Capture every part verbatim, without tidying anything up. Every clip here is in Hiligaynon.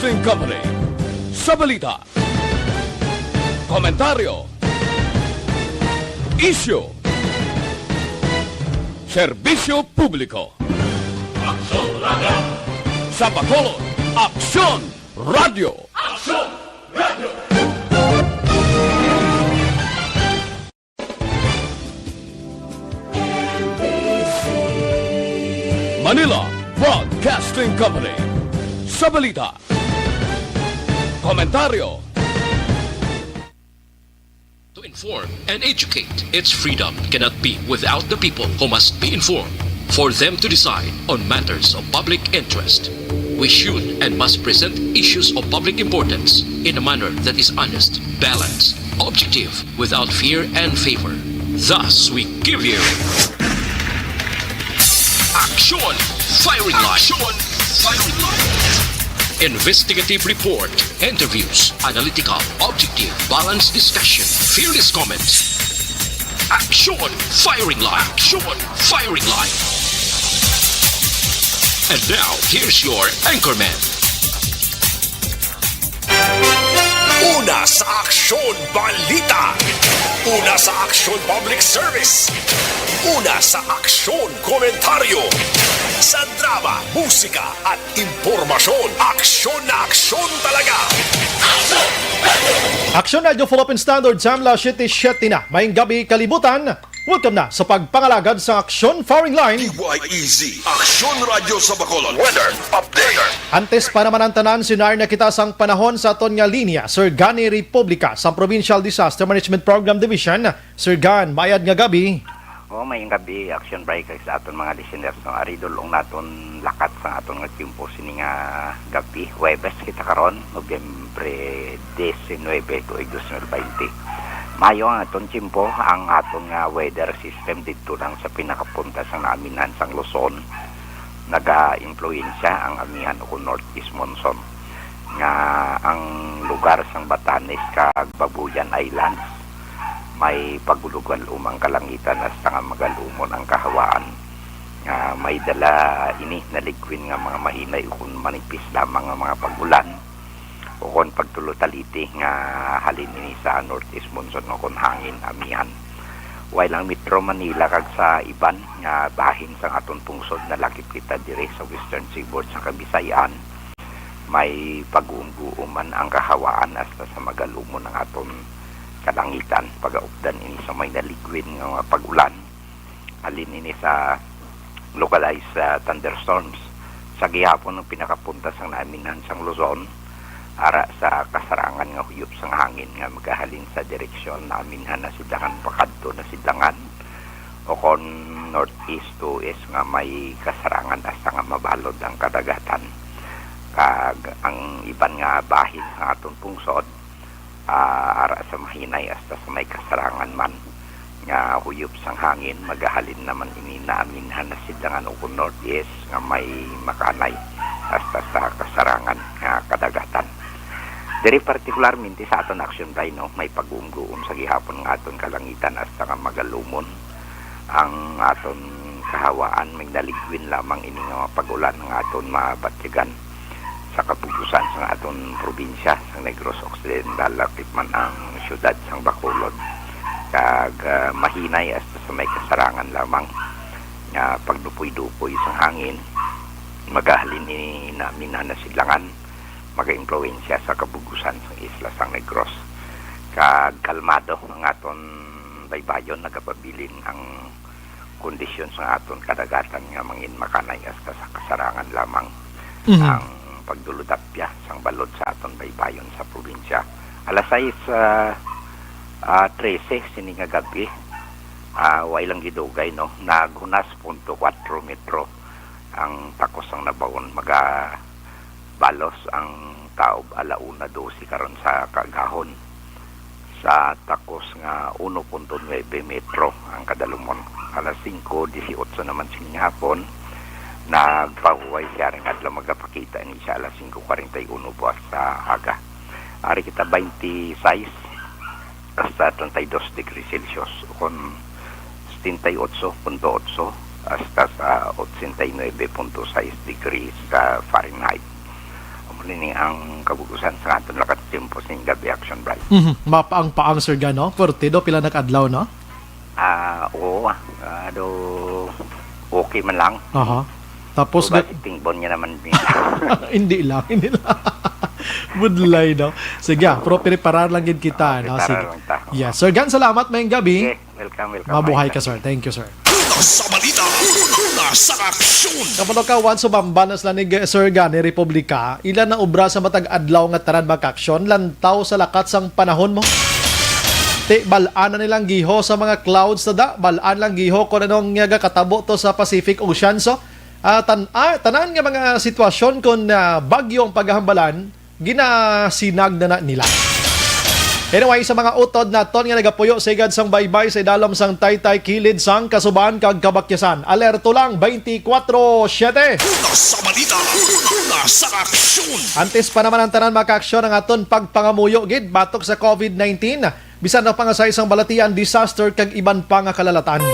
Broadcasting Company. Sa balita, komentaryo, isyu, serbisyo publiko. Aksyon Radio. Sa Bacolod, Aksyon Radio. Aksyon Radio. Manila Broadcasting Company. Sa balita, komentaryo, to inform and educate. Its freedom cannot be without the people who must be informed for them to decide on matters of public interest. We should and must present issues of public importance in a manner that is honest, balanced, objective, without fear and favor. Thus, we give you Action Firing Line. Action Firing Line. Investigative report, interviews, analytical, objective, balanced discussion, fearless comments. Action Firing Line. Action Firing Line. And now, here's your anchorman. Una sa Aksyon Balita. Una sa Aksyon Public Service. Una sa Aksyon Komentaryo. Sa drama, musika, at impormasyon. Aksyon na aksyon talaga. Aksyon Radio Philippine Standard, Samla City, Shetina. Maayong gabi, kalibutan. Welcome na sa pagpangalagad sa Aksyon Firing Line. D Y E Z, Aksyon Radyo sa Bacolod. Weather update. Antes pa naman ang tanan, sinarna kita sang panahon sa aton nga linya, Sir Gani Republica, sa Provincial Disaster Management Program Division. Sir Gan, mayad nga gabi. Oh, may gabi, Action Break, sa aton mga listeners, no? Ari dul-ong naton lakat sa aton nga tiyempo sini nga gabi. Huwebes kita karon, Nobyembre diecinuebe, tuig dos mil baynte. Mayo ang aton tiyempo, ang aton nga weather system didto lang sa pinakapunta sang naamihan sang Luzon. Nagaimpluwensya ang amihan o kon northeast monsoon nga ang lugar sang Batanes kag Babuyan Islands may pagulugwal-om ang kalangitan hasta nga magalumon ang kahawaan nga may dala ini naligwin nga mga mahinay ukon manipis lamang nga mga pag-ulan ukon pagtulotaliti nga halin ini sa northeast monsoon ukon hangin amihan. While ang Metro Manila kag sa iban nga bahin sang aton pungsod nalakip kita diri sa Western Seaboard sa Kabisayan, may pag-uumguuman ang kahawaan hasta sa magalumon ang aton kalangitan. Pagaupdan ini sa may naligwin nga mga pag-ulan, halin ini sa localized, ah, thunderstorms. Sa gihapon ang pinakapunta sang naaminan sang Luzon, ara sa kasarangan nga huyop sang hangin nga magahalin sa direksyon naaminan na sidlangan pakadto na sidlangan, o kon northeast to east nga may kasarangan hasta nga mabalod ang kadagatan. Kag ang iban nga bahin sa aton pungsod, ah, ara sa mahinay hasta sa may kasarangan man nga huyop sang hangin, magahalin naman ini naaminan na sidlangan ukon northeast nga may makanay hasta sa kasarangan nga kadagatan. Diri partikularmente sa aton action bay, no, may pag-uumguom sa gihapon nga aton kalangitan hasta nga magalumon ang aton kahawaan, may naligwin lamang ini nga mga pag-ulan nga aton mabatyagan sa kabugusan sang aton probinsya sang Negros Occidental, lakip man ang siyudad sang Bacolod, kag, ah, mahinay hasta sa may kasarangan lamang nga pagdupoy-dupoy sang hangin, magahalin ini naaminan na sidlangan, magaimpluwensya sa kabugusan sang isla sang Negros, kag kalmado ang aton baybayon, nagapabilin ang kondisyon sa aton kadagatan nga mangin makanay hasta sa kasarangan lamang Mhm. ang pagduludapya sang balod sa aton baybayon sa probinsya. Alas sais, ah, ah, trese sini nga gabi, ah, way lang gidugay, no, naghunas punto kuwatro metro ang takos sang nabaon. Maga balos ang taob ala una dose karon sa kaagahon, sa takos nga uno punto nuebe metro ang kadalumon. Alas singko disiotso naman sini nga hapon, nagpahuway siya ring adlaw, magapakita ini sa alas singko kwarenta y uno buwas sa aga. Ari kita baynte sais hasta treinta y dos degrees Celsius, kon setenta y ocho punto ocho hasta sa ochenta y nuebe punto sais degrees sa Fahrenheit. Ang Nini ang kabug-usan sa aton lakat sa tiyempo sa Gabi Action Bright. Mhm. Mapaang-paang, Sir Gan, no? Forte do, pila na ka adlaw, no? Ah, oo, ah. Ah, do, okay man lang. Aha. Tapos, So, ga- basic tingbon niya naman din. Hindi lang, hindi lang. Budlay, no? Sige, ah, pero preparar lang gid kita, Ah, no? preparar Sige. lang ta. Yeah. Sir Gan, salamat, maayong gabi. Okay, welcome, welcome. Mabuhay Maayong ka, sir. Thank you, sir. Una sa balita, una sa aksyon. Kabalo ka, once sumamba na sila ni G-, Sir Gan ni Republika, ila na obra sa matag adlaw nga tanan makaaksyon, lantaw sa lakat sang panahon mo. Ti, bal-an na nilang giho sa mga clouds na da, bal-an lang giho kung anong nga gatabo to sa Pacific Ocean. So, ah, tan-, ah, tanan nga mga sitwasyon kung, ah, bagyo ang paghahambalan, ginasinag na, na nila. Anyway, sa mga utod naton nga nagapuyo sigad sang baybay sa idalom sang taytay kilid sang kasuban kag kabakyasan, alerto lang twenty-four seven. Una sa balita, una sa aksyon. Antes pa naman ang tanan makaaksyon ang aton pagpangamuyo gid batok sa covid nineteen, bisan na pa nga sa isang balatian, disaster kag iban pa nga kalalatan.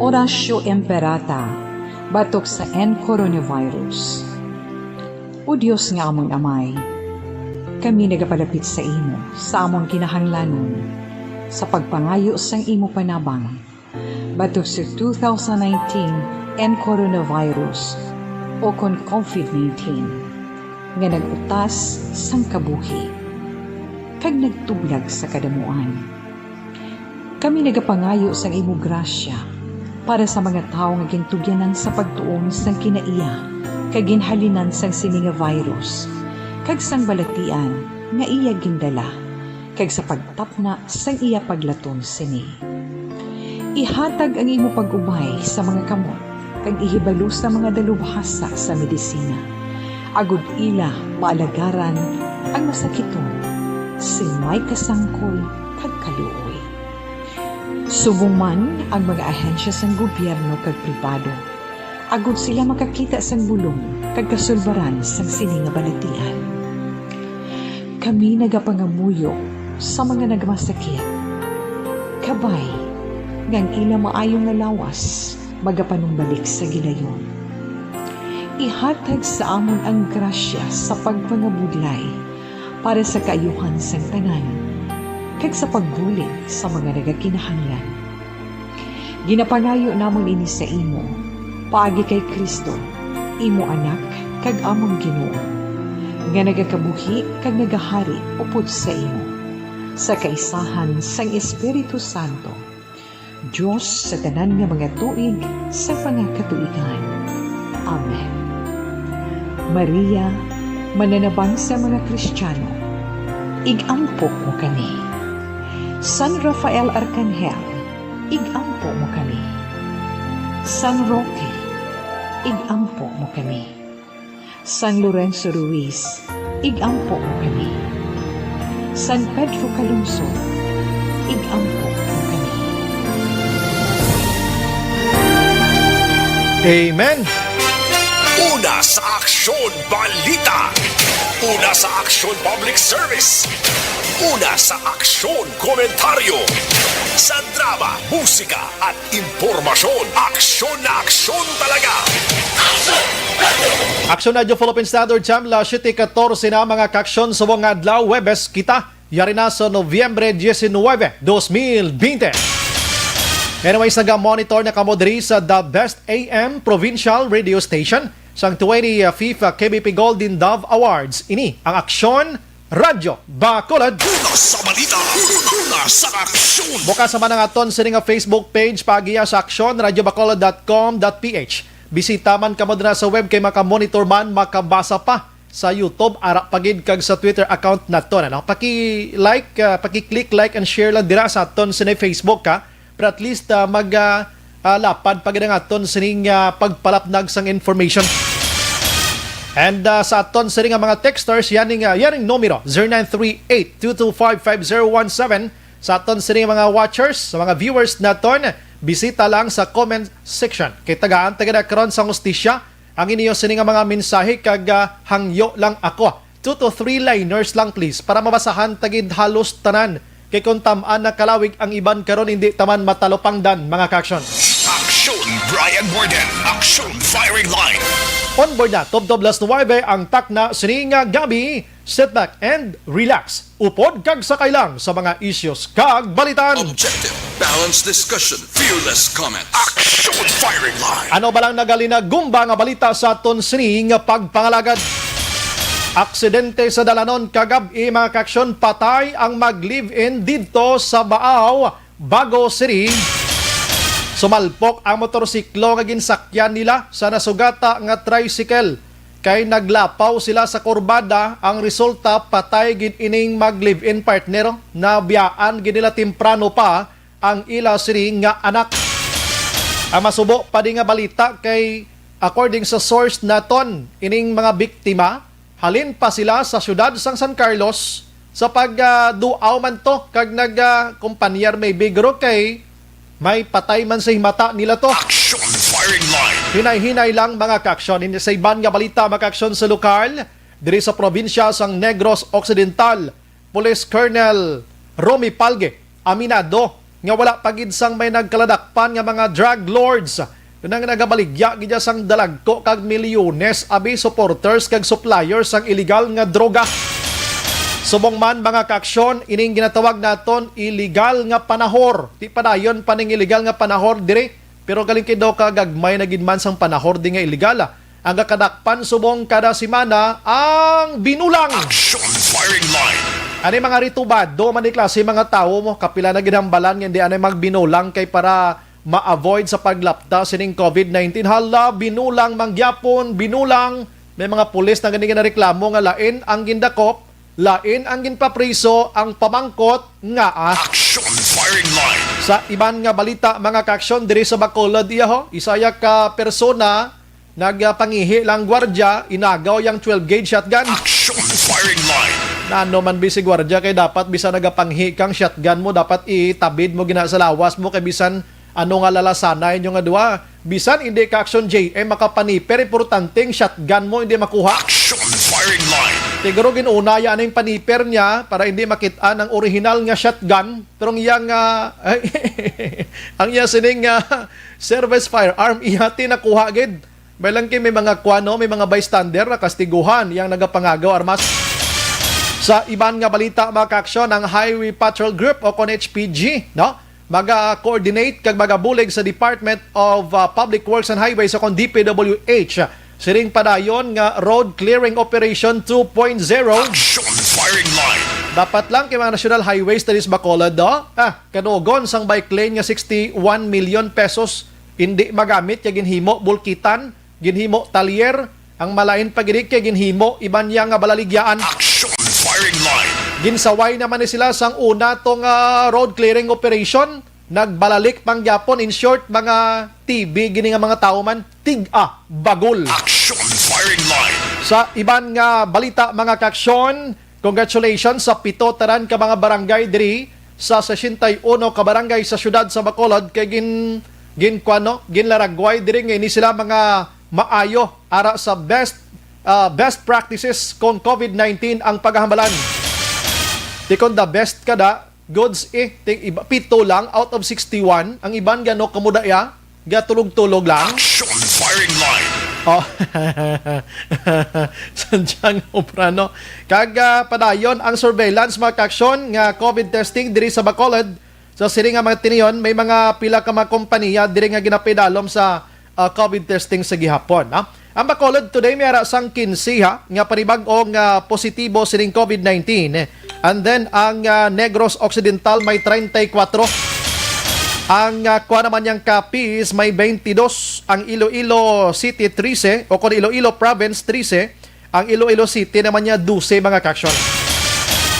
Oratio Imperata, batok sa N coronavirus. O Dios nga amon Amay, kami nagapalapit sa imo sa amon kinahanglanon sa pagpangayo sang imo panabang batok sa two thousand nineteen N coronavirus, o kon covid nineteen, nga nag-utas sang kabuhi kag nagtublag sa kadamuan. Kami nagapangayo sang imo grasya para sa mga tawo nga gintugyanan sa pagtuon sang kinaiya kag ginhalinan sang sini nga virus kag sang balatian nga iya gindala, kag sa pagtapna sang iya paglaton sini. Ihatag ang imo pag-ubay sa mga kamot kag ihibalo sa mga dalubhasa sa medisina, agod ila maalagaran ang masakiton sing may kasangkol kag kaluoy. Subong man ang mga ahensya sang gobyerno kag pribado, agod sila makakita sang bulong kag kasulbaran sang sini nga balatian. Kami nagapangamuyo sa mga nagmasakit, kabay nga ang ila maayo nga lawas magapanumbalik sa gilayon. Ihatag sa amon ang grasya sa pagpangabudlay para sa kaayuhan sang tanan, kag sa pagbulig sa mga nagakinahanglan. Ginapangayo namon ini sa imo, paagi kay Cristo, imo Anak kag amon Ginoo, nga nagakabuhi kag nagahari upod sa imo, sa kaisahan sang Espiritu Santo, Dios sa tanan nga mga tuig sa mga katuigan. Amen. Maria, mananabang sa mga Kristiyano, ig-ampo mo kami. San Rafael Arkanghel, ig-ampo mo kami. San Roque, ig-ampo mo kami. San Lorenzo Ruiz, ig-ampo mo kami. San Pedro Calungsod, ig-ampo mo kami. Amen. Una sa Aksyon Balita. Una sa Aksyon Public Service. Una sa Aksyon Komentaryo. Sa drama, musika, at impormasyon, aksyon na aksyon talaga. Aksyon Radyo Philippine Standard Time, las siete katorse na, mga kaaksyon, subong nga adlaw, Huwebes kita. Yari na sa Nobyembre diecinueve, dos mil veinte. Anyways, naga-monitor na kamo diri sa The Best A M Provincial Radio Station sang twenty-fifth K B P Golden Dove Awards. Ini ang Aksyon Radyo Bacolod. Una sa balita, una sa aksyon. Bukas naman ang aton sini nga Facebook page, paagiya sa aksyon radyo bacolod dot com dot P H. Bisita man kamo dira sa web kay makamonitor man, makabasa pa sa YouTube, ara pa gid kag sa Twitter account naton, ano? Paki-like, ah, paki-click like and share lang dira sa aton sini Facebook, ha? Pero at least, ah, mag, ah, ah, lapad pa gid ang aton sining, ah, pagpalapnag sang information. And, ah, sa aton sini nga mga texters, yaning, ah, yaning numero, zero nine three eight two two five five zero one seven. Sa aton sini nga mga watchers, sa mga viewers naton, Bisita lang sa comment section. Kay tagaan ta gid karon sang hustisya ang inyo sini nga mga mensahe kag, ah, hangyo lang ako. Two to three liners lang, please, para mabasahan ta gid halos tanan. Kay kung tam-an na kalawig ang iban karon, hindi taman matalupangdan, mga ka-aksyon. Aksyon, Brian Warden. Aksyon, firing line. On board na, tubtob las nuwebe ang takna sini nga gabi. Sit back and relax. Upod kag sakay lang sa mga issues kag balitan. Objective, balanced discussion, fearless comment. Aksyon, firing line. Ano ba lang nagalinagumba nga balita sa aton sini nga pagpangalagad? Aksidente sa dalanon kagab-i, mga ka-aksyon, patay ang mag-live-in didto sa Baao, Bago City. Sumalpok ang motorsiklo nga ginsakyan nila sa nasugata nga tricycle, kay naglapaw sila sa kurbada. Ang resulta, patay gid ining mag-live-in partner. Nabiyaan gid nila temprano pa ang ila sini nga anak. Ang masubo pa di nga balita kay, according sa source naton, ining mga biktima, halin pa sila sa siyudad sang San Carlos sa pag, ah, duaw man to kag nag, ah, kumpanyar may bigro kay may patay man sa himata nila to. Action firing line. Hinay-hinay lang, mga ka-aksyon. Ini sa iban nga balita, mga ka-aksyon, sa lokal, diri sa probinsya sang Negros Occidental, Police Colonel Romy Palge aminado nga wala pa gid sang may nagkaladakpan nga mga drug lords nang nagabaligya gid sang dalagko kag milyones abi supporters kag suppliers sang iligal nga droga. Subong man, mga ka-aksyon, ining ginatawag naton iligal nga panahor. Di padayon pa ning iligal nga panahor diri, pero galing kay daw ka gagmay na gid man sang panahor di nga iligal, ah. Ang gakadakpan subong kada semana ang binulang. Action firing line. Ani mga ritubado man ni klase mga tawo mo, kapila na ginhambalan nga hindi anay magbinulang kay para ma-avoid sa paglapta sining covid nineteen. Hala, binulang mangyapon, binulang. May mga pulis na gani ginareklamo nga lain ang gindakop, lain ang ginpapriso, ang pamangkot nga, ah. Action firing line. Sa iban nga balita, mga ka-aksyon, diri sa Bacolod, iya ho, isa ya ka persona nagpangihi lang gwardiya, inagaw yang twelve gauge shotgun. Action firing line. Nano man bisi gwardiya kay dapat bisan nagapanghi kang shotgun mo, dapat itabid mo gina sa lawas mo kay bisan ano nga lalasanay nyo nga duha. Bisan hindi ka action J M makapaniper, importanteng shotgun mo hindi makuha. Action firing line. Siguro ginuna ya aning paniper niya para hindi makit-an ang original nga shotgun. Pero ang iya nga, ang iya sining nga service firearm, iya ti nakuha gid. May lang kay may mga kwano, may mga bystander na kastiguhan yang nagapangagaw armas. Sa iban nga balita, mga ka-aksyon, ang Highway Patrol Group o kon H P G, no? Maga-coordinate kag magabulig sa Department of, uh, Public Works and Highways o kon D P W H siring padayon nga road clearing operation two point zero. Action firing line. Dapat lang kay mga national highways diri sa Bacolod, do? Ah, kanugon sang bike lane nga sixty-one million pesos hindi magamit kay ginhimo bulkitan, ginhimo talyer, ang malain pa gid kay ginhimo iban niya nga balaligyaan. Action firing line. Ginsaway naman ni sila sang una tong, ah, road clearing operation. Nagbalalik pang gyapon, in short, mga T B gini nga mga tawo man, tig-a, bagol. Action firing line. Sa iban nga balita, mga ka-aksyon, congratulations sa pito tanan ka mga barangay diri sa sesenta y uno ka barangay sa siyudad sa Bacolod kay gin-, ginkuan, no, ginlaragway diri nga ini sila mga maayo ara sa best, ah, best practices kung covid nineteen ang paghambalan. Di kon the best kada, goods, eh, ting iba, pito lang out of sixty-one, ang iban gano kamo da iya, gatulog-tulog lang. Action firing line. Oh. Sandyang obra, no? Kag, ah, padayon ang surveillance, mga ka-aksyon, nga covid testing diri sa Bacolod. Sa sini nga mga tiniyon, may mga pila ka mga kompanya diri nga ginapidalom sa, ah, covid testing sa gihapon, no? Ang Bacolod today may ara sang kinse, ha, nga panibag-o nga positibo sining covid nineteen. And then ang, ah, Negros Occidental may treinta y cuatro. Ang, ah, kuha naman niyang Capiz may twenty-dos, ang Iloilo City trese, o kon Iloilo Province trese, ang Iloilo City naman niya dose, mga ka-aksyon.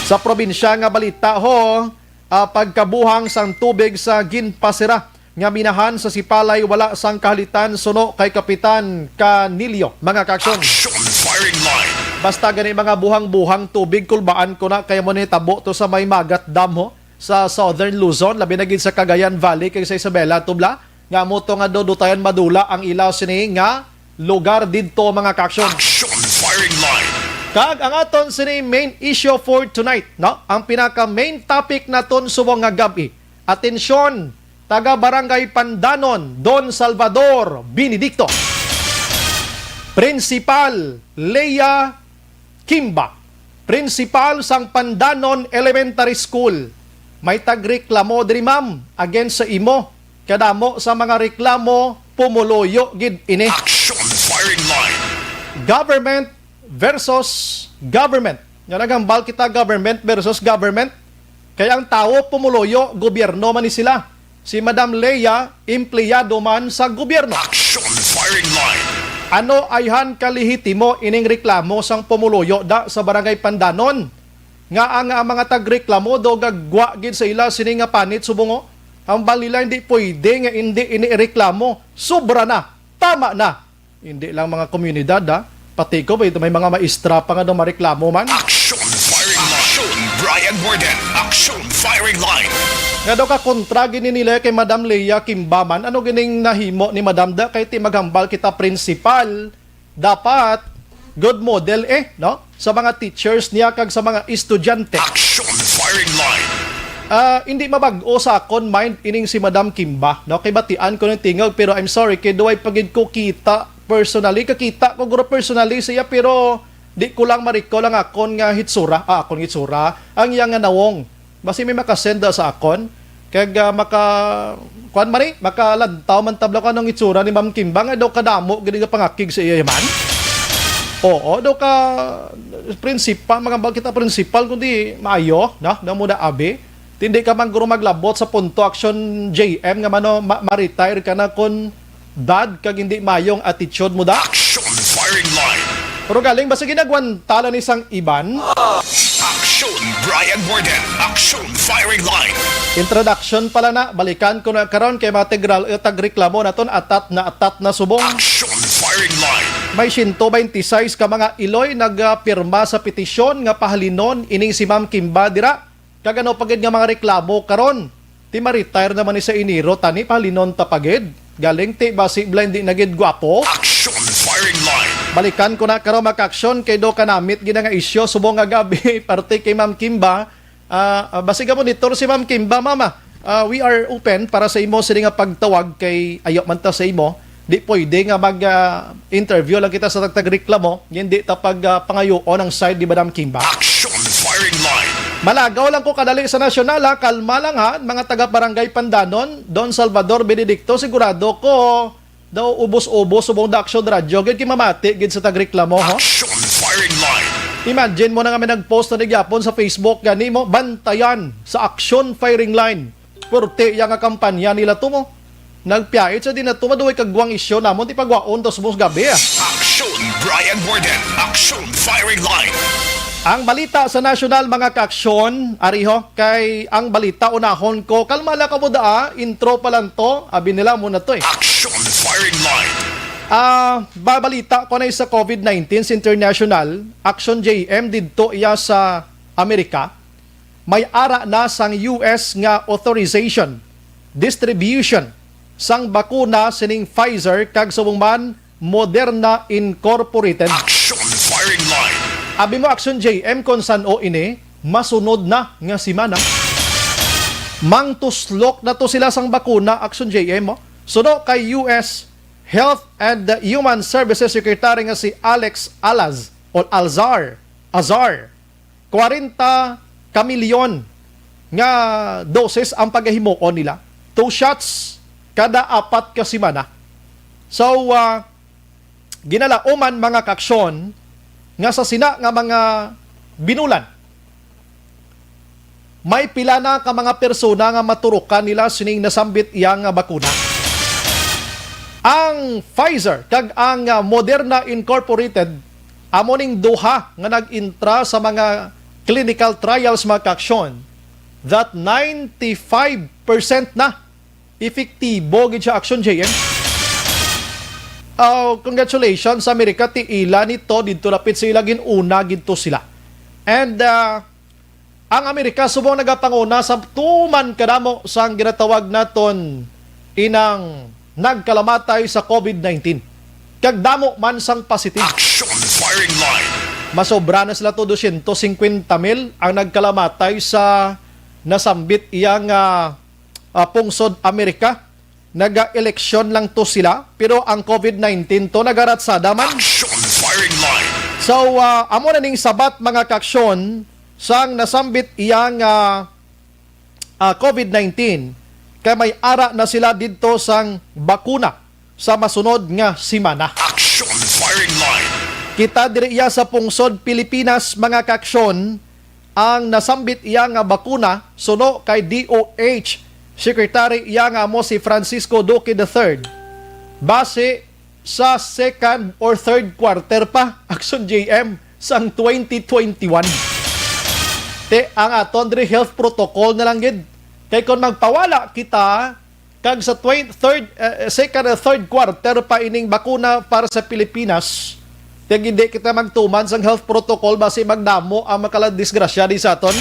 Sa probinsya nga balita ho, ah, pagkabuhang sang tubig sa ginpasira nga minahan sa Sipalay wala sang kahalitan suno kay Kapitan Canilio, mga ka-aksyon. Action firing line. Basta gani mga buhang-buhang tubig, kulbaan ko na kay mo ni tabo to sa may Magat Dam ho. sa Southern Luzon, labi na gid sa Cagayan Valley kag sa Isabela, tubla nga amo to nga do-, dutayan madula ang ila sini nga lugar didto, mga kaaksyon. Action Firing Line. Kag ang aton sini main issue for tonight, no? Ang pinaka main topic naton subong nga gab-i. Atensyon, taga Barangay Pandanon, Don Salvador Benedicto. Principal Lea Kimba, principal sang Pandanon Elementary School. May tagreklamo diri, ma'am, against sa imo. Kadamo sa mga reklamo, pumuluyo gid ini. Action Firing Line. Government versus government. Nga naghambal kita, government versus government. Kay ang tawo pumuluyo, gobyerno man ni sila. Si Madam Lea, empleyado man sa gobyerno. Action Firing Line. Ano ayhan kalehitimo ining reklamo sang pumuluyo da sa Barangay Pandanon? Nga ang, ang mga tagreklamo do gagwa gid sa ila sini nga panit subong, oh. Ang balila hindi pwede nga hindi ini reklamo. Sobra na. Tama na. Hindi lang mga komunidad, ha? Pati ko, may, may mga maestra pa nga daw mareklamo man. Action Firing Line. Action Brian Warden. Action Firing Line. Nga daw ka kontra gini nila kay Madam Lea Kimbaman. Ano gining nahimo ni Madam da? Kay ti maghambal kita principal, dapat good model eh, no? Sa mga teachers niya kag sa mga estudyante. Action Firing Line. Ah, hindi mabag-o sa akon mind ining si Madam Kimba, no? Kay batian ko ng tingog, pero I'm sorry, kay duway pa gid ko kita personally, kakita ko guro personally siya, pero di ko lang ma-recall ang akon nga hitsura, ah, akon hitsura, ang iya nga nawong. Basi may makasenda sa akon, kag, ah, maka, kuan man eh, makalantaw man tabla ko anong itsura ni Ma'am Kimba, nga daw kadamo gid nga pangakig sa iya man. Oo, daw ka principal, mga bag kita principal, kundi maayo, no? Daw mo na abi. Hindi ka man guro maglabot sa punto, Action J M, nga mano, ma-, ma-retire ka na kun bad kag hindi mayong attitude mo da. Action Firing Line. Pero galing, basta ginagwanta lang ni sang iban. Action Brian Warden. Action Firing Line. Introduction pala na, balikan ko na karon kay mga tigral-, eh, tagreklamo naton, atat na atat na subong. Action Firing Line. May siyento baynte sais ka mga Iloy nagapirma sa petisyon nga pahalinon ining si Ma'am Kimba dira. Kag ano pa gid nga mga reklamo karon? Ti ma-retire naman ni sa Enero, tani pahalinon ta pa gid. Galing ti basi bala hindi na gid gwapo. Action Firing Line. Balikan ko na karon, mga kaaksyon, kay do kanamit gid nga isyu subong nga gab-i parte kay Ma'am Kimba. Ah, ah, basig ka monitor si Ma'am Kimba, mama. Ah, we are open para sa imo sini nga pagtawag kay ayo man ta sa imo. Di pwede nga mag, ah, interview lang kita sa tagtag reklamo, hindi ta pag, ah, pangayoon ang side ni Madam Kimba. Action Firing Line. Malagaw lang ko kadali sa nasyonal, ha. Kalma lang, ha, mga taga Barangay Pandanon, Don Salvador Benedicto, sigurado ko daw ubos-ubos subong da Action Radio gid kay mamati gid sa tagreklamo, ha. Action Firing Line. Imagine mo na nga may nag-post na ni gyapon sa Facebook gani mo, bantayan sa Action Firing Line. Purti iya nga kampanya nila to mo. Nagpiyait sa din na to, maduway kagwang isyu namon, ti pagwaon dos mos gabi, ah. Action Brian Warden. Action Firing Line. Ang balita sa nasyonal, mga kaaksyon, ariho, kay ang balita unahon ko, kalma lang ka mo daa, intro pa lang to, abi nila mo na to eh. Action Firing Line. Ah, babalita ko na sa COVID nineteen sa international, Action J M didto iya sa Amerika. May ara na sang U S nga authorization, distribution sang bakuna sining Pfizer kag subong man Moderna Incorporated. Action Firing Line. Abi mo, Action J M, kon san-o ini masunod na nga semana. Mangtuslok na to sila sang bakuna, Action J M, oh. Suno kay U S Health and Human Services Secretary nga si Alex Alaz o Alzar, Azar, kwarenta ka milyon nga doses ang pagahimuon nila. Two shots kada apat ka semana. So, ah, ginalauman, mga kaaksyon, nga sa sina nga mga binulan, may pila na ka mga persona nga maturukan nila sining nasambit iya nga bakuna. Ang Pfizer kag ang, ah, Moderna Incorporated amo ning duha nga nag-intra sa mga clinical trials, mga kaaksyon, that ninety-five percent na epektibo gid siya, Action J M. Oh, congratulations sa Amerika, ti ila nito didto lapit sa ila, gin-una gid to sila. And, ah, Ang Amerika subong nagapanguna sa tuman kadamo sang ginatawag naton inang nagkalamatay sa COVID nineteen, kag damo man sang positive. Action firing line. Masobra na sila to dosyentos singkwenta mil ang nagkalamatay sa nasambit iya nga, ah, pungsod Amerika. Naga-eleksyon lang to sila, pero ang COVID nineteen to nagaratsada man. Action firing line. So, ah, amo na ning sabat, mga kaaksyon, sang nasambit iya nga, ah, COVID nineteen, kay may ara na sila didto sang bakuna sa masunod nga semana. Action firing line. Kita diri iya sa pungsod Pilipinas, mga kaaksyon, ang nasambit iya nga bakuna suno kay D O H Secretary iya nga amo si Francisco Duque the third. Base sa second or third quarter pa, Action J M, sang twenty twenty-one. Te, ang aton diri health protocol na lang gid. Kay kung magpawala kita, kag sa twen-, third, eh, second or third quarter pa ining bakuna para sa Pilipinas, kag hindi kita magtuman sang health protocol, basi magdamo ang makaladisgrasya di sa aton.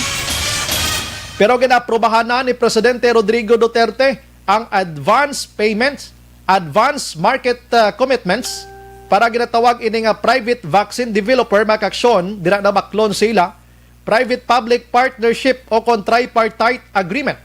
Pero ginaprobahan na ni Presidente Rodrigo Duterte ang advance payments, advance market, uh, commitments, para ginatawag ini nga private vaccine developer, mga kaaksyon, dira na baklon sila, private-public partnership o kon tripartite agreement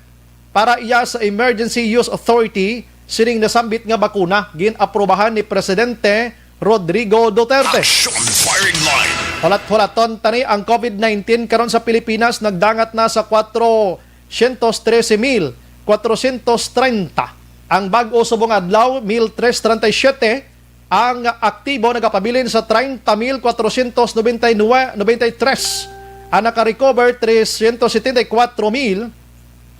para iya sa emergency use authority sining nasambit nga bakuna gin-aprobahan ni Presidente Rodrigo Duterte. Action firing line. Hulat-hulaton tani ang COVID nineteen karon sa Pilipinas nagdangat na sa kwatro syentos trese mil kwatrosyentos treinta. Ang bag-o subong adlaw, mil tres treinta y siete. Ang aktibo nagapabilin sa treinta mil kwatrosyentos nobenta y nueve, nobenta y tres. Ang nakarecover, trescientos setenta y cuatro mil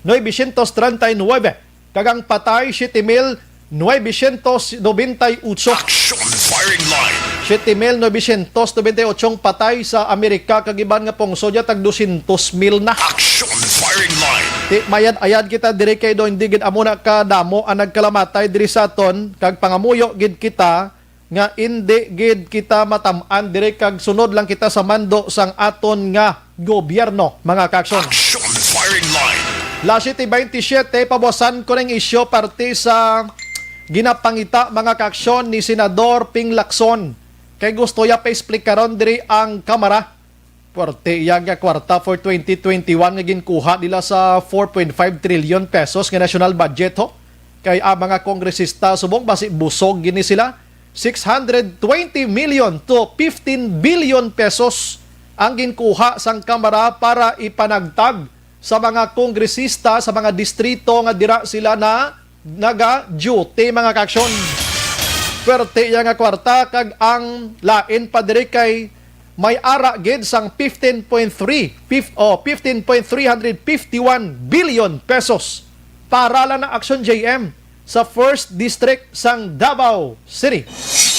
novecientos treinta y nueve. Kag ang patay, siete mil novecientos nobenta y ocho. Action firing line. Siete mil novecientos nobenta y ocho ang patay sa Amerika, kag iban nga pungsod ya tag dosyentos mil na. Action firing line. Ti, mayad-ayad kita diri kay do hindi gid amo na kadamo ang nagkalamatay diri sa aton, kag pangamuyo gid kita nga indi gid kita matam-an diri kag sunod lang kita sa mando sang aton nga gobyerno, mga kaaksyon. Action firing line. Las siete veintisiete, pabuasan ko ning isyu parte sa ginapangita, mga kaaksyon, ni Senador Ping Lacson. Kay gusto ya pa explikaron diri ang Kamara. Puwerte iya nga kwarta for twenty twenty-one nga ginkuha nila sa four point five trillion pesos nga national budget, ho. Kay ang mga kongresista subong basi busog gini sila. Six hundred twenty million to fifteen billion pesos ang ginkuha sang Kamara para ipanagtag sa mga kongresista sa mga distrito nga dira sila na naga-duty, mga kaaksyon. Puwerte iya nga kwarta, kag ang lain pa diri kay may ara gid sang fifteen point three, fif-, oh, fifteen point three hundred fifty-one billion pesos para lang na Action J M sa First District sang Davao City.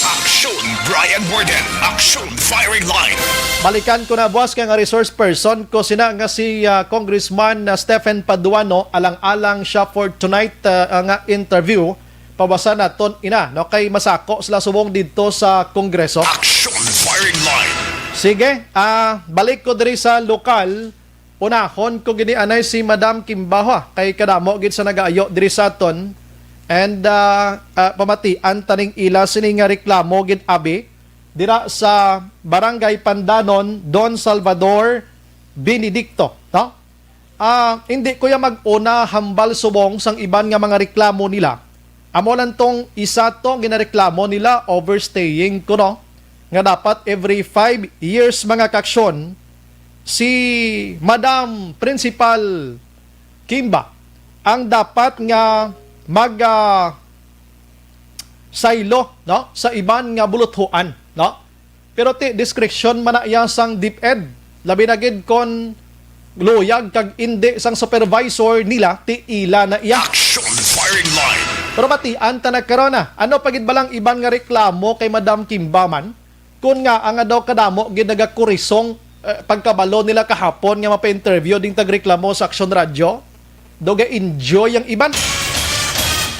Action Brian Warden, Action Firing Line. Balikan ko na, boss, kay nga resource person ko sina nga si, ah, Congressman, ah, Stephen Paduano, alang-alang siya for tonight, ah, nga interview. Pabasa naton ina, no, kay masako sila subong didto sa Kongreso. Action Firing Line. Sige, ah, balik ko diri sa lokal. Unahon ko gid ni anay si Madam Kimbawa, kay kadamo gid sa nagaayo diri sa aton. And, ah, ah, pamatian taning ila sini nga reklamo gid abi dira sa Barangay Pandanon, Don Salvador Benedicto, no? Ah, hindi ko ya mag-una hambal subong sang iban nga mga reklamo nila. Amo lang tong isa to ginareklamo nila, overstaying kuno, nga dapat every five years, mga kaaksyon, si Madam Principal Kimba ang dapat nga mag, ah, saylo, no, sa iban nga buluthuan, no? Pero ti, discretion man na iya sang DepEd. Labi na gid kon luyag kag indi sang supervisor nila, ti ila na iya. Action Firing Line. Pero batian ta na karon, ah. Ano pa gid ba lang iban nga reklamo kay Madam Kimba man? Kun nga, ang daw kadamo gid nagakurisong, eh, pagkabalo nila kahapon nga mapa-interview ding tagreklamo sa Action Radio, daw ga-enjoy ang iban.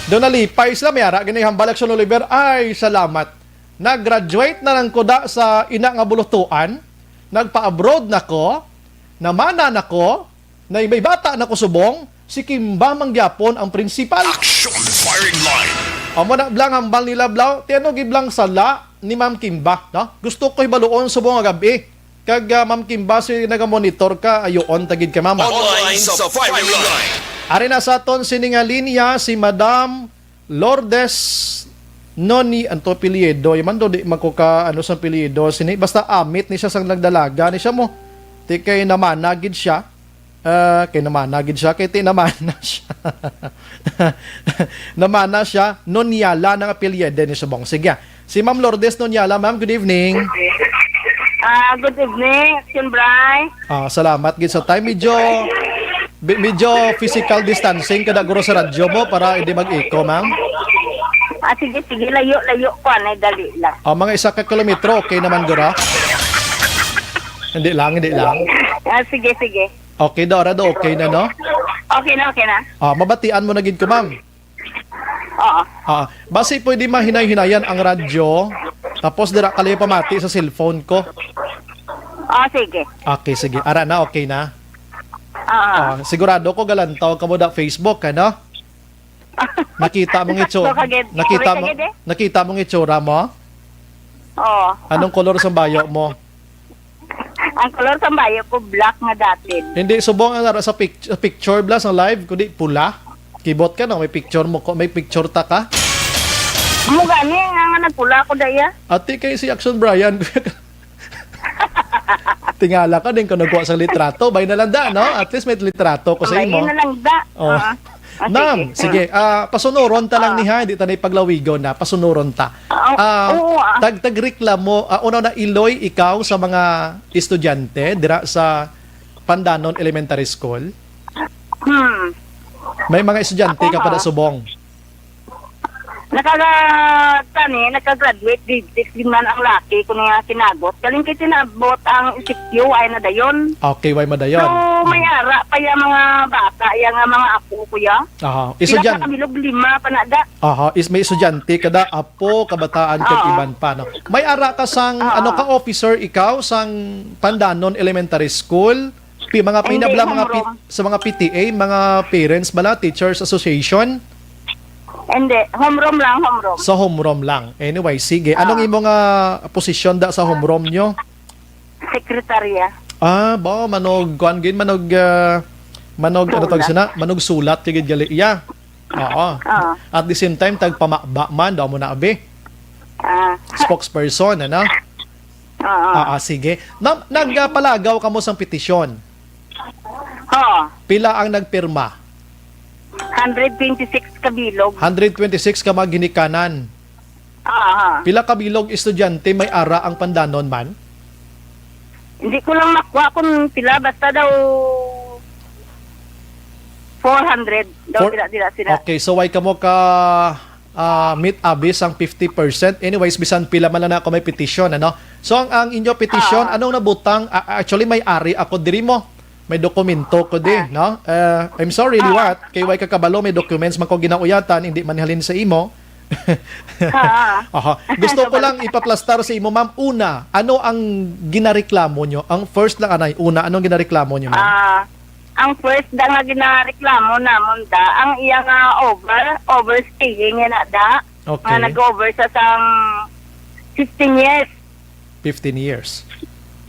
Daw nalipay sila, may ara gani hambal Action Oliver, ay, salamat. Nag-graduate na lang ko da sa ina nga bulutuan, nagpa-abroad na ko, namana na ko, Nay, may bata na ko subong, si Kimba man gyapon ang principal. Action firing line. Amo na blang hambal nila, blaw. Ti ano giblang sala ni Ma'am Kimba, no? Gusto ko hibaluon subong nga gabi. Kag, ah, Ma'am Kimba, si nagamonitor ka, ayoon tagid ka, Ma'am. Online sa firing line. Ari na sa aton sini nga linya si Madam Lourdes Noni, anto apelyido, yaman do, di man ko ka, ano, sa apelyido, sini, basta Amit ni siya sang nagdalaga ni siya mo. Ti kay namana gid siya. Ah, kay namana gid siya, kay ti namana siya. Namana siya, Noniala nang apelyido ni subong. Sige, si Ma'am Lourdes Noniala, ma'am, good evening. Ah, good evening, Action Bry. Ah, salamat gid sa time. Medyo, bi-, medyo physical distancing ka da guro sa radyo mo para hindi mag-echo, ma'am. Ah, sige, sige, layo, layo ko, anay, dali lang. Ah, mga isa ka kilometro, okay naman, guro? Hindi lang, hindi lang. Ah, sige, sige. Okay daw, ara daw, okay na, no? Okay na, okay na. Ah, mabatian mo na gid ko, ma'am. Oo. Ah, basi pwede mahinay-hinayan ang radyo, tapos dira ka lang pamati sa cellphone ko. Ah, sige. Okay, sige. Ara na, okay na. Ah. Ah, sigurado ko galantaw ka mo da Facebook, ano? Nakita mong itsura, Sakto ka gid. nakita Sakto mo, ka gid, eh. Nakita mong itsura mo? Oo. Anong kolor sa bayo mo? Ang kolor sa bayo ko, black nga dati. Hindi, subong ang ara sa pic-, picture bla sa live, kundi pula. Kibot ka, no? May picture mo ko, may picture ta ka. Amo gani nga, nga nagpula ko daya. Ati kay si Action Brian. Tingala ka din kung nagkuha sa litrato. Bay na lang da, no? At least may litrato ko sa Bay imo. Na lang da. Oh. Ah. Ah, Ma'am, sige. Sige. Ah, pasunuron ta lang Ah. ni ha, hindi ta na ipaglawigon na. Pasunuron ta. Ah, Ah, oo, ah. tag-, tagreklamo, ah, una na, Iloy, ikaw sa mga estudyante dira sa Pandanon Elementary School? Hmm. May mga estudyante Ako ka pa na nga. Subong? Nakaga-, kani, nakagraduate grade six din man ang laki ko nga kinagot. Kaling kay tinabot ang isip ko, ay na dayon. Okay, way madayon. So, may Mm. ara pa yung mga bata, yung nga mga apo ko ya. Aha. Pila Estudyante. Ka kabilog, lima pa na da. Aha, is may estudyante ka da, apo, kabataan, kag Oo. iban pa, no? May ara ka sang, Oo. ano ka, officer ikaw sang Pandanon Elementary School? Pi-, mga Hindi, pinabla, mga pi-, homeroom. Sa mga P T A, mga Parents bala, Teachers Association? Hindi, homeroom lang, homeroom. Sa homeroom lang. Anyway, sige. Anong Ah. imo nga posisyon da sa homeroom nyo? Sekretarya. Ah, ba, manog, kuan gid, manog, ah, manog, ano tawag Sulat. Sina? Manog sulat, tigid gali. Yeah. Oo. Oo. At the same time, tagpamaba man, daw mo na, abi. Ah. Spokesperson, ano? Oo. Ah, ah, sige. Na, nagpalagaw ka mo sang petisyon? Oo. Pila ang nagpirma? Hundred twenty-six ka bilog. Hundred twenty-six ka mga ginikanan. Aha. Pila ka bilog estudyante may ara ang Pandanon man? Hindi ko lang makuha kung pila, basta daw four hundred daw. Four? Dira, dira sila. Okay, so why ka mo ka, ah, meet abi sang fifty percent? Anyways, bisan pila man lang na ako may petition, ano? So, ang, ang inyo petition, Ah. Anong nabutang? Ah, actually, may ari ako diri mo. May dokumento ko di, Ah. no? Eh, I'm sorry, Ah. liwat. Kay way ka kabalo, may documents man ko ginauyatan, hindi man halin sa imo. Ah. Aha. Gusto ko lang ipaplastar sa imo, ma'am. Una, ano ang ginareklamo nyo? Ang first lang, anay, una, anong ginareklamo nyo, ma'am? Ah, ang first da nga ginareklamo namon da, ang iya nga over, overstaying nga na da. Okay. Nga nag-over sa sang fifteen years. Fifteen years.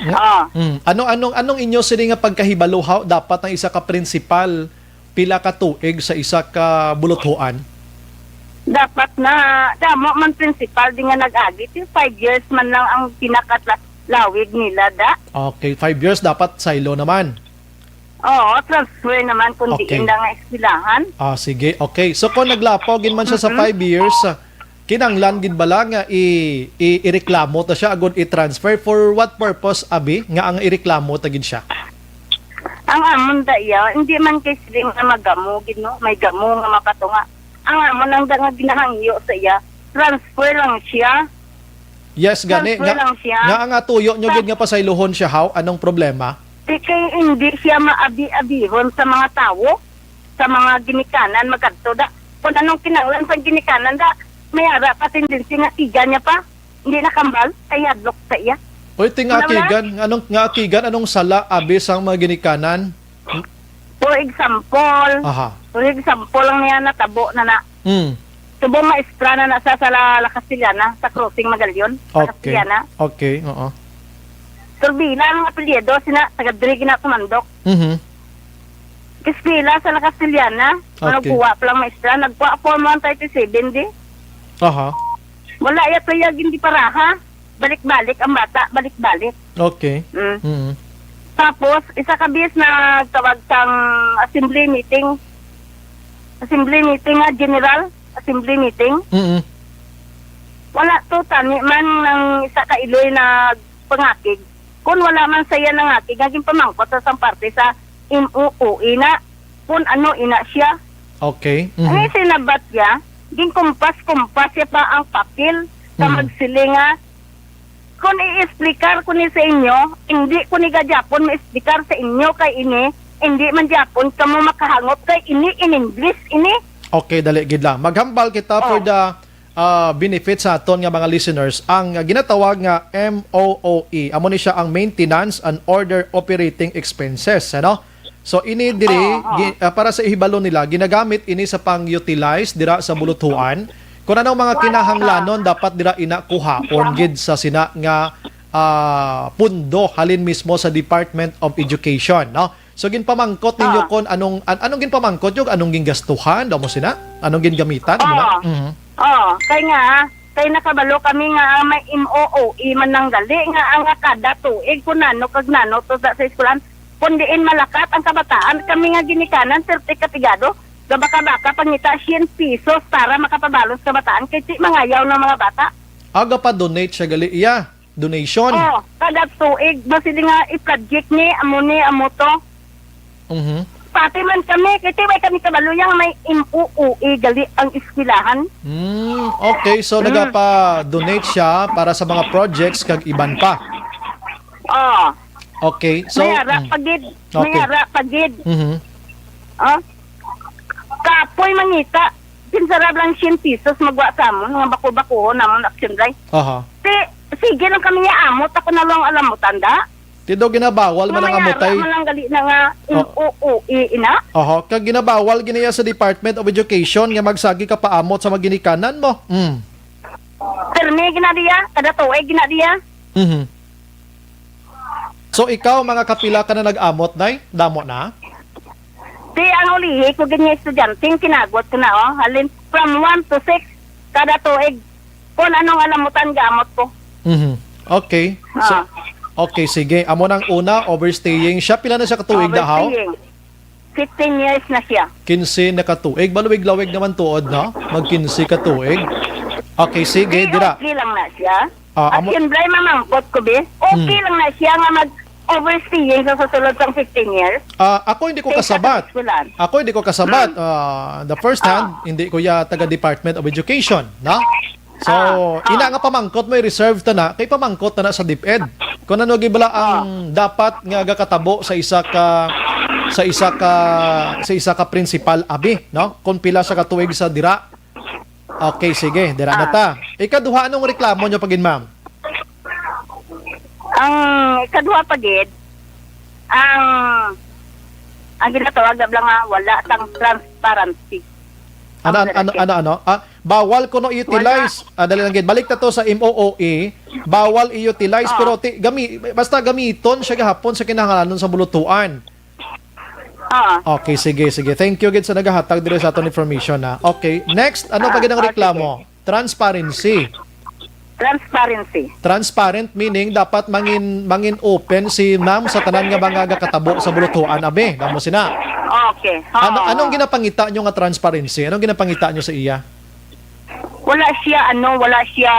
Nga, Ah. mm. Ano, anong, anong inyo sini nga pagkahibalo, ha? Dapat ang isa ka principal, pila ka tuig sa isa ka buluthuan? Dapat na, damo man principal di nga nag-agi. Ti five years man lang ang pinakatlawig nila, da. Okay, five years dapat saylo naman. Oo, transfer naman kung Okay. diin lang nga eskwelahan. Ah, sige. Okay. So, kung naglapaw gid man siya sa Mm-mm. five years, ah, kinanglan gid bala nga i-, i-, ireklamo ta siya agud i-transfer? For what purpose, abi, nga ang ireklamo ta gid siya? Ang amon da iya, hindi man kay sila nga magamo gid, no? May gamo nga mapatunga. Ang amon lang da nga ginahangyo sa iya, transfer lang siya. Yes, gani. Transfer Nga, lang siya. Nga ang atuyo nyo Sa- gid nga pasayluhon siya, how? Anong problema? Di kay hindi siya maabi-abihon sa mga tawo, sa mga ginikanan, magkadto da. Kung anong kinahanglan sa ginikanan da, may ara pa tendency nga tiga niya pa. Hindi nakambal, kay hadlok sa iya. Oy, ti nga Wala, wala. Akigan, anong nga Akigan, anong sala abi sang mga ginikanan? For example, Aha. for example lang niya, natabo na na. Mm. Subong maestra na na sa, sa La, La Castellana, sa Crossing Magalion, La Okay. Castellana. Okay, oo. Turbina ang apelyido, sina, taga diri gina tumandok. Mhm. Eskwela sa La Castellana, Okay. nagkuha pa lang maestra, nagkuha form one thirty-seven di. Aha. Wala ya tuya gindi paraha. Balik-balik ang bata, balik-balik. Okay. Mm. Mhm. Tapos, isa ka bis na tawag sang assembly meeting. Assembly meeting nga, general assembly meeting. Mhm. Wala to, tani man nang isa ka iloy na pangakig. Kung wala man saya nangakig, nga ginpamangkot sa sang parte sa M O O E na, kung ano ina siya. Okay. Mhm. Ang sinabat niya, ginkumpas-kumpas siya pa ang papel sa Mhm. magsiling nga, kung i-explicar ko ni sa inyo, hindi ko ni gadyapon ma-explicar sa inyo kay ini, hindi man dyapon kamo makahangop kay ini in English ini. Okay, dali gid lang. Maghambal kita for Oh. the, ah, benefit sa aton nga mga listeners. Ang, ah, ginatawag nga M O O E, amo ni siya ang maintenance and other operating expenses, ano? So, ini diri, Oo, oo. gi-, ah, para sa ihibalo nila, ginagamit ini sa pang-utilize dira sa buluthuan. Kung anong mga Wala. kinahanglanon, dapat dira ina kuhaon gid sa sina nga, ah, pundo halin mismo sa Department of Education, no? So, ginpamangkot ninyo Ah. kung anong, an-, anong ginpamangkot nyo, anong gingastuhan, daw mo sina? Anong gingamitan, ano na? Oo. Mhm. Oo. Kay nga, kay nakabalo kami nga may M O O E man nang gali, nga ang kada tuig kung nano kag nano to sa, sa eskwelahan, kung diin malakat ang kabataan, kami nga ginikanan, thirty ka pigado, gabaka-baka pangita siyam pesos para makapabalos sa bataan, kay ti mangayaw ng mga bata. Aga pa donate siya gali iya. Donation. Oh, kada tuig, basi di nga i-project ni, amo ni, amo to. Mhm. Pati man kami, kay ti way kami kabalo yang may M O O E gali ang eskwelahan. Mm, okay, so Mm. nagapa-donate siya para sa mga projects kag iban pa. Oh. Okay, so, May ara mm. pa gid. Okay. May ara pa gid. Mhm. Oh. Kapoy mangita. Kinsa ra lang siyam pesos magwa sa amon, nga bako-bakohon namon action, Bray. Aha. Ti, sige lang kami nga amot, ako na lang alamutan, da. Ti daw ginabawal man ang Mamaya amotay. ra man lang gali na nga Oh. M O O E, ina. Aha, kag ginabawal gini ya sa Department of Education nga magsagi ka paamot sa mga ginikanan mo. Mm. Permi gina diya, kada tuig gina diya. Mhm. So, ikaw, mga kapila ka na nag-amot, Nay? Damo na? Ti, ang ulihi ko gid nga estudyante, ang kinagwat ko na, oh. Halin, from one to six, kada tuig, kung anong alamutan, gamot ko. Mhm. Okay. So, Ah. okay, sige. Amo nang una, overstaying siya. Pila na siya katuig, dahaw? Overstaying. Fifteen years na siya. Kinse na ka tuig. Maluwig-lawig naman tuod, no? Mag kinse ka tuig. Okay, sige, Di, dira. okay lang na siya. Ah, At amo- siyempre, mamangkot ko, be. Okay Hmm. lang na siya nga mag-overstaying sa susunod sang fifteen years. Ah, ako hindi ko Sa isa kasabat. ka eskwelahan. Ako hindi ko kasabat. Hmm. Ah, the first hand, Ah. hindi ko ya taga Department of Education, no? So, Ah, ah. ina nga pamangkot mo, i-reserve ta na, kay pamangkot ta na sa DepEd. Kung ano gid bala ang Ah. dapat nga gakatabo sa isa ka, sa isa ka, sa isa ka principal, abi, no? Kung pila sa katuig sa dira. Okay, sige, dira na Ah. ta. Ikaduha, anong reklamo nyo pagin, ma'am? Ang ikaduha pa gid, ang, ang ginatawag na lang nga wala sang transparency. Ano, Ang ano, ano, ano, ano? Ah, bawal kuno i-utilize. Wala. Ah, dali lang gid. Balik ta to sa M O O E. Bawal i-utilize, Ah. pero ti-, gami-, basta gamiton siya gahapon sa kinahanglanon sa bulutuan. Ah. Okay, sige, sige. Thank you gid sa nagahatag diri sa aton information, ha. Okay, next, ano pa Ah, gid ang ah, reklamo? sige. Transparency. Transparency. Transparent meaning dapat mangin, mangin open si ma'am sa tanan nga mga gakatabo sa bulutuan, abi. Damo sina. Okay. Ano, Oo. anong ginapangita nyo nga transparency? Anong ginapangita nyo sa iya? Wala siya, ano, wala siya,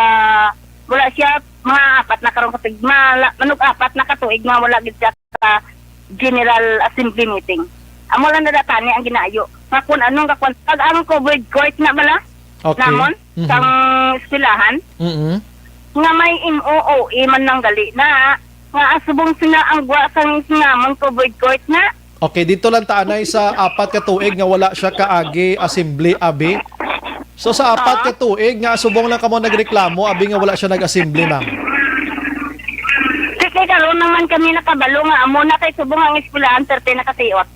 wala siya mga apat na karong katuig, mala-, manug apat na katuig nga wala gid siya sa General Assembly meeting. Amo lang na datani ang ginaayo. Nga kung anong kakuan, pag ang covered court na bala, Okay. namon, Mhm. sang eskwelahan, Mm-mm. nga may M O O E man nang gali na, nga asubong sina ang gwa sang namon covered court na. Okay, dito lang ta anay sa apat ka tuig nga wala siya kaagi assembly, abi. So, sa apat Ah. ka tuig nga subong lang kamo nagreklamo, abi, nga wala siya nag-assembly, ma'am. Kay, kay karon naman kami nakabalo nga amo na kay subong ang eskwelahan, thirty na kasiot.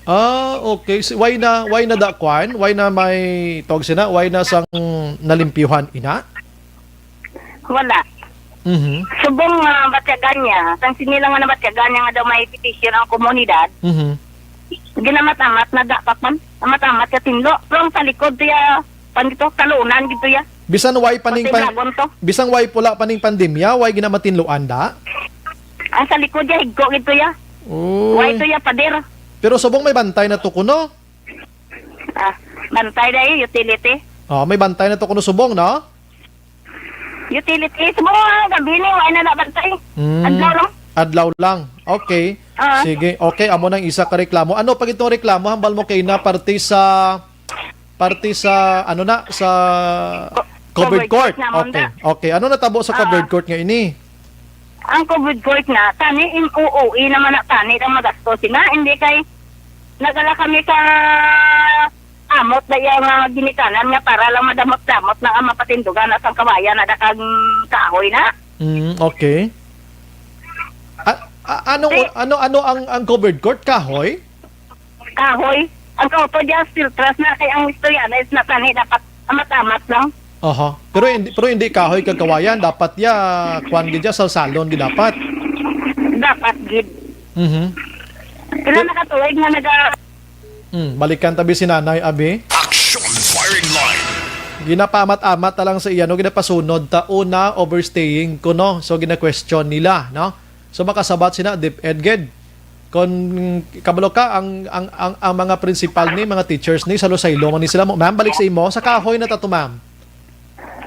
Ah, okay. Si, why na, why na da kwan? Why na may, tawag sina? Why na sang nalimpyuhan ina? Wala. Mhm. Subong nga batyagan niya, sang sini lang nga nabatyagan niya nga daw may petition ang komunidad. Mhm. Ginamat-amat na dapat man. Amat-amat ka tinlo. Pero ang sa likod tiya, pan dito, kalunan dito ya. Bisan way paning Pati pan-, dragon to. Bisan way pula paning pandemya, way ginamatinluan da? Ang sa likod ya, higko gito ya. Uy. Way to ya, pader. Pero subong may bantay na to kuno? Ah, bantay na eh, utility. Oh, may bantay na to kuno subong, no? Utility. Subong nga gabi ni, way na nabantay. Mm. Adlaw lang. Adlaw lang. Okay. Ah. Sige. Okay, amo nang isa ka reklamo. Ano pa gitong reklamo? Hambal mo kay na parte sa, parte sa, ano na, sa Co-, covered covered court. Court namon Okay. da. Okay. Ano natabo sa Ah. covered court nga ini? Ang covered court na, tani in O O E naman na tani ang magasto sina. Hindi kay nagala kami sa amot na iya nga ginikanan nga para lang madamot-damot na ang mapatindugan na sang kawayan na dakang kahoy na. Mm, okay. A-, a-, anong, Di- ano, ano ang, ang covered court? Kahoy? Kahoy. Ang kauto diya, steel truss na kay ang istorya na is natani dapat amat-amat lang. Aha. Pero hindi, pero hindi kahoy kag kawayan. Dapat ya, kwan gid ya, salsalon gid dapat. Dapat gid. Mhm. Pila Di- na ka tuig nga naga- Hmm, balikan tabi si nanay, abi. Action firing line. Ginapaamat-amat ta lang sa iya, no? Ginapasunod ta, una, overstaying ko, no? So, gina-question nila, no? So, makasabat sina, dip-, ed gid. Kon kabalo ka, ang, ang, ang, ang mga principal ni, mga teachers ni, sa Lusaylo man ni sila mo. Ma'am, balik sa imo. Sa kahoy na ta to, ma'am.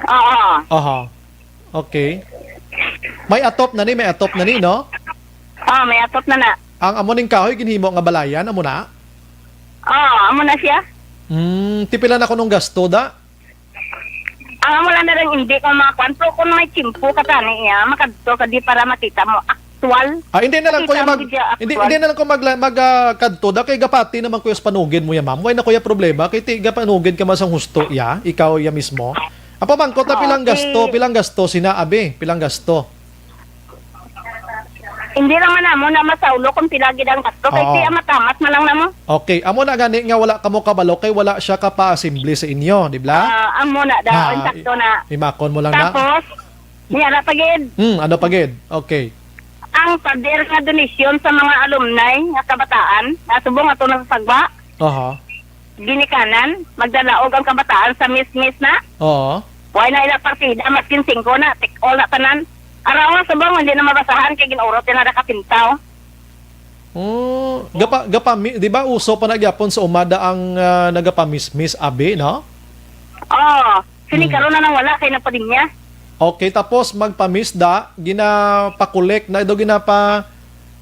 Oo. Aha. Okay. May atop na ni, may atop na ni, no? Ah, may atop na na. Ang amo ning kahoy, ginhimo nga balayan, amo na? Ah, amo na siya. Hmm, ti pila na kunong gasto da? Ang amo lang na lang hindi ko makakuan. Pero kung may tiyempo ka tani iya, makadto ka di para makita mo actual. Ah, hindi na lang, Makita kuya, mo mag-, siya hindi, actual. hindi na lang ko mag-, mag, ah, kadto da kay gapati naman, kuya, sa panugid mo ya, ma'am. Way na, kuya, problema kay ti gapanugid ka man sang husto ya, ikaw ya mismo. Ang pamangkot na Oo, pilang gasto, si pilang gasto sina, abi, pilang gasto. Hindi lang man namo na masaulo kung pila gid ang gasto, kay Oo. ti amat-amat man lang namo. Okay, amo na gani nga wala kamo kabalo kay wala siya kapa-assembly sa inyo, di ba? Ah, amo na daw, Ah, insakto na. i-, imakon mo lang na. Tapos, niya na pa gid. Hmm, ano pa gid? Okay. Ang pader nga donasyon sa mga alumni nga kabataan, nga subong ato na sa Sagwa. Aha. Ginikanan, magdalaog ang kabataan sa mismis na. Oo. Wala na ila partida, maskin singko na, take all na tanan. Araw nga subong, hindi na mabasahan kay gin-urot na nakapintaw. Oh, gapa, gapami-, di ba uso pa na gyapon sa umada ang, ah, nagapamismis, abi, no? Oo. Sini Hmm. karon na nang wala kay nagpadinya. Okay, tapos magpamisda, ginapakolek na do, ginapa-,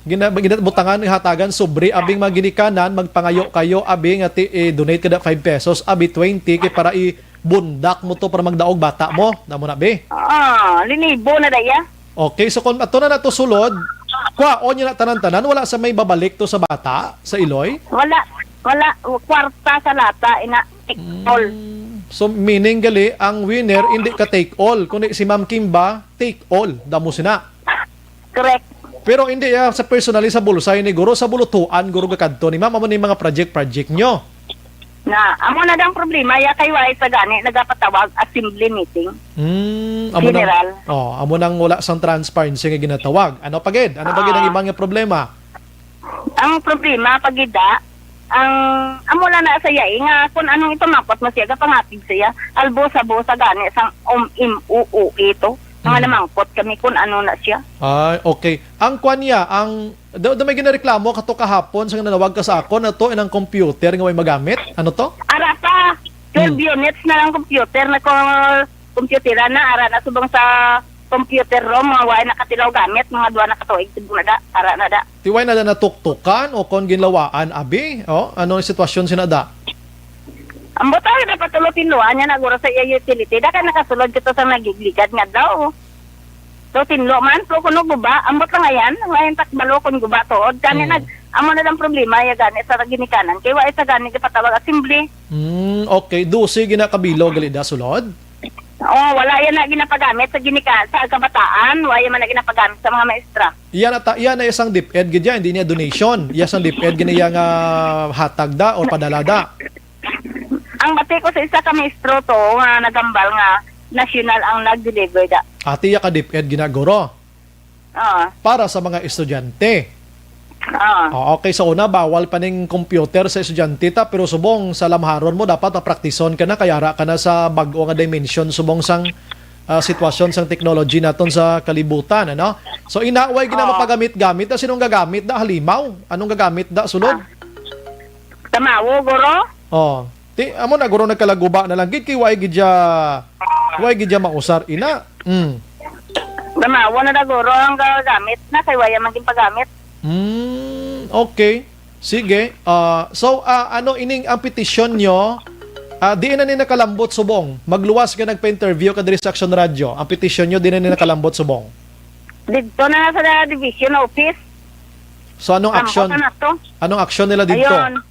gina-, ginabutangan, ihatagan, sobre, abing mga ginikanan, magpangayo kayo, abi, nga ti-, i-donate kada five pesos, abi, twenty, kay para ibundak mo to para magdaog bata mo. Namo na, bi. Ah, linibo na daya. Okay, so kung ato na nato sulod, kwaon niya na tanan-tanan, wala sa may babalik to sa bata, sa Iloy? Wala, wala. Kwarta sa lata, ina. Take all. Mm. So, meaning gali, ang winner, hindi ka take all, kundi si Ma'am Kimba, take all. Damo sina. Correct. Pero hindi, ah, sa personally, sa bulsay ni guro, sa bulutuan, guro, gakadto ni ma'am, amo ni mga project-project nyo. Na, amo na dang problema, ya kay wala sa gani, nagapatawag assembly meeting. Mm, amo nang, General. Oh, amo nang wala sang transparency nga ginatawag. Ano pa gid? Ano pa gid ang Ah. iban nga problema? Ang problema, pagida, ang amo lang na sa iya, eh, nga kung anong ipamangkot mo siya, gapangapig siya. Albo sa busa gani sang um, im, u, u, ito. Mga Mm. namangkot kami kung ano na siya. Ay, okay. Ang kwan niya, ang, do, do may ginareklamo ka to kahapon sa nanawag ka sa akon, ato, inang computer nga way magamit? Ano to? Ara pa, twelve Mm. units na lang computer na ko, computer na, ara na subong sa computer room, nga way nakatilaw gamit, mga duwa na katuig, subong na da, ara na da. Ti way na da natuktukan o kon ginlawaan, abi? O, ano ang sitwasyon sina da? Ang butang na patulo tinluan niya, naguro sa iya utility. Daka nakasulod kito sa nagigligad nga daw. So, tinlo man, so kuno guba, ambot lang ayan, ang ayan takbalo kung guba tuod. Kani Mm. nag, amo na lang problema, ya gani sa ginikanan. Kay wa sa gani gipatawag assembly. Mm, okay. Dose gina ka bilog gali da sulod? Oh, wala yan na ginapagamit sa ginika sa kabataan, wala yan man na ginapagamit sa mga maestra. Iya na ta, iya na isang DepEd gid yan, hindi niya donation. Iya sang DepEd gid niya nga hatag da or padala da. Ang bati ko sa isa ka maestro to nga nagambal nga national ang nag-deliver da. Ati iya ka DepEd ginaguro. Oo. Para sa mga estudyante. Oo. Oh, okay, sa una, bawal pa ning computer sa estudyante ta, pero subong sa lamharon mo, dapat mapraktison ka na, kay ara ka na sa bag-o nga dimension, subong sang, ah, sitwasyon sang technology naton sa kalibutan, ano? So, ina, way gina Oo. mapagamit-gamit na, sinong gagamit da? Halimaw? Anong gagamit da? Sulod? Ah. Tamawo, guro? Oh. Ti, amo na, guro, nagkalaguba na lang gid kay way gid siya, way gid siya mausar, ina. Mm. Tamawo na da, guro, ang gagamit na kay waya man gid pagamit. Mm, okay. Sige. Ah, so, ah, ano ining ang petisyon nyo? Ah, diin na ni nakalambot subong? Magluwas ka nagpa-interview ka diri sa Action Radio. Ang petisyon nyo diin na ni nakalambot subong? Didto na sa division office. So, anong Ambot action? na to. Anong action nila didto? Ayun.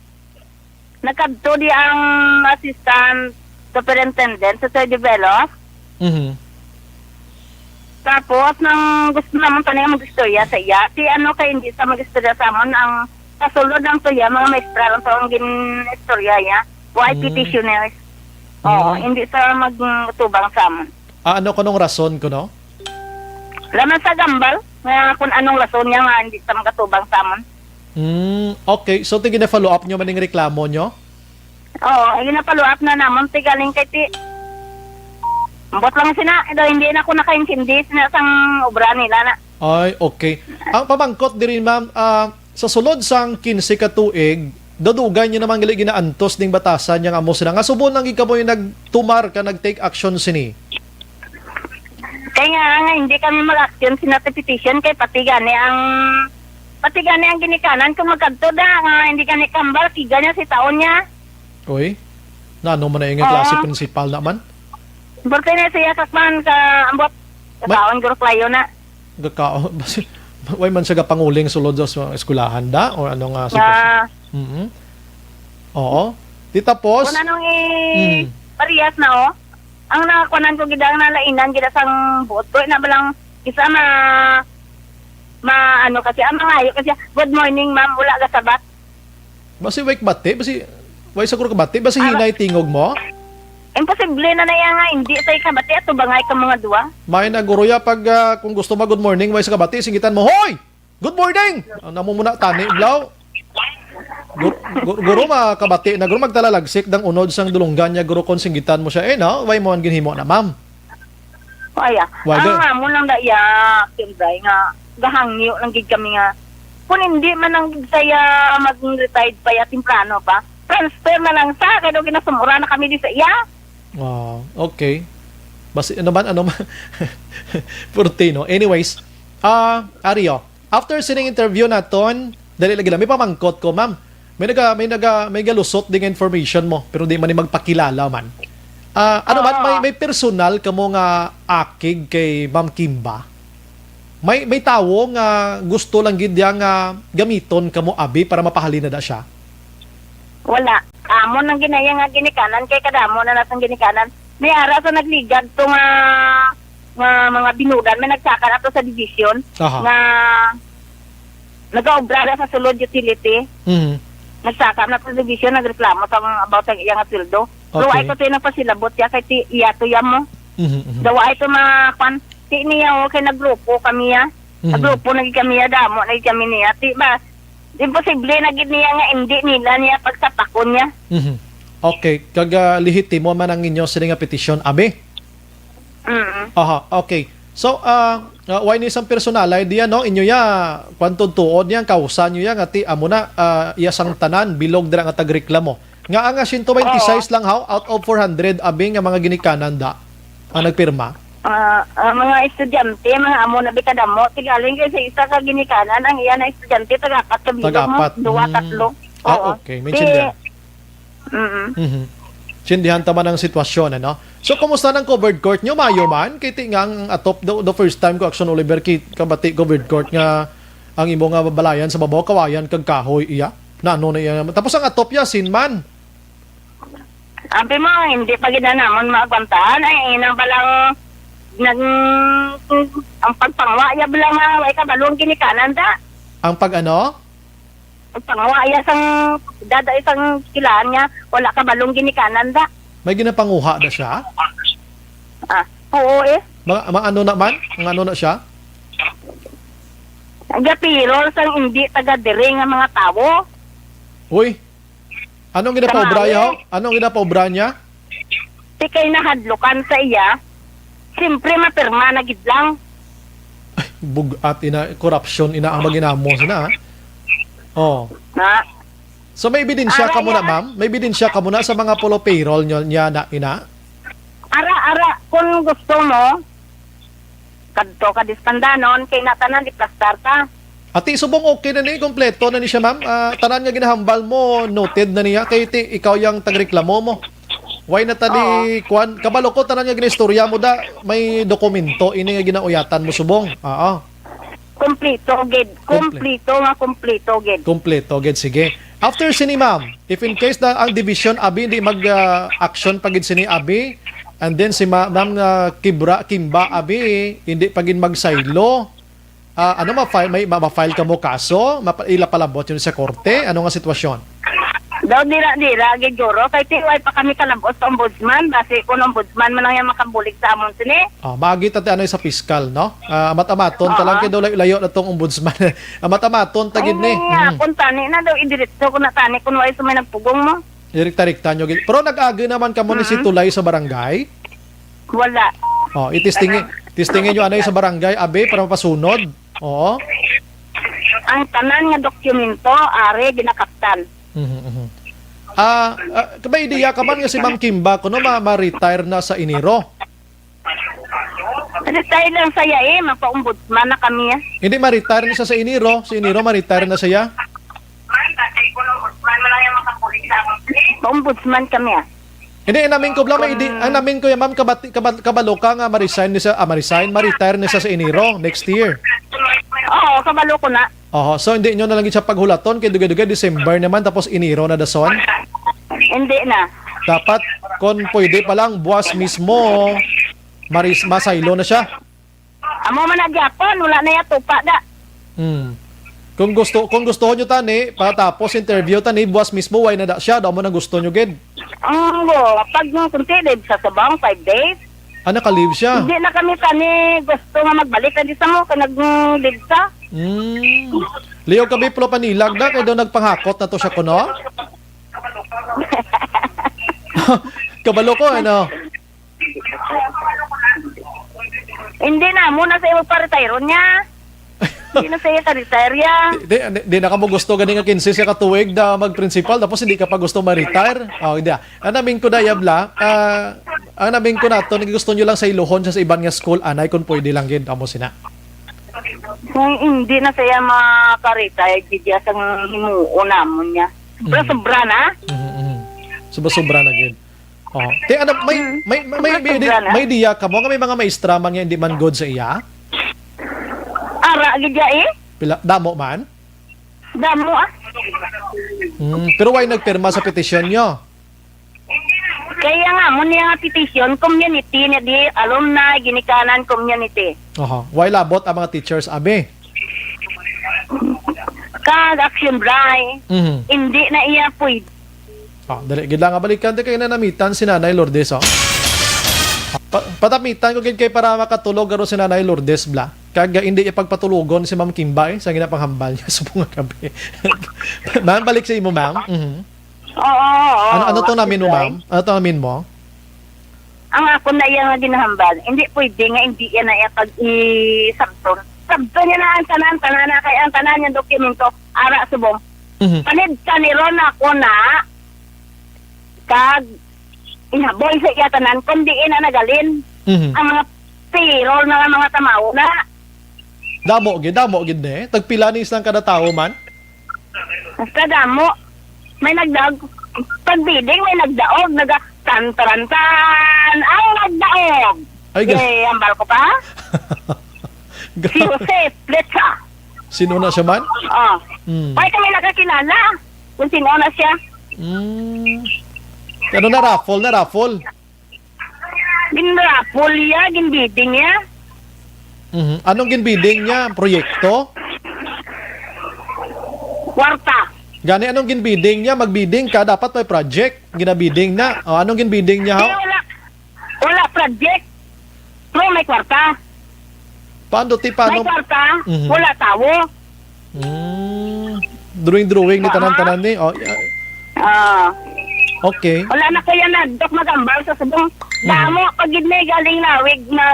Nagkadto di ang assistant superintendent sa Sir Develos. Mhm. Tapos, nang gusto naman kami mag-istorya sa iya, si ano kay hindi sa mag-istorya sa amon, ang kasulod lang to iya, mga maestra lang to ang gin-istorya iya. Why Mm. petitioners? Oo, Mm. hindi sa magtubang sa amon. Ah, ano kunong rason kuno? Laman sa gambal, nga kung anong rason niya nga hindi sa magatubang sa amon. Mm, okay. So, ti gina-follow up nyo man ning reklamo nyo? Oo, ay gina-follow up na namon, ti galing kay ti. Ambot lang sina, daw hindi na ko nakaintindi sina sang obra nila na. Ay, okay. Ang pamangkot diri, ma'am, ah, sa sulod sang quince ka tuig, daw dugay nyo naman gali ginaantos ning batasan niya nga amo sila. Nga subon lang gid kamo yung nagtumar ka, nag-take action sini? Kay nga, nga hindi kami mag-action sa petition kay pati gani ang, pati gani ang ginikanan kung magkadto da, nga hindi gani kambal, kiga niya si taon niya. Uy, nano man na yung klase Oo. principal naman? Birthday na siya sa kwan, sa ambot. Sa May taon, guro, playo na. Gakao, basi, way man siya gapanguling sulod sa eskwelahan da? O ano nga sitwasyon? Yeah. Mhm. Oo. Di tapos? Kung anong i-, Mm. parehas na, oh. Ang nakakuanan ko gid ang nalainan gid sang buot ko, na ba lang isa ma-, ma-, ano kasi, ang mangayo kasi, "Good morning, ma'am, wala gasabat." Basi way kabati, basi way sa guro kabati, basi Ara- hinay tingog mo? Imposible na na iya nga hindi sa ikabati ato bangay ka mga duwa. May naguro ya pag, ah, kung gusto mo good morning, way sa kabati, singgitan mo, "Hoy! Good morning!" Ano mo muna, tani, blaw? Gur-, gur-, guro, makabati na, guro, magtalalagsik dang unod sang dulunggan niya, guro, kung singgitan mo siya. Eh, no? Way mo ang ginhimo na, ma'am? Ay, ah. Why Ang ga- amo lang da iya, Kimbray, nga gahangyo lang gid kami nga kung hindi man lang gid saya mag-retired pa ya, temprano pa, transfer na lang sa, kay daw ginasumura na kami di sa iya. Ah, okay. Basi, ano man, ano man. Purti, no? Anyways, ah, Ario, after sining interview naton, dali lagi lang, may pamangkot ko, ma'am. May naga, may naga, may galusot din nga information mo, pero di man ni magpakilala man. Ah, ano man, may, Ah. may personal kamo nga akig kay Ma'am Kimba? May, may tawo nga gusto lang gid niya nga gamiton kamo, abi, para mapahalin na da siya? Wala. Amo nang ginaya nga ginikanan kay kadamo na natong ginikanan. May ara sa nagligad to nga, nga mga binudan, may nagsaka na to sa division Aha. nga nagaobra na sa sulod utility. Mhm. Nagsaka na to sa division, nagreklamo sa mga about sa iya nga sweldo. Pero Okay. ay ko to yung nagpasilabot siya kay ti, iya to yan mo. Mhm, mhm. Daw ay to mga kwan, ti niya, oh, kay nagrupo kami ya. Mhm. Nagrupo na gid kami ya, damo na gid kami niya. Ti ba, imposible na gid niya nga hindi nila niya pagsapakon niya. Mhm. Okay, kag, ah, lehitimo man ang inyo sini nga petisyon, abi? Mm. Aha, okay. So, ah, ah, why ni isang personal idea, no? Inyo ya, kwan, tuod niya, ang kausa nyo ya, nga ti, amo na, ah, iya sang tanan, bilog dira nga tagreklamo. Nga ang, ah, siyento veintiséis Oo. lang, how? Out of four hundred, abi, nga mga ginikanan da, ang nagpirma? Ah, ang mga estudyante, mga amo na bitadamo, tigaling kay sa isa ka ginikanan, ang iya na estudyante, tag-apat ka bilog mo, Tag-apat. duwa, Mm. tatlo. Ah, Oo. okay. May Di, intindihan. Mm-mm. Mhm. Sindihan ta man ang sitwasyon, ano? So, kumusta nang covered court nyo? Mayo man? Kay ti nga ang atop, the, the first time ko, Action Oliver, ki-, kabati covered court nga ang imo nga balayan sa babaw, kawayan kag kahoy, iya. Na ano na iya naman? Tapos ang atop iya, sin man. Abi mo, hindi pa gid na namon maagwantahan. Ay, inang balang nag-, ang pagpangwa ya bala nga, way kabalo ang ginikanan da. Ang pag-ano? Pagpangwa ya sang dada isang kilaan nga, wala kabalo ang ginikanan da. May ginapanguha na siya? Ah, oo eh. Mga, mga ano naman? Mga ano na siya? Nagapirol sang hindi taga diri nga mga tawo. Uy, anong ginapaubra Tama, niya, eh. Ho? Anong ginapaubra niya? Ti kay nahadlukan sa iya, siyempre mapirma na gid lang. Bug-at ina, korupsyon ina ang maginamo sina, ha? Oh. Na, So may ebidensya Ara ka muna, yan. Ma'am? May ebidensya ka muna sa mga pulo payroll nyo, niya na ina? Ara, ara, kung gusto mo, kadto ka dispandanon, kay natanan iplastar ka. Ati, subong okay na ni, kompleto na ni siya, ma'am. Ah, tanan nga ginahambal mo, noted na niya. Kay ti, ikaw yang tagreklamo mo. Why na tali, Oo. Kwan? Kabalo ko, tanan nga ginistorya mo da, may dokumento, ini nga ginauyatan mo subong. Oo. Kompleto gid. Komple- Kompleto nga kompleto gid. Kompleto gid, sige. After sini, ma'am, if in case na ang division abi hindi mag, ah, action pa gid sini abi, and then si ma-, ma'am, ah, Kibra, Kimba abi, hindi pa gid magsaylo, ah, ano, ma-file, may, ma-, ma-file ka mo kaso? Mapa-, ila palabot yun sa korte? Ano nga sitwasyon? Daw dira-dira gid guro, kay ti way pa kami kalabot sa ombudsman, basi kun ombudsman man lang yang makabulig sa amon sini. Ah, maagi ta ti ano sa piskal, no? Ah, amat-amaton ta lang Oo. Kay daw layo-layo na tong ombudsman. Amat-amaton ta gid ni. Ay, Mm. Akon tani na daw, idiretso ko na tani kung wala sa may nagpugong mo. Direkta-rekta nyo gid. Pero nag-agi naman kamo ni si Mm-mm. Tulay sa barangay? Wala. Oh, itistingi, tistingi nyo anay sa barangay, abi, para mapasunod. Oo. Ang tanan nga dokumento, ari, ginakaptan. Mhm, mhm. Ah, ah, may ideya ka man nga si Ma'am Kimba, kuno ma-, ma-retire na sa Enero? Retire lang saya eh, magpa-ombudsman na kami eh. Hindi, ma-retire na siya sa Enero. Si Enero, ma-retire na siya. Pa-ombudsman kami ah. Hindi, ang namin ko lang, may ide-, ang namin ko yan, ma'am, kabati-, kaba-, kabalo ka nga ma-resign ni sa, ah, ma-resign, ma-retire ni sa, sa Enero next year. Oo, kabalo ko na. Oho, so hindi nyo na lang siya paghulaton kay dugay-dugay December naman tapos Enero na dason? Hindi na. Dapat, kung pwede pa lang, buwas mismo, maris-, masaylo na siya. Amo man na gyapon, wala na ya tupa da. Hmm. Kung gusto, kung gusto nyo tani, patapos interview tani, buwas mismo, way na da siya, daw mo na gusto nyo gid. Ang go, pag nung kunti, live sa subong, five days. Ah, naka-leave siya? Hindi na kami tani gusto nga magbalik na di sa mo, kay nag-leave sa. Hmm. Liyaw kami, Plo Panilag na, kay daw nagpanghakot na to siya kuno? Kabalo ko, ano? Hindi na, muna sa imo pa retire niya. Hindi na siya ka-retire ya. Di, di, di na ka mo gusto gani nga kinse siya ka tuig na mag-principal, tapos hindi ka pa gusto ma-retire? Oh, hindi ah. Ang namin ko na, Yabla, ah, ang namin ko nato, gusto nyo lang sa iluhon siya sa iban nga school, anay kung pwede lang gid, amo sina. Kung hindi na siya maka-retire, di siya sang himuon namon niya. Pero Mm. sobra na. Mhm, mhm. Sobra-sobra na gid. Oh. Te, ano, may, Mm. may, may, may, Sobra-sobra na. May idea ka mo nga may mga maestra man nga hindi man good sa iya? Ara, gid ya eh. Pila, damo man? Damo ah. Hmm, pero why nagpirma sa petisyon nyo? Kaya nga, mo niya nga petition, community na di, alumni, ginikanan, community. Oho. Why labot ang mga teachers, abi? Kag action, Bray. Mhm. Hindi na iya pwede. Ah, dali, gid lang nga balikan, di kayo nanamitan si Nanay Lourdes, oh. Pa-, patamitan ko gid kay para makatulog garo si Nanay Lourdes, bla. Kag, ah, hindi ipagpatulogon si Ma'am Kimba, eh, sa ginapanghambal niya sa bunga gabi. Ma'am, balik sa imo, ma'am. Mhm. Oo, oo, Ano, ano to oo, namin mo, Bray. Ma'am? Ano to namin mo? Ang ako na iya nga ginahambal, hindi pwede nga hindi iya na iya pag-isabton. Sabton niya na ang tanan, tanan na kay ang tanan niyang dokumento, ara subong. Mhm. Panid sa ni Ron ako na, kag ihabol sa iya tanan, kung diin na nagalin Mhm. ang mga payroll nga mga tamaw na. Damo gid, damo gid ni. Tagpila ni isang kada tawo man? Kadamo. May nagdaog. Pag bidding, may nagdaog. Naga, tan, taran, tan. Ang nagdaog. Ay, gal- Eh, ang barko pa? Gal- Si Jose Flecha. Sino na siya man? Oh. Hmm. Ay, kami nakakilala. Kung sino na siya. Hmm. Ano na raffle, na raffle? Ginraffle niya, ginbidding niya. Mhm. Anong ginbidding niya? Proyekto? Kwarta. Gani, anong ginbidding niya? Magbidding ka, dapat may project. Ginabidding na. O, anong ginbidding niya, ho? Kaya wala, wala project. Pero may kwarta. Paano, ti, paano? May kwarta, Mhm. wala tawo. Mm. Drawing-drawing ni Wa? tanan-tanan ni. Oh, yeah. Ah. Okay. Wala na ko yan na, Dok, magambal sa subong. Mhm. Damo, pag gid may galing lawig na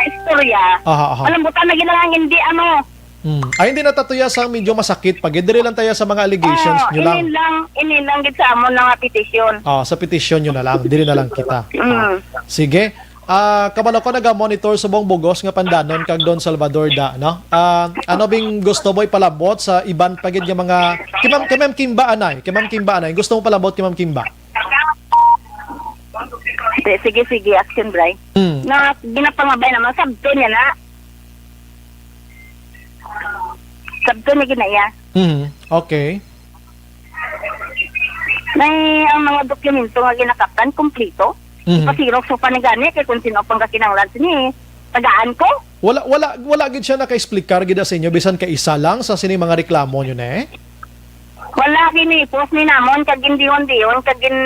istorya. Aha, aha. Alam mo, tanag lang hindi, ano. Mm. Ay, hindi natatuya sa medyo masakit pa gid. Diri lang tayo sa mga allegations Oo, nyo lang. inin lang, inin lang gid sa amon nga petisyon. Ah, sa petisyon nyo na lang. Diri na lang kita. Mm. Ah, sige. Ah, kabalo ko naga-monitor subong bugos nga Pandanon kag Don Salvador da, no? Ah, ano bing gusto mo ipalabot sa iban pa gid nga mga kay Ma'am, kay Ma'am Kimba anay, kay Ma'am Kimba anay, gusto mo palabot kay Ma'am Kimba? Sige, sige, sige, action, Bray. Hmm. Na ginapangabay naman, sabto niya na. Sabto niya ginaya. Hmm, okay. May ang mga dokumento nga ginakaptan, kompleto. Mhm. Ipasirok sa panigani kay kung sino pang kakinahanglan sini, tagaan ko. Wala, wala, wala gid siya naka-explicar gid sa inyo bisan ka isa lang sa sini mga reklamo nyo, ne? Wala, ginipos ni namon kag gindihon-dihon kag gin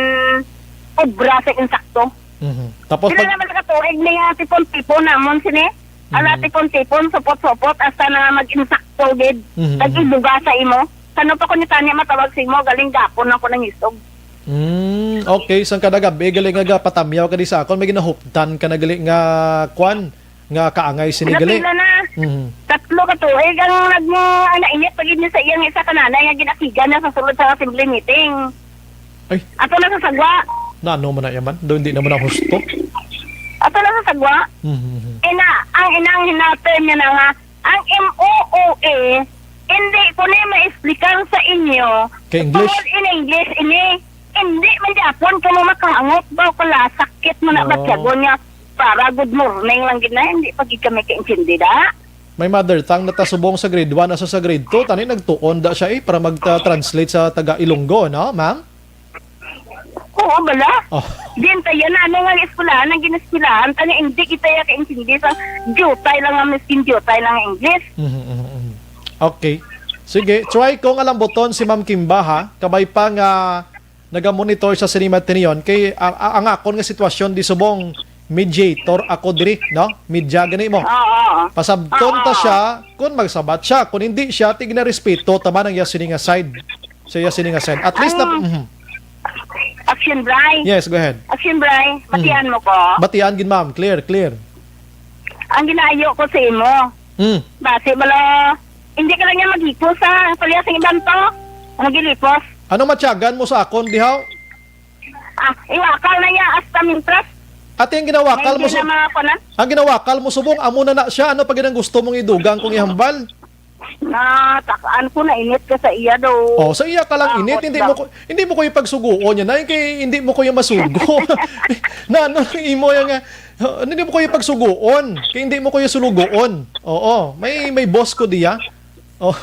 obra sa insakto. Mhm. Tapos Sila pag naman sa katuig ni nga tipon-tipon namon sini. Ala, Mhm. tipon-tipon, supot-supot, hasta na mag-insakto gid. Mhm, Kag mhm. ibuga sa imo. Kano pa ko ni tani matawag sa imo, galing gapon lang ko nangisog. Mm, okay. Sang kada gabi, gali nga gapatamyaw ka di sa akon, may ginahuptan ka na gali nga kwan, nga kaangay sini gali. Napila na. Mhm. Tatlo ka tuig ang nagmo-, ang nainit pa gid ni sa iyang isa ka nanay nga ginakigan na sa sulod sa assembly meeting. Ay. Ato na sa sagwa. Na ano man na yaman? Do, hindi naman na husto. Ato na sa sagwa. Mhm, mhm. Ina, ang inang hinater niya na nga, ang M O O A, hindi ko ni ma-explicar sa inyo. Kay English? Tungod in English ini. Hindi man gyapon kamo makahangop ba, kala sakit mo na Oo. batyagon niya. Para good morning lang gid na, hindi pa gid kami kaintindi da. May mother tongue na ta subong sa grade one, asa sa grade two, tani nagtuon da siya, eh, para magta-translate sa taga Ilonggo, no, ma'am? Oo, bala. Oh. Din tayo na, ano nga eskwelahan, ang gineskwelahan, tani hindi kita ya kaintindi sa jutay lang ang miskin jutay lang ang English. Mhm, mhm, mhm. Okay. Sige, try ko nga lambuton si Ma'am Kimba, ha. Kabay pa nga naga-monitor sa Cinema Ateneo kay, a-, a-, ang akon nga sitwasyon di subong mediator ako diri, no? Media gani mo. Oo. Pasabton ta Oo. siya, kung magsabat siya, kung hindi siya, tigna respeto ta man ang iya sini nga side. Sa iya sini nga side. At least na, Ang mhm. Action, Bray. Yes, go ahead. Action, Bray. Mhm. Batian mo ko. Batian gid, ma'am. Clear, clear. Ang ginaayo ko sa imo. Hmm. Basi bala, hindi ka lang niya maghipos, ha? Palihas ang iban to. Ang gilipos. Ano matyagan mo sa akon, dihaw? Ah, iwakal na niya hasta mintras. Ate, ang ginawakal May mo hindi su-, na mga kunan. ang ginawakal mo subong, amo na na siya. Ano pa gid ang gusto mong idugang kong ihambal? Na, takaan ko na init ka sa iya daw. Oh, sa iya ka lang Ah, init, what hindi the mo ko, hindi mo ko ipagsuguon yan, ay, kay hindi mo ko yung masugo. Na ano ang imo yung, ah, hindi mo ko ipagsuguon, kay hindi mo ko yung sulugoon. Oo, may, may boss ko diya. Oh.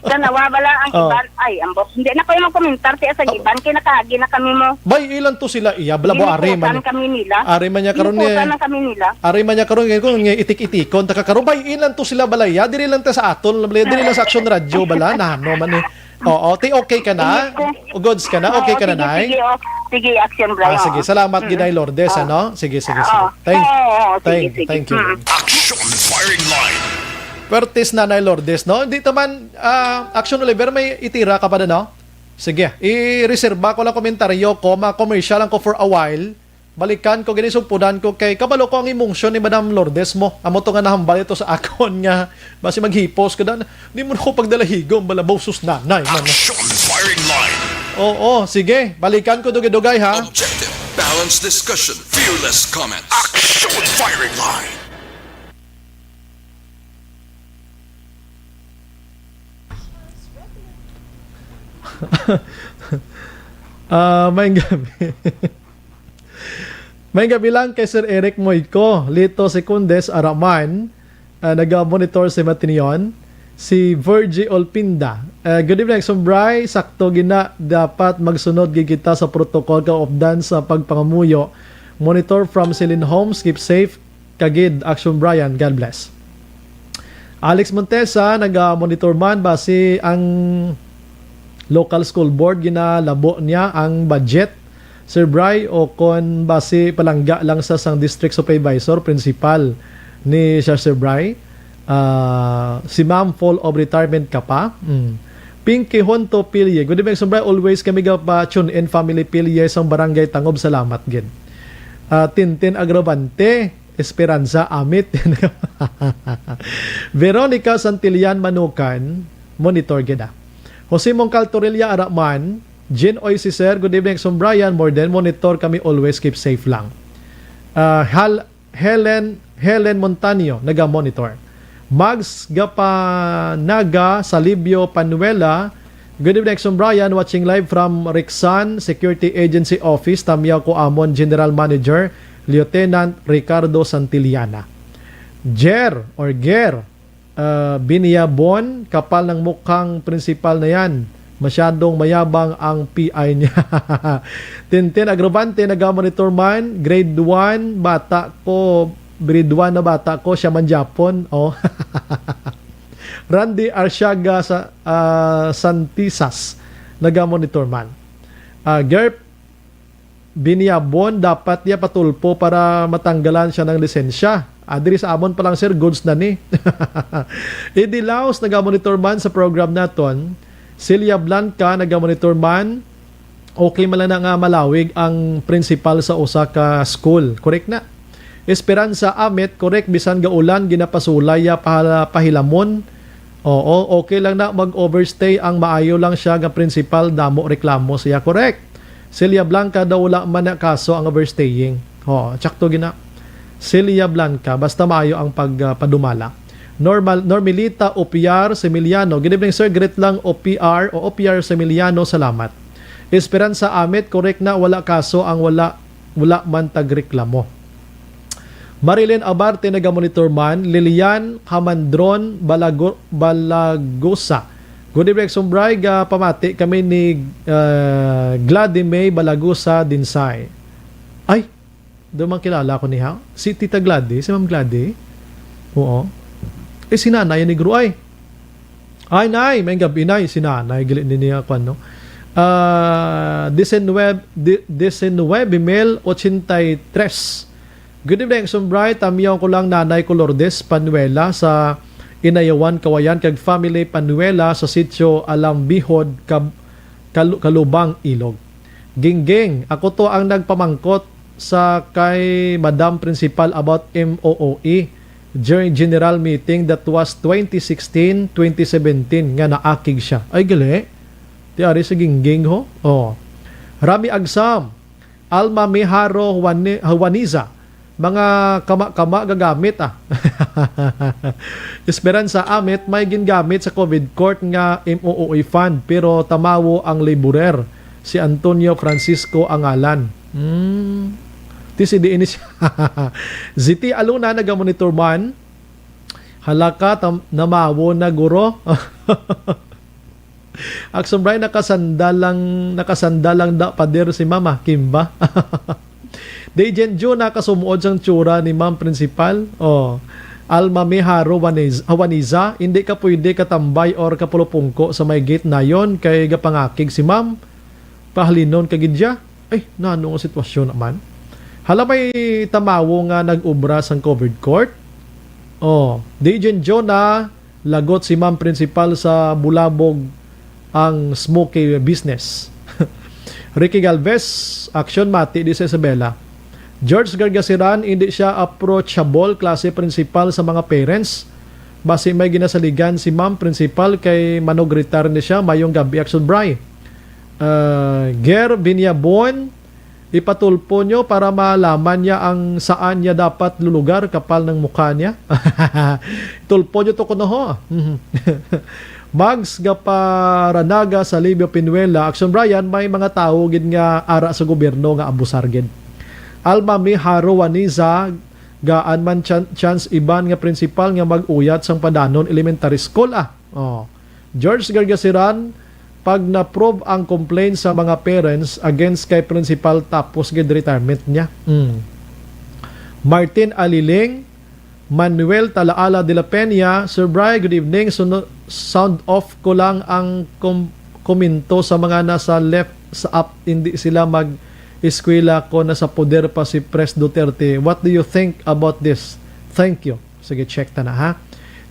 Tanawa bala ang Oh. iban. Ay, ang boss. Hindi na kayo magkomentar siya sa Oh. iban, kay nakaagi na kami mo. Bay, ilan to sila iya? Bala mo, ari man Ginukutan niya. kami nila. Ari man niya karon Ginukutan niya. lang kami nila. Ari man niya karon, ngayon kung nga itik-itikon, taka karon, bay, ilan to sila balaya? Diri lang ta sa aton, balaya, diri lang sa Action Radio, bala, na, no, man eh. Oo, ti okay ka na? Init ko. O, goods ka na? Okay Oo, ka na, sige, Nay? sige, oh. Sige, Action, Brian, Ah, sige. oo. Salamat, Mm. Ginay Lourdes, Ah. ano? Sige, sige, sige. Oo. Thank, Oo, oo, sige, thank, sige. thank you. Mm. Action Firing Line. Pertis, Nanay Lourdes, no? Hindi naman, ah, Action Oliver, may itira ka pa na, no? Sige, i-reserva ko lang komentaryo ko, ma-commercial lang ko for a while. Balikan ko, gani sugpunan ko kay kabalo ko ang emotion ni Madam Lourdes mo. Amo to nga nahambal ito sa akon nga basi maghipos ka dan. Di mo na ko pagdalahigom, balabaw sus nanay man. Action Firing Line. Oo, sige. Balikan ko dugay-dugay, ha? Objective, balanced discussion, fearless comments. Action Firing Line. Ah, may gabi. May gabi lang kay Sir Eric Moico, Lito Secondes Araman, ah, naga-monitor sa Matinion, si Virgie Olpinda, Uh, good evening, Action Bri. Sakto gina, dapat magsunod gid kita sa protocol kaupdan sa pagpangamuyo. Monitor from Celine Homes. Keep safe kagid, Action Brian. God bless. Alex Montesa, naga-monitor man basi ang local school board, ginalabo niya ang budget, Sir Bri, o kon basi palangga lang sa sang district supervisor, principal ni siya, Sir Bri? Ah, si Ma'am full of retirement ka pa? Mm. Pinky Honto Pilye. Good evening, Sir Bri. Always kami ga pa tune in, family Pilye sang Barangay Tangob. Salamat gid. Ah, Tintin Agravante, Esperanza Amit. Veronica Santillan Manukan, monitor gid, ah. Jose Mongcal Torilla Araman, Jean Oy, si Sir, good evening, Sir Brian. More than monitor kami, always keep safe lang. Ah, Hal-, Helen, Helen Montaño, naga-monitor. Mags Gapanaga, Salibio Panuela, good evening, Sir Brian, watching live from Rixan Security Agency Office, Tamyaw ko amon General Manager, Lieutenant Ricardo Santillana. Jer or Ger, ah, Biniabon, kapal ng mukhang principal na yan. Masyadong mayabang ang P I niya. Tintin Agravante, naga-monitor man, grade one, bata ko, grade one na bata ko, siya man Japon. Oh. Randy Arsiaga sa, ah, Santisas, naga-monitor man. Ah, Gerp Biniabon, dapat niya patulpo para matanggalan siya ng lisensya. Ah, diri sa amon pa lang, sir, goods na ni. Eddie Laos, naga-monitor man sa program naton. Celia Blanca, naga-monitor man. Okay man lang na nga malawig ang principal sa usa ka school. Correct na. Esperanza Amit, correct, bisan gaulan, ginapasulay ya pa-, pahilamon. Oo, okay lang na mag-overstay ang maayo lang siya nga principal, damo reklamo siya. Correct. Celia Blanca daw wala man na kaso ang overstaying. Oo, tsakto gina. Celia Blanca, basta maayo ang pag, ah, padumala. Normal, Normilita Opiar Semiliano. Good evening, sir. Greet lang Opiar o Opiar Semiliano. Salamat. Esperanza Amit, correct na, wala kaso ang wala, wala man tagreklamo. Marilyn Abarte, naga-monitor man. Lilian Hamandron Balago-, Balagosa. Good evening, Sir Bri. Ga pamati kami ni, ah, Glady May Balagosa Dinsay. Ay, do man kilala ko niya. Si Tita Glady, si Ma'am Glady. Oo. Eh, si Nanay ni Guru ay. Ay, Nay, may gabi, Nay. Si Nanay, gali ni niya, kwan, no? Ah, diecinuebe, di-, diecinuebe mil ochenta y tres. Good evening, Sir Bri. Tamyaw ko lang, Nanay ko Lourdes Panuela sa Inayawan, Kawayan, kag family Panuela sa sitio Alambihod, Kab-, Kalu-, Kalubang, Ilog. Gingging, ako to ang nagpamangkot sa kay Madam Principal about M O O E during general meeting that was twenty sixteen, twenty seventeen, nga naakig siya. Ay, gali. Ti ari sa Gingging, ho? Oh. Rami Agsam, Alma Miharo Juani-, Juaniza, mga kama-kama gagamit, ah. Esperanza Amit, may gingamit sa COVID court nga M O O E fund, pero tamawo ang laborer, si Antonio Francisco ang ngalan. Hmm. Ti si diin ni siya. Ziti Aluna, naga-monitor man. Hala ka, tam-, namawo na, guro. Action Brian, nakasandal lang, nakasandal lang da, pader si Mama Kimba. Dejen Jun, nakasumuod sang tsura ni Ma'am Principal. Oh. Alma Miharo Juaniz-, Juaniza, hindi ka pwede katambay or kapulupungko sa may gate nayon kay gapangakig si Ma'am. Pahalinon ka gid siya. Ay, nano nga sitwasyon naman? Hala, may tamawo nga nag-obra sang covered court? Oh, Dejen Jonah, lagot si Ma'am Principal sa bulabog ang smoky business. Ricky Galvez, action mati di sa Isabela. George Gargasiran, hindi siya approachable klase principal sa mga parents. Basi may ginasaligan si Ma'am Principal kay manugritar ni siya. Mayong gabi, Action Bri. Ah, Ger Viñabon, ipatulpo nyo para malaman niya ang saan niya dapat lulugar, kapal ng mukha niya. Tulpo nyo to kuno, ho. Mags Gaparanaga sa Livio Pinuela, Action Brian, may mga tawo gid nga ara sa gobyerno nga abusar gid. Alma Miharo Juaniza, gaan man chan-, chance iban nga principal nga mag-uyat sang Padanon Elementary School, ah. Oh. George Gargasiran, pag na-prove ang complaint sa mga parents against kay principal, tapos gid retirement niya. Mm. Martin Aliling, Manuel Talaala de la Peña, Sir Bry, good evening. Suno-, sound off ko lang ang kom-, komento sa mga nasa left sa app, hindi sila mag-eskwela ko nasa poder pa si Pres Duterte. What do you think about this? Thank you. Sige, check ta na, ha.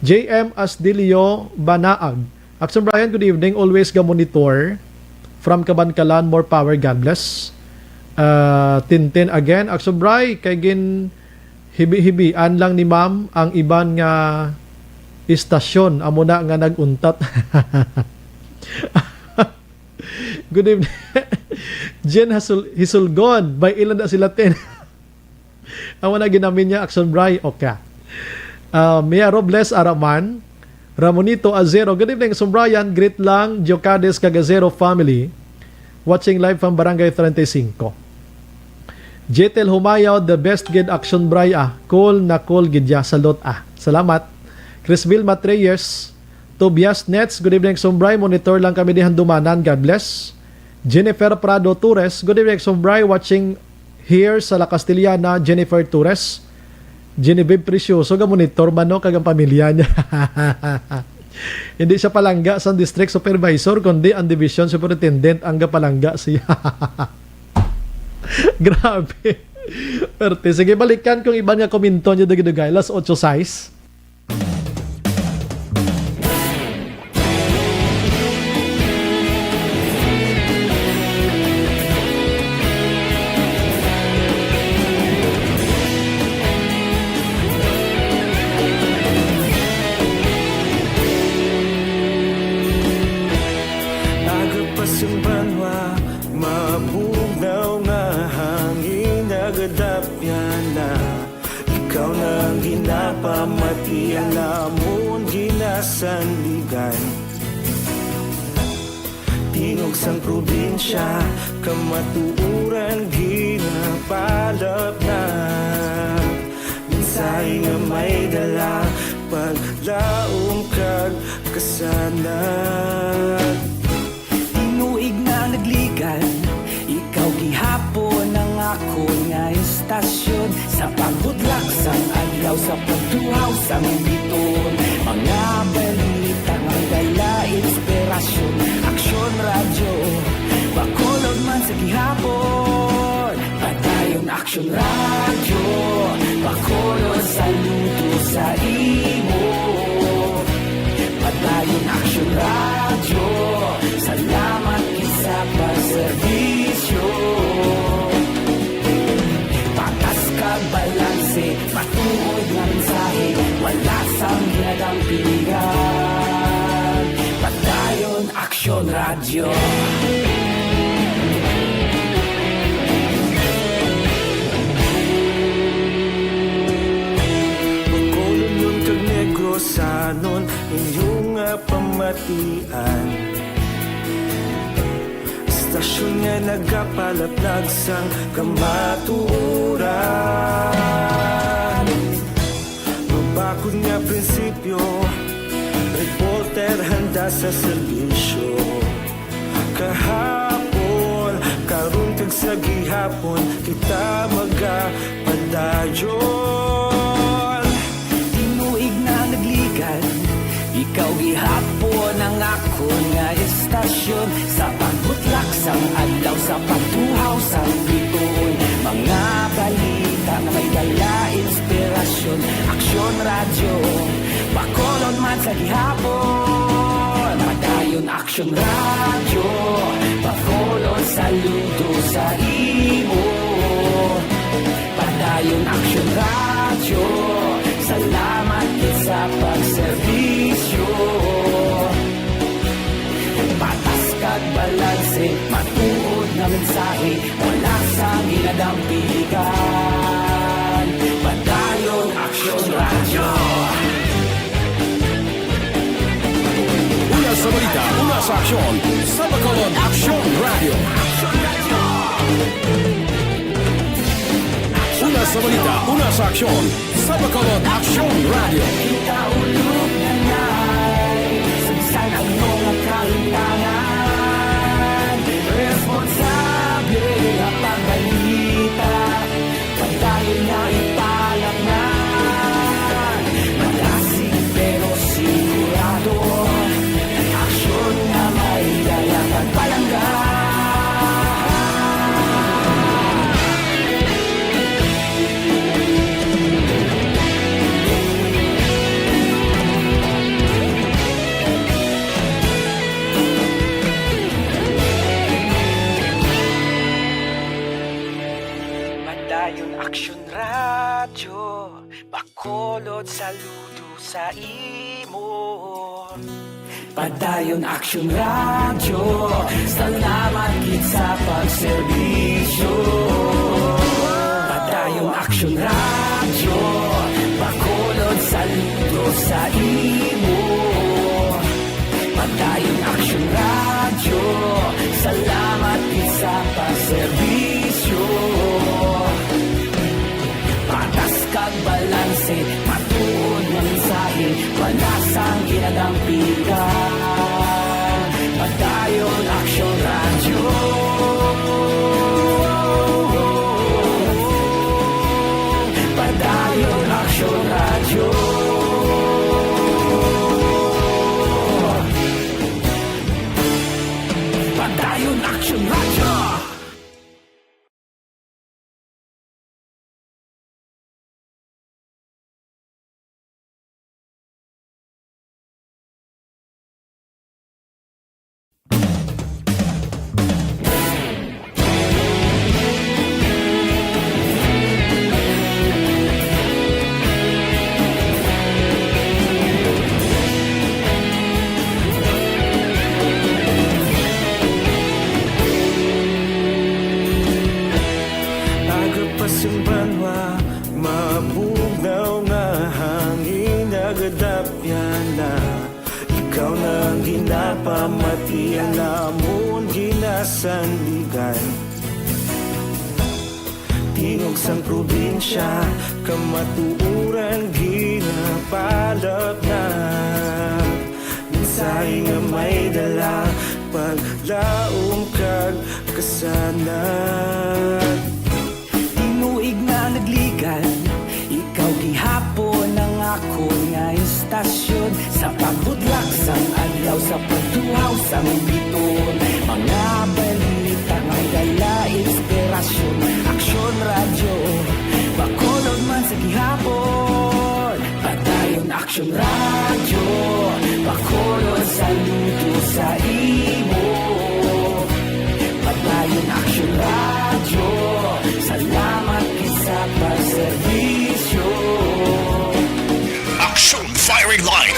J M Asdilio Banaag. Action Brian, good evening. Always ga monitor from Kabankalan. More power. God bless. Ah, Tintin again. Action Bry, kay gin hibi-hibian lang ni ma'am ang iban nga istasyon. Amo na nga nag-untat. Good evening. Jen Hasul-, Hisulgon. By ilan na sila, Tin? Amo na ginamin niya, Action Bry. Okay. Ah, Mia Robles Araman, Ramonito Azero. Good evening, Action Brian. Greet lang, Diocades kag Azero family. Watching live from Barangay treinta y cinco. Jetel Humayaw, the best gid, Action Bry, ah. Cool na cool gid ya. Salot, ah. Salamat. Crisville Matreyes, Tobias Nets, good evening, Action Bry. Monitor lang kami di Handumanan. God bless. Jennifer Prado Torres, good evening, Action Bry. Watching here sa La Castellana, Jennifer Torres. Genevieve Precioso, ga monitor man, no, kag ang pamilya niya. Hindi siya palangga sa district supervisor, kundi ang division superintendent ang gapalangga siya. Grabe. Perte. Sige, balikan kong iban nga komento niyo, dugay-dugay. Alas otso sais. Aga pa sing banwa, mabugnaw nga hangin, nagadapyan na. Ikaw na ang ginapamati, ang amon ginasandigan. Tingog sang probinsya, kamatuoran ginapalapnap. Mensahe nga may dala, paglaom kag kasanag. Tinuig na nagligad, ikaw gihapon ang akon nga istasyon. Sa pagbudlak sang adlaw, sa pagtuhaw sang biton, mga balita nga dala inspirasyon. Aksyon Radyo, Bacolod man sa gihapon. Padayon Aksyon Radyo, Bacolod, saludo sa imo. Padayon Aksyon Radyo, salamat gid sa pagserbisyo. Patas kag balanse, matuod nga mensahe, wala sang ginadampingan. Padayon Aksyon Radyo. Bacolodnon kag Negrosanon, inyo nga pamatian. Istasyon nga nagapalaplag sang kamatuoran. Mabakod nga prinsipyo, reporter handa sa serbisyo. Kahapon, karon kag sa gihapon, kita magapadayon. Tinuig na nagligad, ikaw gihapon ang akon nga istasyon. Sa pagbutlak sang adlaw, sa pagtuhaw sang bituon, mga balita nga may dala inspirasyon. Aksyon Radyo, Bacolod man sa gihapon. Padayon Aksyon Radyo, Bacolod, saludo sa imo. Padayon Aksyon Radyo, salamat gid sa pagserbisyo. Patas kag balanse, matuod nga mensahe, wala sang ginadampigan. Padayon Aksyon Radyo. Una sa balita, una sa aksyon, sa Bacolod Aksyon Radyo. Una sa balita, una sa aksyon, sa Bacolod Aksyon Radyo. Ang mga kahintangan, responsable ang pagbalita. Padayon nga ipalaknag, malasig pero sigurado. Aksyon nga may dala kag palangga. Padayon Aksyon Radyo, bakulod saludo sa imo. Padayon Aksyon Radyo, salamat gid sa pagserbisyo. Padayon Aksyon Radyo, bakulod saludo sa imo. Padayon Aksyon Radyo, salamat gid sa pagserbisyo. Patas kag balanse, matuod nga mensahe, wala sang ginadampigan. Padayon Aksyon Radyo. Padayon Aksyon Radyo. Padayon Aksyon Radyo. Aga pa sang banwa, mabugnaw nga hangin nagadapyan na. Ikaw na ang ginapamati, ang amon ginasandigan. Tingog sang probinsya, kamatuoran ginapalaknag. Mensahe nga may dala, paglaom kag kasanag. Tinuig na nagligan, ikaw gihapon ang akon nga istasyon. Sa pagbudlak sang adlaw, sa pagtuhaw sang biton, mga balita nga dala inspirasyon. Aksyon Radyo, Bacolod man sa gihapon. Padayon Aksyon Radyo, Bacolod saludo sa imo. Padayon Aksyon Radyo, salamat gid sa pagserbisyo. Aksyon Firing Line.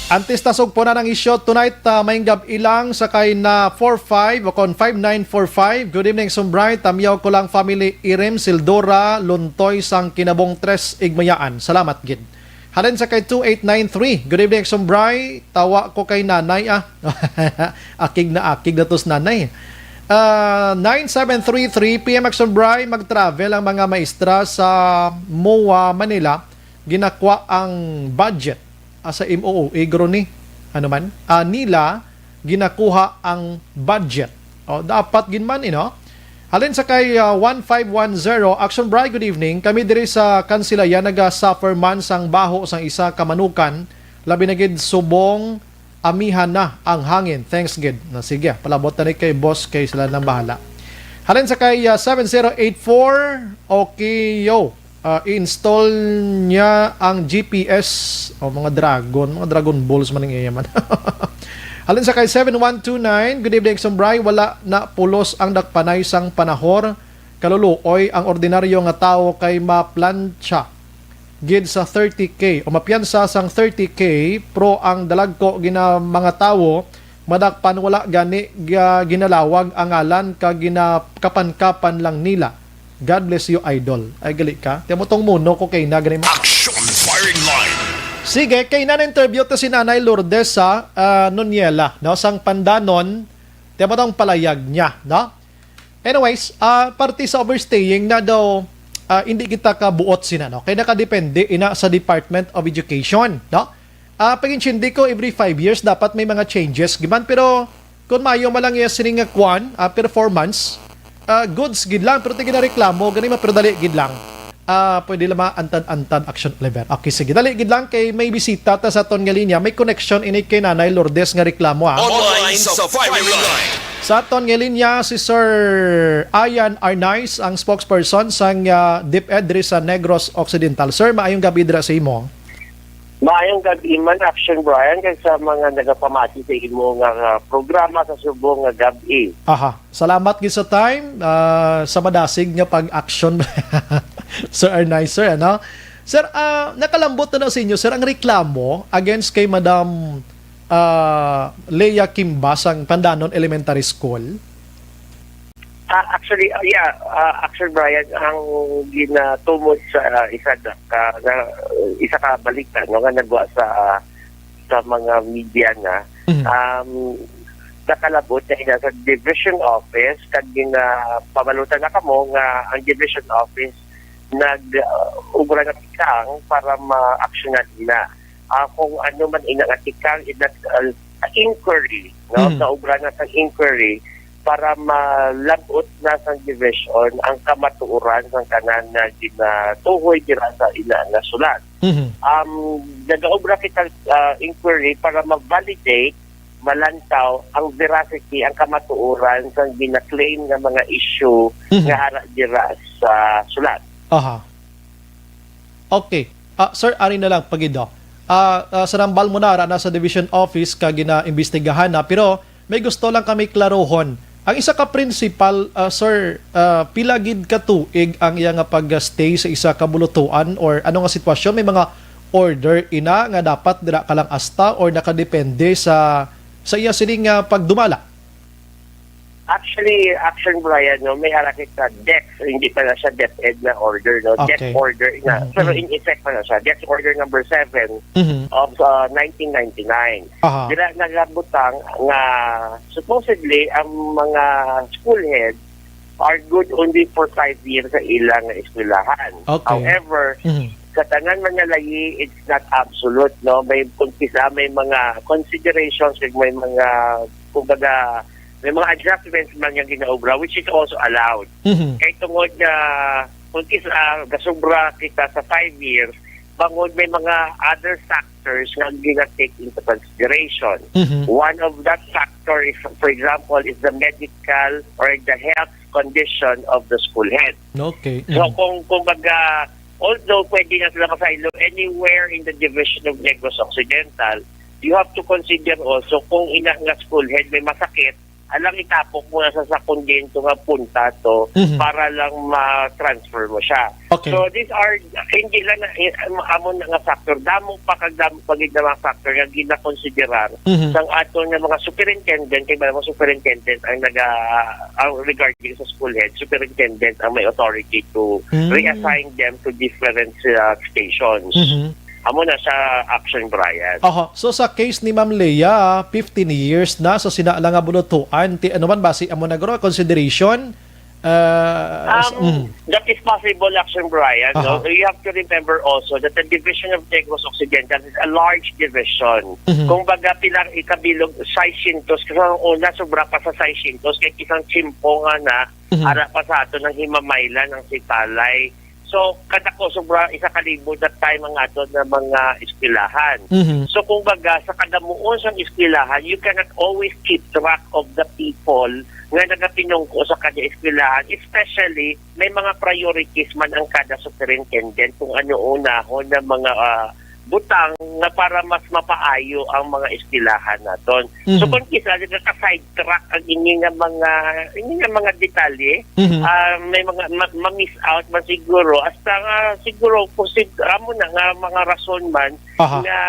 Antes ta sugpunan ang isyu tonight, ah, maayong gab-i lang sa kay na four five o kon five nine four five. Good evening, Sumbray. Tamyaw ko lang family Irim, Sildora, Luntoy sang Kinabong Tres, Igmayaan. Salamat gid. Halin sa kay two eight nine three. Good evening, Sumbray. Tawa ko kay nanay, ah. Akig na akig na tos nanay. Ah, nine seven three three, P M Action Bry, mag-travel ang mga maestra sa MOA Manila, ginakwa ang budget, ah, sa MOA, igro ni, ano man, ah, nila, ginakuha ang budget. O, dapat gid man, you know? Halin sa kay, ah, one five one zero, Action Bry, good evening. Kami diri sa Kansilayan naga-suffer man sang baho sang isa ka manukan, labi na gid subong amihan na ang hangin. Thanks gid. Na, sige, palabot na ni kay boss, kay sila nang bahala. Halin sa kay, ah, seven zero eight four, okay, yo. Ah, i-install niya ang G P S. O, mga dragon, mga Dragon Balls man ang iya man. Halin sa kay seven one two nine, good evening, Sumbray. Wala na pulos ang dakpanay sang panahor. Kaluluoy ang ordinaryo nga tawo kay maplantsa gid sa thirty K o mapiyansa sang thirty K, pro ang dalagko gina mga tawo madakpan, wala gani ga-, ginalawag ang ngalan kag ginakapankapan lang nila. God bless you, idol. Ay, gali ka. Tiyan mo tong muno ko kay na gani mo. Action Firing Line. Sige, kay na interview to si Nanay Lourdes sa, ah, Noniela, no, sang Pandanon. Tiyan mo tong palayag niya, no? Anyways, ah, parte sa overstaying na daw, ah, hindi kita kabuot sina, no? Kay nakadepende ina sa Department of Education, no? Ah, pag-intindi ko, every five years dapat may mga changes, giman, pero kung maayo man lang iya sini nga kwan, ah, performance, ah, goods gid lang, pero ti ginareklamo gani man, pero dali gid lang. Ah, pwede lang maantad-antad, action level. Okay, sige, dali gid lang kay may bisita ta sa aton nga linya. May connection ini kay Nanay Lourdes nga reklamo, ah. Online sa firing line. Sa aton nga linya, si Sir Ian Arnaiz, ang spokesperson sang, ah, DepEd diri sa Negros Occidental. Sir, maayong gabi dira sa imo. Maayong gabi man, Action Brian, kag sa mga nagapamati sa imo nga, ah, programa sa subong nga gab-i. Aha. Salamat gid sa time, ah, sa madasig nga pag-action, Sir Arnaiz, sir, ano? Sir, ah, nakalambot na na sa inyo, sir, ang reklamo against kay Madam, ah, Lea Kimba sang Pandanon Elementary School? Ah, actually, ah, yeah, ah, actually, Brian, ang ginatumod sa, ah, isa ka, ka, na, isa ka balita, no, nga nagwa sa, sa mga media na, Mhm. um, nakalabot na ina sa division office, kag gina-, pamalutan na kamo nga ang division office nag, ah, obra na tikang para ma-actionan na. Ah, kung ano man ina nga tikang, ina, ah, inquiry, no? Mhm. Naobra na sa inquiry para malab-ot na sa division ang kamatuoran sang tanan nga ginatuhoy dira sa ina nga sulat. Mhm. Um, nagaobra kita, ah, inquiry para ma-validate, malantaw ang veracity, ang kamatuoran sang gina-claim nga mga issue Mhm. nga ara dira sa sulat. Aha. Okay. Ah, sir, ari na lang, pagido. Ah, ah, sa nambal mo na, ara na sa division office ka ginaimbestigahan na, pero may gusto lang kami klarohon. Ang isa ka principal, ah, sir, ah, pila gid ka tuig ang iya nga pag-stay sa isa ka bulutuan or ano nga sitwasyon? May mga order ina nga dapat dira ka lang asta or nakadepende sa, sa iya sining, ah, pagdumala? Actually, Action Brian, no, may ara kita DepEd, hindi pa na siya DepEd na order, no? Okay. DepEd order na, Mhm, pero mhm. In effect pa na siya. DepEd order number seven Mhm. of, uh, nineteen ninety-nine. Aha. Dira nagabutang nga supposedly ang mga school head are good only for five years sa ilang eskwelahan. Okay. However, Mhm. sa tanan man nga layi, it's not absolute, no? May, kung kisa may mga considerations, may mga, kumbaga, may mga adjustments man nga ginaobra, which is also allowed. Mhm. Kay tungod nga, kung kisa, gasubra kita sa five years, bangod may mga other factors nga gina-take into consideration. Mhm. One of that factor is, for example, is the medical or the health condition of the school head. Okay. So, Mhm. kung, kumbaga, although pwede na sila masaylo anywhere in the division of Negros Occidental, you have to consider also kung ina nga school head may masakit, alang itapok mo na sa sakundento nga punta to Mhm. para lang ma-transfer mo siya. Okay. So, these are, hindi lang na, eh, amo na nga factor. Damo pa kag damo pa gid na mga factor nga ginakonsiderar Mhm. sang aton nga mga superintendent, kay mga superintendent ang naga-, ang regarding sa school head, superintendent ang may authority to Mm. reassign them to different, uh, stations. Mhm. Amo na sa Action Brian. Oho. So, sa case ni Ma'am Lea, fifteen years na sa sina lang nga bulutuan, ti, ano man ba si amo na guro, consideration? Uh, s-, Um, mm. That is possible, Action Brian, no? Aha. You have to remember also that the division of Negros Occidental is a large division. Mhm. Kung baga, pilang ikabilog, sais syentos, kasi ang una, sobra pa sa sais syentos, kay kisang tiyempo nga na, Mhm. ara pa sa ato ng himamaylan ang sitalay. So, kadako, sobra isa ka libo that time ang ato na mga eskwelahan. Mhm. So, kung baga, sa kadamuon sang eskwelahan, you cannot always keep track of the people nga nagapinungko sa kada eskwelahan, especially may mga priorities man ang kada superintendent kung ano unahon na mga, ah, butang nga para mas mapaayo ang mga eskwelahan naton. So, Mhm. kung kisa nagaka-sidetrack ang ini nga mga, ini nga mga detalye, Mhm. ah, may mga ma-, ma-miss out man siguro, hasta nga siguro kung sig-, amo na nga mga rason man Aha. nga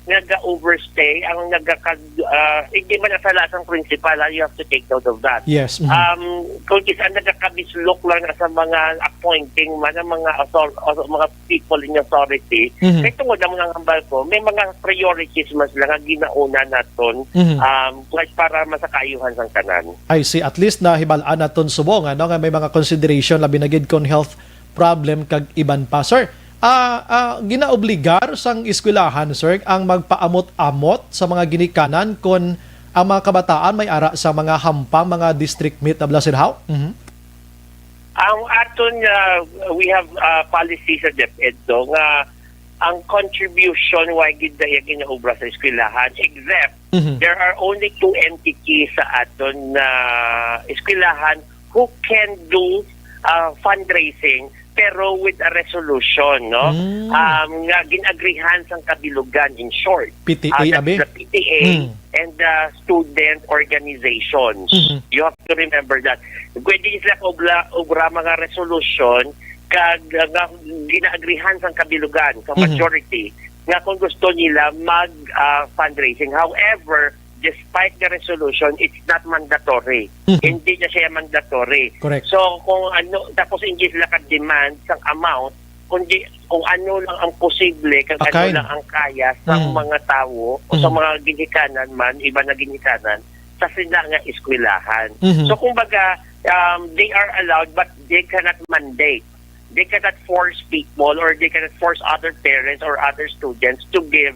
naga-overstay, ang nagaka-, ah, hindi man nasala sang principal, ah, you have to take note of that. Yes, mhm. Um, kung kisa nagakabislok lang na sa mga appointing man, ang mga author-, author-, mga people in authority, Mhm. kay tungod naman ang hambal ko, may mga priorities man sila nga ginauna naton, Mhm. um, like, para masakayuhan sang tanan. I see. At least nahibal-an naton subong, ano, nga may mga consideration, labi na gid kon health problem kag iban pa. Sir, Ah, ah, ginaobligar sang eskwelahan, sir, ang magpaamot-amot sa mga ginikanan kon ang mga kabataan may ara sa mga hampang, mga district meet, abla, sir, how? Mhm. Ang aton, ah, we have, ah, policy sa DepEd do nga ang contribution wa gid na iya ginaobra sa eskwelahan, except Mhm. there are only two entities sa aton na eskwelahan who can do, ah, fundraising pero with a resolution, no? Mm. Um, nga ginagrihan sang kabilugan, in short. P T A, Ah, that's abi? the P T A Mm. and the student organizations. Mhm. You have to remember that. Pwede sila obra, obra mga resolution kag, uh, nga ginaagrihan sang kabilugan, sa Mhm. majority, nga kung gusto nila mag, ah, fundraising. However, despite the resolution, it's not mandatory. Mhm. Hindi na siya mandatory. Correct. So, kung ano, tapos hindi sila ka-demand sang amount, kundi kung ano lang ang posible, kag ano Okay. lang ang kaya sa Mm. mga tawo o sa Mm. mga ginikanan man, iba na ginikanan, sa sila nga eskwelahan. Mhm. So, kumbaga, um, they are allowed, but they cannot mandate. They cannot force people or they cannot force other parents or other students to give,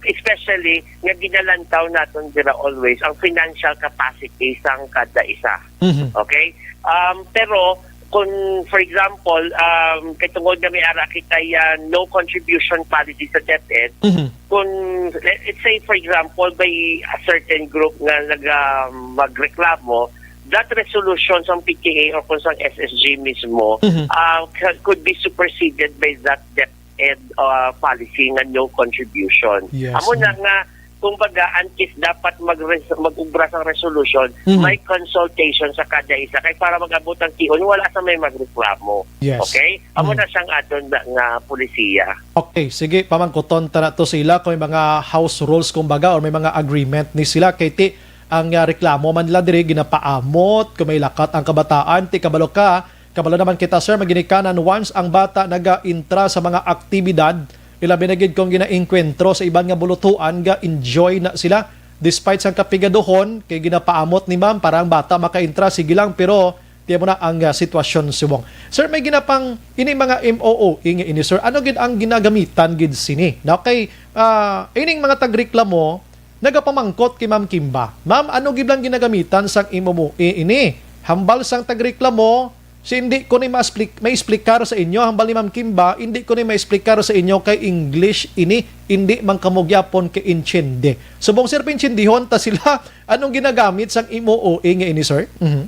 especially nga ginalantaw naton dira always ang financial capacity sang kada isa. Mhm. Okay? Um, pero kung, for example, um, kay tungod nga may ara kita yan, no contribution policy sa DepEd, Mhm. kung, let, let's say, for example, by a certain group nga naga, magreklamo, that resolution sa P T A or kung sa S S G mismo, Mhm. ah, ca-, could be superseded by that DepEd, ah, policy nga no contribution. Yes. Amo na Mm. nga, kumbaga, antes dapat mag-res-, mag-ubra sang resolution, Mhm. may consultation sa kada isa. Kay para mag-abot ang tion, wala sa may magreklamo. Yes. Okay? Amo Mm. na siyang aton na, nga polisiya. Okay, sige, pamangkuton ta na to sila kung may mga house rules, kumbaga, or may mga agreement ni sila. Kay ti, ang, ah, reklamo man nila diri, ginapaamot, kung may lakat ang kabataan, ti kabalo ka, kabalo naman kita, sir, maginikanan, once ang bata naga-intra sa mga aktibidad, ilabi na gid kung ginaengkwentro sa iban nga bulutuan, ga-enjoy na sila. Despite sang kapigaduhon, kay ginapaamot ni ma'am, para ang bata makaintra, sige lang, pero tiyan mo na ang, ah, sitwasyon subong. Sir, may ginapang, ini mga M O O, ini, ini, sir, ano gid ang ginagamitan gid sini? Now, kay, ah, ining mga tagreklamo, nagapamangkot kay Ma'am Kimba, "Ma'am, ano gid lang ginagamitan sang M O O, i-, ini? Hambal sang tagreklamo, si hindi ko ni ma-explik-, ma-explicar sa inyo, hambal ni Ma'am Kimba, hindi ko ni ma-explicar sa inyo kay English ini, hindi man kamo gyapon kay intiende." Subong, sir, pintiendihon ta sila, anong ginagamit sang M O O A nga ini, sir? Mhm.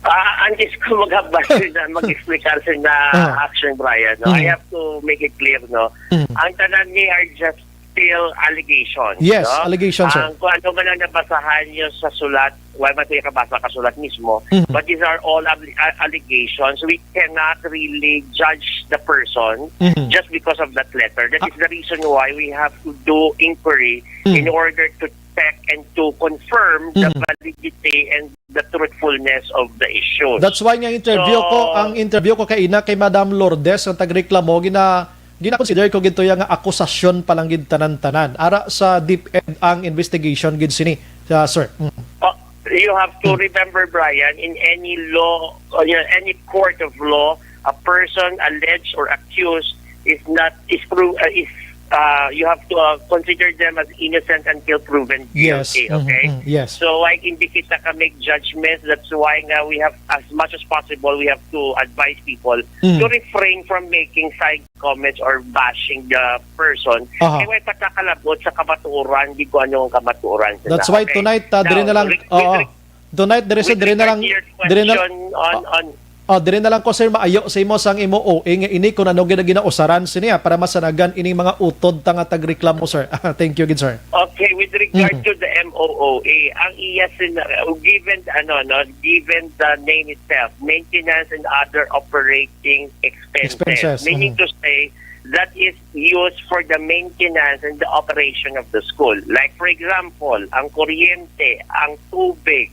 Ah, antes ko maghambal na mag-explicar sa na Ah. action, Brian, no? I Mhm. have to make it clear, no? Mhm. Ang tanan ni are just still allegations, Yes, no? allegations, sir. Ang kung ano man ang nabasahan nyo sa sulat, wala man tayo kabasa ka sulat mismo, Mhm. but these are all ab-, a-, allegations. We cannot really judge the person Mhm. just because of that letter. That Ah. is the reason why we have to do inquiry Mhm. in order to check and to confirm the Mhm. validity and the truthfulness of the issues. That's why nga interview So, ko, ang interview ko kay ina kay Madam Lourdes, ang tagreklamo, gina-, gina-consider ko gid to ya nga akusasyon pa lang gid tanan-tanan. Ara sa DepEd ang investigation gid sini, ah, sir. Mm. Oh, you have to Mm. remember, Brian, in any law, or, you know, any court of law, a person alleged or accused is not, is pro-, uh, is, uh, you have to, uh, consider them as innocent until proven Yes. guilty, Mm-hmm. okay? Mm. Yes. So, why hindi kita ka make judgments? That's why nga we have, as much as possible, we have to advise people Mm. to refrain from making side comments or bashing the person. Aha. Kay way patakalabot sa kamatuoran, di ko ano ang kamatuoran sila. That's why Okay? tonight, ah, diri Now, na lang, re-, with oo. re-, Tonight, diri sa, with diri na regard lang, to your diri na, question on, ah, on oh, diri na lang ko, sir, maayo sa imo sang imo O A nga ini kung ano gina-, ginausaran sini, ah, para masanagan ining mga utod ta nga tagreklamo, sir. Thank you gid, sir. Okay, with regard Mm. to the M O O A, ang iya sin-, given, ano, no, given the name itself, maintenance and other operating expenses, Expenses, meaning mhm. to say, that is used for the maintenance and the operation of the school. Like, for example, ang kuryente, ang tubig,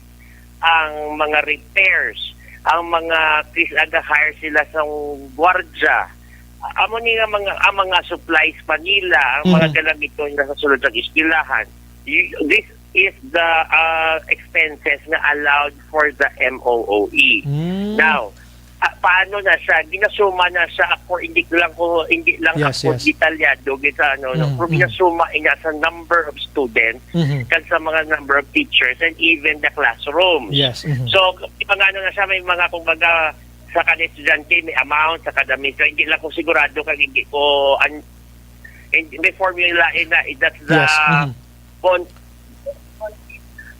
ang mga repairs, ang mga kis-, aga-hire sila sa gwardya, amo ni nga mga, ang mga supplies pa nila, ang mga Mhm. gamiton nga sa sulod sa eskwelahan. Y-, this is the, uh, expenses na allowed for the M O O E. Mm. Now, paano na siya, ginasuma na siya ako, hindi ko lang ko, hindi lang Yes, ako yes. detalyado, gid sa ano, no? Mm, Pero mm. ginasuma niya sa number of students, Mhm. kag sa mga number of teachers, and even the classrooms. Yes, mhm. So, pangano na siya, may mga, kumbaga, sa kada estudyante, may amount, sa kada minister, hindi lang ko sigurado, kag hindi ko, an-, and may formula, eh, na, that's the Yes, mhm. con-,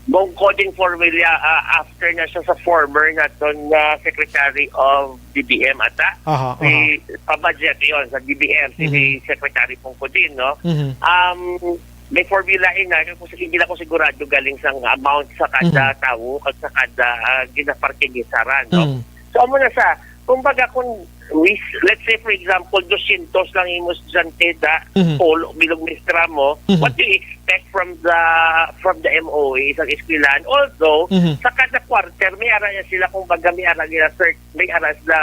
Bong Coding Formula, ah, after na siya sa former naton nga Secretary of D B M ata. Aha, Si, aha. pa budget yon sa D B M, si Mhm. Secretary Bong Coding, no? Mhm. Um, may formula in na, kung hindi lang ko sigurado galing sa amount sa kada Mhm. tawo at sa kada, ah, ginapartinisaran, no? Mhm. So, amo na sa, kumbaga, kung wis-, let's say, for example, dosyentos lang imo estudyante da, Mhm. polo, bilog mistra mo, Mhm. what do you expect from the, from the M O A sa eskwelahan? Although, Mhm. sa kada quarter, may ara niya sila, kumbaga, may ara nila cert-, may ara sila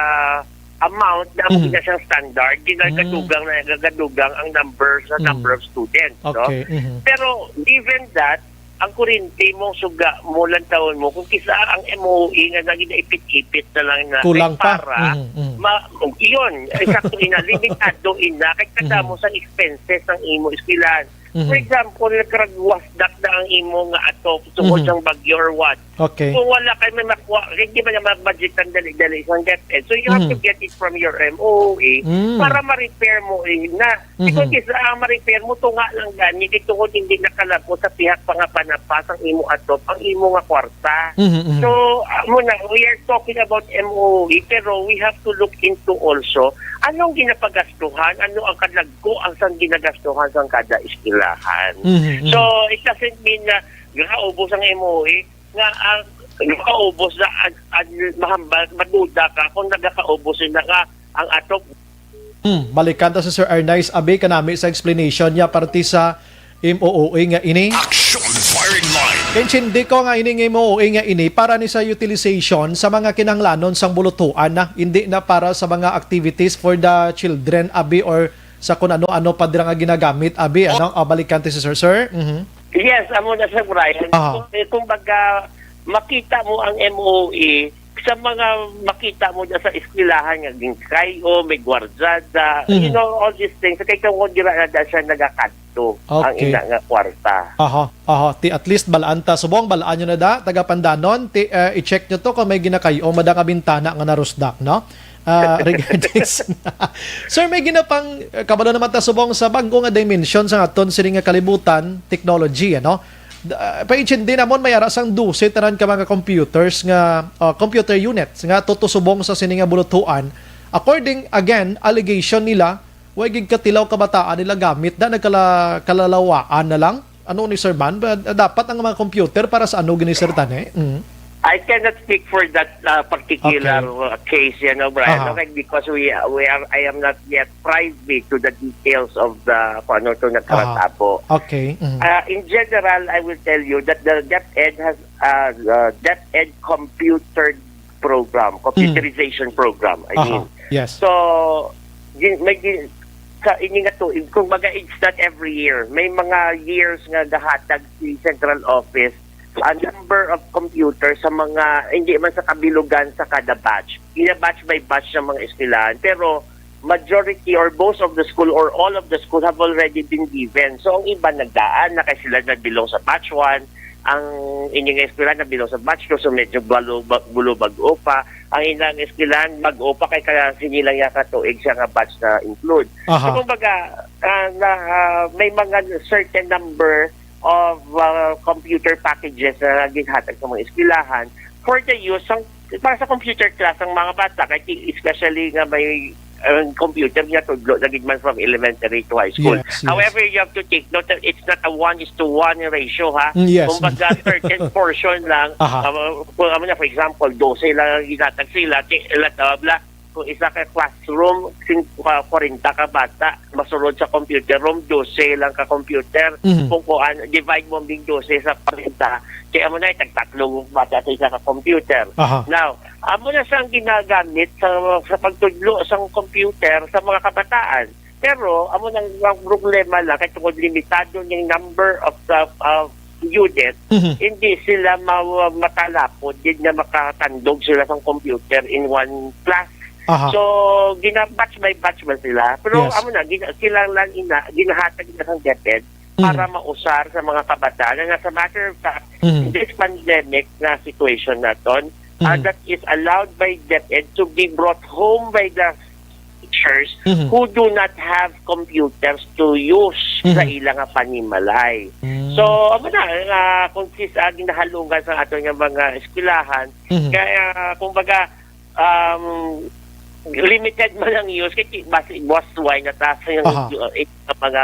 amount na amo Mhm. gina siyang standard, ginagadugang na, gagadugang ang number sa Mhm. number of students, no? Okay, mhm. Pero, given that, ang kuryente mo, suga mo, lantawon mo, kung kisa ang M O A nga naging ipit-ipit na lang na Kulang kay pa. para, Mhm, mhm. ma-, iyon, eksakto ina, limitado ina, kay Mhm. kadamo sa expenses ng imo eskwelahan. Mhm. For example, nagkaragwas dak na ang imo nga atop tungod Mhm. sang bagyo or what. Okay. Kung wala kay may makuha, kay di man na magbudgetan dali-dali sa DepEd. So you have to Mhm. get it from your M O A Mm. para ma-repair mo eh, na. Because Mhm. isa ang ma-repair mo, tunga lang gani, di tungod hindi nakalabo sa pihak pangapanapa sang imo atop ang imo nga kwarta. Mhm, mhm. So, amo na, we are talking about M O A, pero we have to look into also, anong ginapagastuhan, ano ang kalagko ang sang ginagastuhan sang kada eskwelahan. Mhm, mhm. So, it doesn't mean na gakaubos ang M O A, nga ang gakaubos na, an-, an-, mahambal, maduda ka kung nagakaubos na nga ang atop. Hmm, balikan ta si Sir Arnice Abi kanami sa explanation niya parte sa M O O A nga ini. Action Firing Line. Kaintindi ko nga ini nga M O O A nga ini para ni sa utilization sa mga kinahanglanon sang bulutuan na, hindi na para sa mga activities for the children, Abi, or sa kun ano-ano pa dira nga ginagamit, Abi, ano? Ah, balikan ti si Sir, Sir. Mhm. Yes, amo na, Sir Brian. Aha. So, eh, kumbaga, makita mo ang M O A sa mga makita mo dyan sa eskwelahan nga ginkay-o, may gwardyada, Mhm. you know, all these things. Kay kung dira na dyan siya nagakadto ang Okay. ina nga kwarta. Aha, aha. Ti at least balaan ta. Subong, balaan nyo na da, taga Pandanon. Ti, eh, i-check nyo to kung may ginakay-o, mada nga bintana nga narusdak, no? Ah, regarding sa, Sir, may ginapang, eh, kabalo naman ta subong sa bag-o nga dimension sa aton sini nga kalibutan, technology, ano? D-, ah, pa-intindi namon may ara sang dose tanan ka mga computers nga, ah, computer units nga tutusubong sa sini nga bulutuan. According, again, allegation nila, way gid katilaw kabataan nila gamit da nagkala-, kalalawaan na lang. Ano ni Sir Man? Ba, dapat ang mga computer para sa ano gini, Sir Tane? Mm. I cannot speak for that, uh, particular, Okay. uh, case, you know, Brian, Aha. okay, because we, we are, I am not yet privy to the details of the, kung ano to nagkaratabo. Aha. Okay. Mhm. Uh, in general, I will tell you that the DepEd has, uh, the DepEd computer program, Mm. computerization program, I Aha. mean. Yes. So, gin-, may gin-, sa ini nga tuig, kumbaga, it's not every year. May mga years nga gahatag si central office a number of computers sa mga, hindi man sa kabilugan, sa kada batch. Gina-batch by batch ng mga eskwelahan. Pero majority or most of the school or all of the school have already been given. So, ang iba nagdaan na kay sila nabilong sa batch one, ang ining eskwela nabilong sa batch two, so medyo balo-, ba-, gulo bag-o pa. Ang ilang eskwelahan, bag-o pa kay kaya sini lang yata tuig siya nga batch na include. Aha. So, kumbaga, ah, na, ah, may mga certain number of, ah, computer packages na ginhatag sa mga eskwelahan for the use sang, para sa computer class ang mga bata, kay ti-, especially nga may, ah, computer nga tudlo na gid man from elementary to high school. Yes, yes. However, you have to take note that it's not a one is to one ratio, ha? Mm, yes. Kumbaga, certain portion lang, Aha. ah, kung ano na, for example, dose lang ang ginhatag sila, ti-, latab la, kung isa ka classroom, sing-, ah, kwarenta ka bata, masulod sa computer room, dose lang ka computer. Mhm. Kung kuan, divide mo bing dose sa kwarenta, kaya mo na, tagtatlo bata sa isa ka computer. Aha. Now, amo na siyang ginagamit sa, sa pagtudlo sa computer sa mga kabataan. Pero, amo nang ang problema lang, kay tungod limitado ning number of, of, of unit, Mhm. hindi sila ma-, matalapod, yun nga makatandog sila sa computer in one class. Aha. So, gina-batch by batch man sila. Pero Yes. amo na, gina-, kinahanglan ina, ginahatag na sang DepEd Mm. para mausar sa mga kabataan. And as a matter of fact, Mhm. in this pandemic na situation naton, uh, Mm. that is allowed by DepEd to be brought home by the teachers Mhm. who do not have computers to use sa Mhm. ila nga panimalay. Mm. So, amo na, uh, kung sis, uh, ginahalungan sa aton nga mga eskwelahan, Mhm. kaya, kumbaga, um, limited man ang use, kay ti-, basi, was why na taas yung, Aha. uh, mga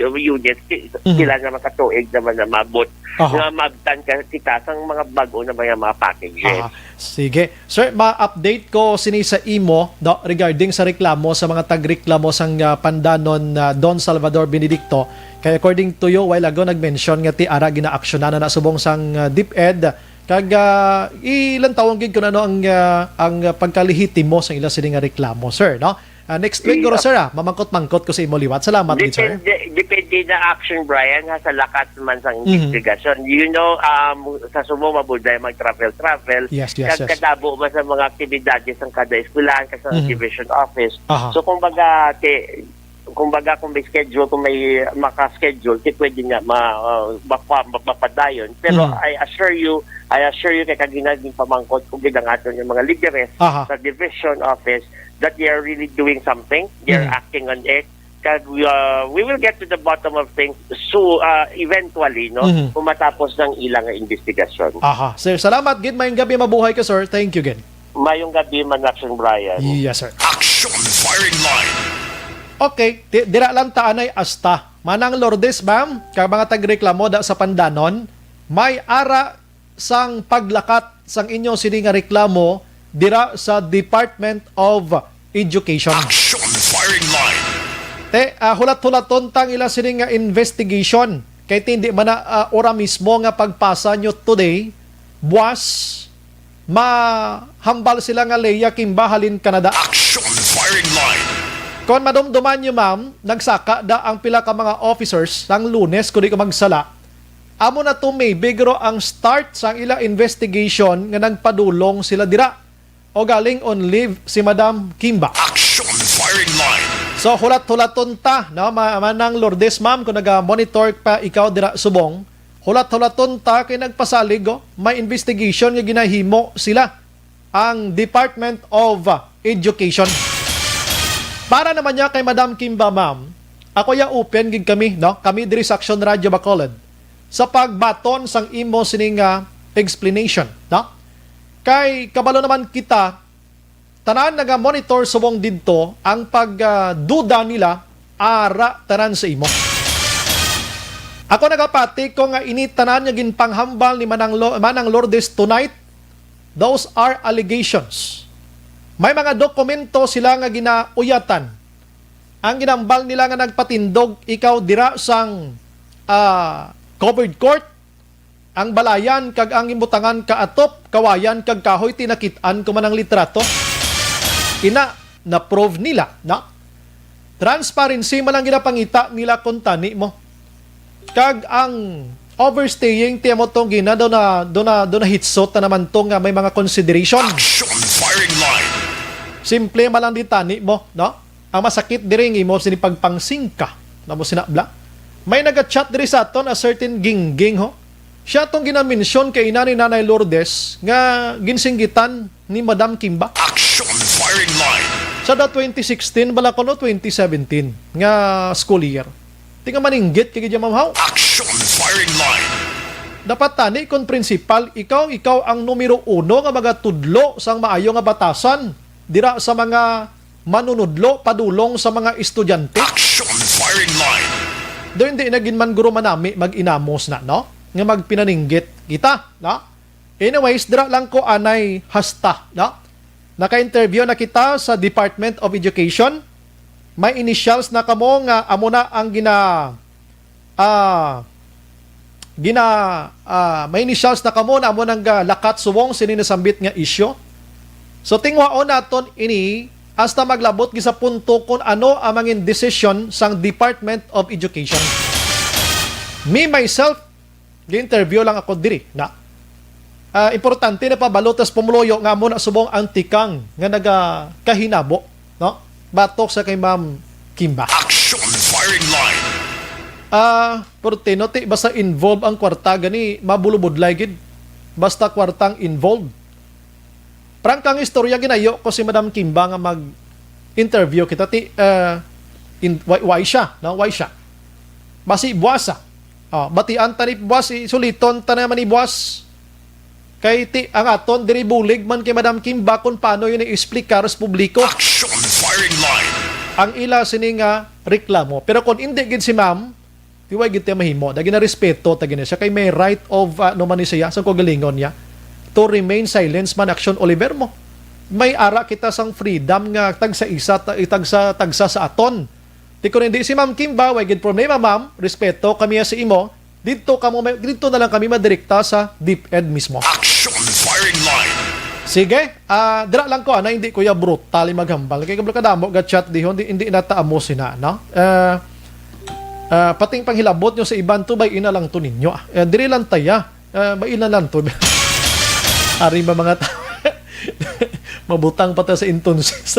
u-, units, ti-, Mhm. sila naman katuig naman na mabot, Aha. nga maabtan ka, kita sang mga bago na mga, mga packages. Aha. Sige. Sir, ma-update ko sini sa imo, no, regarding sa reklamo sa mga tagreklamo sang, ah, Pandanon, ah, Don Salvador Benedicto. Kay according to you, while ago nag-mention nga ti ara ginaaksyonan na subong sang, ah, DepEd, kag, ah, ilantawon gid kung ano ang, ah, ang pagkalehitimo sa ila sini nga reklamo, sir, no? Ah, next week, guro, sir, ah, mamangkot-mangkot ko sa imo liwat. Salamat gid, sir. Depende, depende na action, Brian, ha, sa lakat man sang Mhm. investigasyon. You know, um, sa sumo, mabudlay mag-travel-travel. Yes, yes, Kag yes. kadabo man sa mga aktibidades sang kada eskwelahan, kag sa Mhm. division office. Aha. So, kumbaga, ti-, kumbaga, kung may schedule, kung may maka-schedule, ti pwede nga ma-, uh, mapa-, mapadayon. Pero Mhm. I assure you, I assure you, kay kagina ginpamangkot ko gid ang aton nga mga lideres Aha. sa division office, that they are really doing something. They are Mhm. acting on it. Kag, uh, we will get to the bottom of things so, uh, eventually, no? Mhm. Kung matapos ng ilang investigasyon. Aha. Sir, salamat gid. Mayong gabi, mabuhay ka, sir. Thank you gid. Mayong gabi man, Action Brian. Yes, sir. Action Firing Line. Okay, di-, dira lang ta anay asta. Manang Lourdes, ma'am, kag mga tagreklamo da sa Pandanon, may ara sang paglakat sang inyo sini nga reklamo dira sa Department of Education. Action Firing Line. Te, ah, hulat-hulaton tang ila sini nga investigation. Kay ti hindi man na, ah, ora mismo nga pagpasa nyo today, buwas, mahambal sila nga Leia Kimba halin Canada. Action Firing Line. Kon madumduman nyo, ma'am, nagsaka da ang pila ka mga officers sang Lunes, kung di ko magsala, amo na to maybe, guro, ang start sang ila investigation nga nagpadulong sila dira o galing on leave si Madam Kimba. Action Firing Line. So, hulat-hulaton ta, no, ma-, Manang Lourdes, ma'am, kung naga-monitor pa ikaw dira subong, hulat-hulaton ta kay nagpasalig, oh, may investigation nga ginahimo sila, ang Department of Education. Para naman niya kay Madam Kimba, ma'am, ako ya open gid kami, no? Kami diri sa Action Radio Bacolod sa pagbaton sang imo sini nga explanation, no? Kay kabalo naman kita, tanan naga-monitor subong didto ang pag, ah, duda nila ara tanan sa imo. Ako nagapati ko nga ini tanan nga ginpanghambal ni Manang Lo-, Manang Lourdes tonight, those are allegations. May mga dokumento sila nga ginauyatan. Ang ginambal nila nga nagpatindog ikaw dira sang, ah, covered court, ang balayan kag ang imbutangan ka atop, kawayan kag kahoy, tinakit-an ko man ang litrato. Ina, na-prove nila, na? Transparency man ang ginapangita nila kon tani mo. Kag ang overstaying, tiyan mo tong gina, do na, do na, do na hitsot na naman to nga may mga consideration. Action Firing Line. Simple man lang di tani mo, no? Ang masakit diri nga imo sini pagpangsingka, na mo sinabla. May naga-chat diri sa aton, a certain Gingging, ho. Siya tong ginamensyon kay ina ni Nanay Lourdes nga ginsinggitan ni Madam Kimba. Action Firing Line. Sa da twenty sixteen bala kuno twenty seventeen nga school year. Ti nga maninggit kay gid, ma'am, haw? Action Firing Line. Dapat tani kon principal, ikaw, ikaw ang numero uno nga magatudlo sang maayo nga batasan dira sa mga manunudlo padulong sa mga estudyante. Action Firing Line. Do hindi na gid man guro manami mag-inamos na, no? Nga magpinaninggit kita, no? Anyways, dira lang ko anay hasta, no? Naka-interview na kita sa Department of Education. May initials na kamo nga amo na ang gina-, ah, gina-, ah, may initials na kamo na amo nang, ah, lakat subong sini nasambit nga isyu. So, tingwaon naton ini hasta maglabot gid sa punto kung ano ang mangin desisyon sang Department of Education. Me, myself, Gi-interview lang ako diri na. Ah, importante na pabalo tas pumuluyo nga amo na subong ang tikang nga nagakahinabo, no? Batok sa kay Ma'am Kimba. Action firing line. Ah, pero tinuti, basta involved ang kwarta gani, mabulubudlay gid. Basta kwartang involved. Prangkang istorya, ginayo ko si Madam Kimba nga mag-interview kita ti, ah, in, why, why siya, no? Why siya? Basi buwasa. Oh, batian ta ni buwas, suliton ta naman ni buwas. Kay ti, ang aton diri bulig man kay Madam Kimba kung paano yun i-explicar sa publiko. Action firing line. Ang ila sini nga reklamo. Pero kung hindi gid si Ma'am, di way gid tayo mahimo. Dagi na respeto ta gini siya kay may right of, ah, ano man ni siya sa kagalingon niya to remain silence man action Oliver mo. May ara kita sang freedom nga tagsa isa, ta- tagsa, tagsa sa aton. Ti kun hindi si Ma'am Kimba, way gid problema, ma'am. Respeto kami sa imo. Dito kamo may, dito na lang kami madirekta sa DepEd mismo. Action firing line. Sige, ah, dira lang ko, ana, hindi ko ya brutal yung maghambal. Kay kabalo kadamo ga chat dihon, di, hindi na ta amo sina, no? Ah, ah, pating panghilabot nyo sa iban to, bay ina lang to ninyo. Ah, eh, diri lang taya. Ah, bay ina lang to. Ari ba mga tao? Mabutang pa ta sa entonces.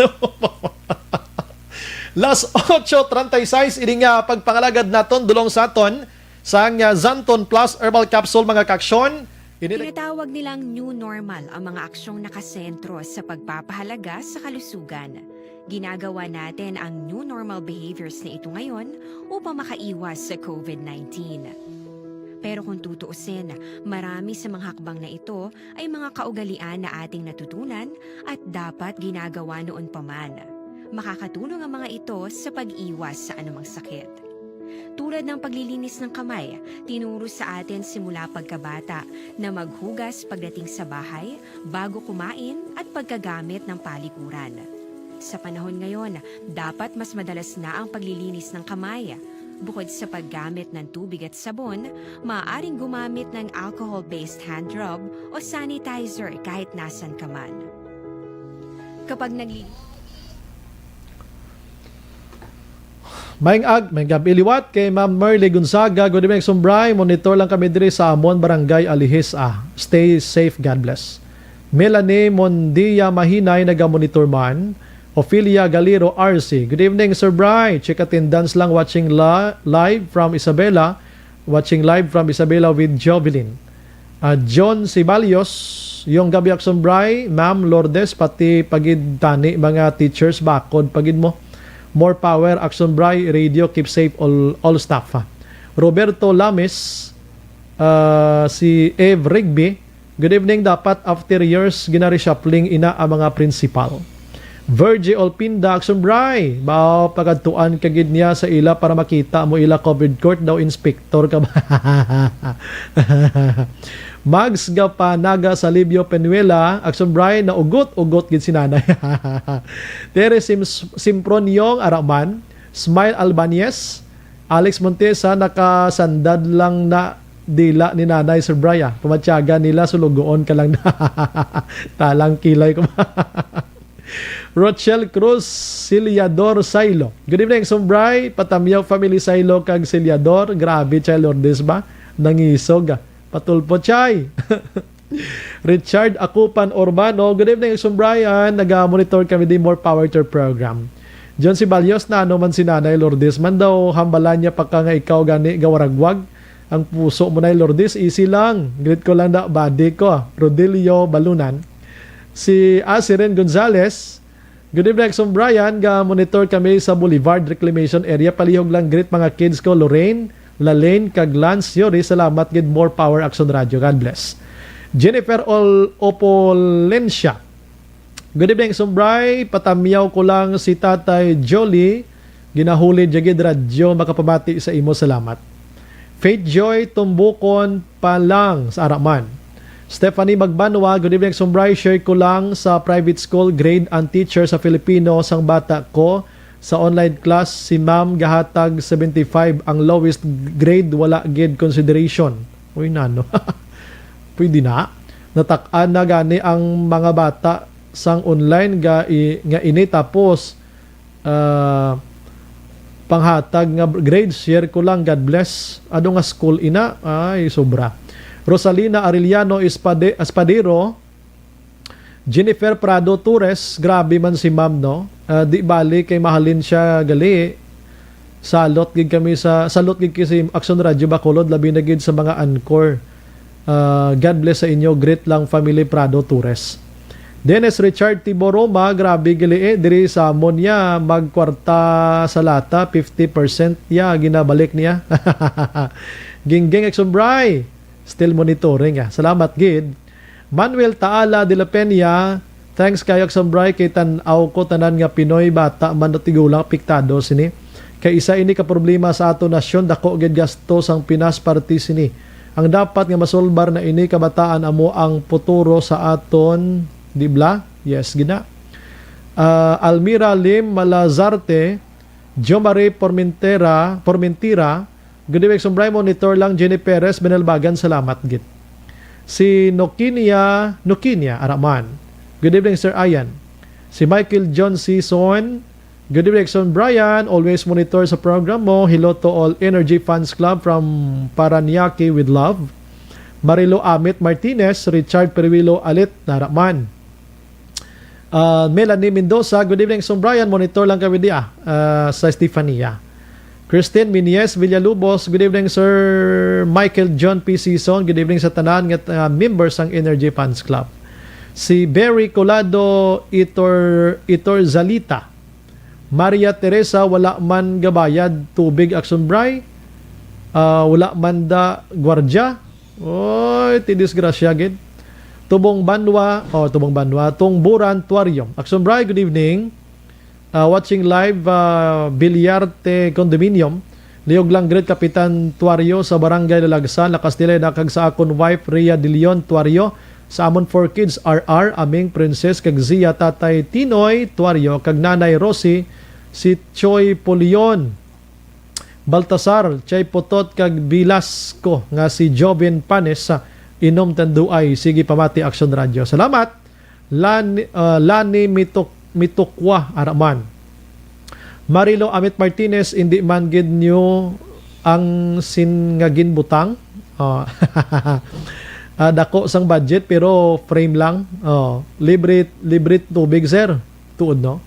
Las ocho treinta y seis, ini nga pagpangalagad naton, dulong sa aton sang, ah, Zanton Plus Herbal Capsule, mga kaaksyon. Ini Tinatawag nilang new normal ang mga aksyong nakasentro sa pagpapahalaga sa kalusugan. Ginagawa natin ang new normal behaviors na ito ngayon upang makaiwas sa covid nineteen. Pero kung tutuusin, marami sa mga hakbang na ito ay mga kaugalian na ating natutunan at dapat ginagawa noon pa man. Makakatulong ang mga ito sa pag-iwas sa anumang sakit. Tulad ng paglilinis ng kamay, tinuro sa atin simula pagkabata na maghugas pagdating sa bahay, bago kumain at pagkagamit ng palikuran. Sa panahon ngayon, dapat mas madalas na ang paglilinis ng kamay. Bukod sa paggamit ng tubig at sabon, maaaring gumamit ng alcohol-based hand rub o sanitizer kahit nasan ka man. Kapag nagli- Maayong ag-, maayong gab-i liwat kay Ma'am Merly Gonzaga. Good evening, Sumbray. Monitor lang kami diri sa amon barangay Alihis. Ah, stay safe. God bless. Melanie Mondia Mahinay, naga-monitor man. Ophelia Galero R C. Good evening, Sir Bry. Check attendance lang, watching la-, live from Isabela. Watching live from Isabela with Jovelyn. Ah, John Sibalios, yung gabi, Action Bry, Ma'am Lourdes, pati pagid tani mga teachers, bakod pagid mo. More power, Action Bry Radio, keep safe all, all staff, ha. Roberto Lames, ah, si Eve Rigby, good evening, dapat after years gina-reshuffling ina ang mga principal. Virgie Olpinda, Action Bry, ba pagadtuan ka gid niya sa ila para makita mo ila covered court daw, inspector ka ba? Mags Gapanaga, Salibio Penuela, Action Bry, naugot-ugot gid si nanay. Tere Sim-, Simproniong Araman, Smile Albanez, Alex Montesa, nakasandad lang na dila ni Nanay Sir Bry, ah. Pamatyagan nila, sulugoon ka lang na. Talang kilay ko. Rochelle Cruz Siliador Sailo. Good evening, Sumbray. Patamyaw family Sailo kag Siliador. Grabe, Chay Lourdes ba? Nangisog, ah. Patulpo, Chay. Richard Akupan Urbano. Good evening, Sumbray. Naga-monitor kami di, more power to your program. John Sibalios, na ano man si Nanay Lourdes man daw, hambalan niya pa ka nga ikaw gani gawaragwag. Ang puso mo, Nay Lourdes, easy lang. Greet ko lang da, buddy ko, Rodilio Balunan. Si Asiren Gonzales, good evening, Exxon Brian. Ga-monitor kami sa Boulevard Reclamation Area. Palihog lang greet mga kids ko, Lorraine, Lalaine, kag Lance Yuri. Salamat gid, more power, Action Radio. God bless. Jennifer Ol-, Opolencia. Good evening, Sumbray. Patamyaw ko lang si Tatay Jolly. Ginahuli dya gid radyo, makapamati sa imo. Salamat. Faith Joy Tumbukon pa lang sa Araman. Stephanie Magbanwa, good evening, Sumbray. Share ko lang sa private school, grade and teacher sa Filipino sang bata ko sa online class, si ma'am gahatag seventy-five, ang lowest grade, wala gid consideration. Uy, nano. Pwede na. Natak-an na gani ang mga bata sang online ga, i, nga ini, tapos, ah, panghatag nga grades, share ko lang. God bless. Ano nga school ina? Ay, sobra. Rosalina Arellano Espade-, Espadero, Jennifer Prado Torres, grabe man si ma'am, no? Ah, di bali kay mahalin siya gali. Salot gid kami sa, salot gid kay si Action Radio Bacolod, labi na gid sa mga anchor. Ah, God bless sa inyo. Greet lang, family Prado Torres. Dennis Richard Tiboroma, grabe gali eh. Diri sa amon niya, magkwarta sa lata, fifty percent ya, ginabalik niya. Gingging Exombray, still monitoring ah. Salamat gid. Manuel Taala de la Peña, thanks kayo, Exombray, kay tan-aw ko tanan nga Pinoy, bata man o tigulang, apektado sini. Kay isa ini ka problema sa aton nasyon, dako gid gasto sang Pinas parte sini. Ang dapat nga masolbar na ini kabataan amo ang puturo sa aton, di bla? Yes, gina. Ah, Almira Lim Malazarte, Jo Marie Pormentera, Pormentira, good evening, Exombray, monitor lang. Jenny Perez, Benalbagan, salamat gid. Si Nokinia, Nokinia, Araman. Good evening, Sir Ian. Si Michael John Season, good evening, Exombray, always monitor sa program mo. Hello to all Energy Fans Club from Paranaque with love. Marilo Amit Martinez, Richard Perwilo Alit, Naraman. Ah, Melanie Mendoza, good evening, Exombray, monitor lang kami di ah, ah, sa Estefania. Christine Minies Villalubos, good evening, Sir Michael John P. Season, good evening sa tanan nga, ah, member sang Energy Fans Club. Si Berry Colado Itor, Itor Zalita, Maria Teresa, wala man gabayad tubig, Exombray. Ah, wala man da gwardya. Oy, ti disgrasya gid. Tubong Banwa, oh, Tubong Banwa, Tungburan, Tuario. Exombray, good evening. Ah, watching live, ah, Villarte Condominium. Liog lang, greet Kapitan Tuario sa Barangay Lalagsan, lakas nila nakag sa akon wife, Rhea De Leon Tuario, sa amon four kids, R R, Aming, Princess, kag Zia, Tatay Tinoy Tuario, kag Nanay Rosie, si Choi Pulion, Baltasar, Chay Putot, kag bilas ko nga si Joven Panes sa Inom Tanduay. Sige, pamati, Action Radio. Salamat. Lani, ah, Lani Mituk-, Mitukwa Araman. Marilo Amit Martinez, hindi man gid niyo ang sin nga ginbutang. Oh. Ah, dako sang budget pero frame lang. Oh, libre, libre tubig, sir. Tuod, no?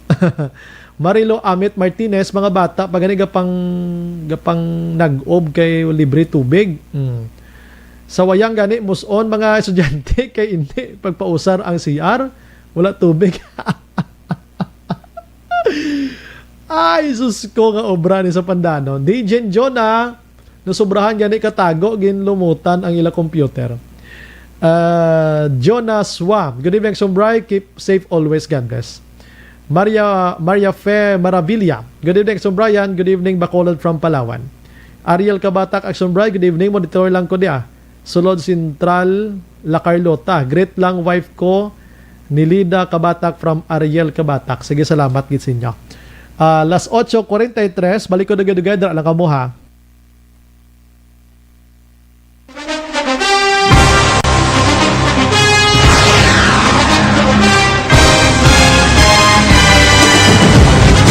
Marilo Amit Martinez, mga bata pa gani gapang, gapang nag-ob kay libre tubig. Mm. Sa wayang gani, muson mga estudyante kay hindi pagpausar ang C R, wala tubig. Ay, sus ko nga obra ni sa Pandanon. D J Jonah, nasobrahan gani katago, ginlumutan ang ila computer. Ah, Jonas Wa, good evening, Exombray. Keep safe always. God bless. Maria, Maria Fe Maravilla, good evening, Exombrayan. Good evening, Bacolod from Palawan. Ariel Kabatak, Exombray, good evening. Monitor lang ko diya. Sulod Central, La Carlota. Greet lang wife ko, Nilida Kabatak from Ariel Kabatak. Sige, salamat gid sa inyo. Ah, las ocho cuarenta y tres, balik ko dugay-dugay, dira lang kamo, ha.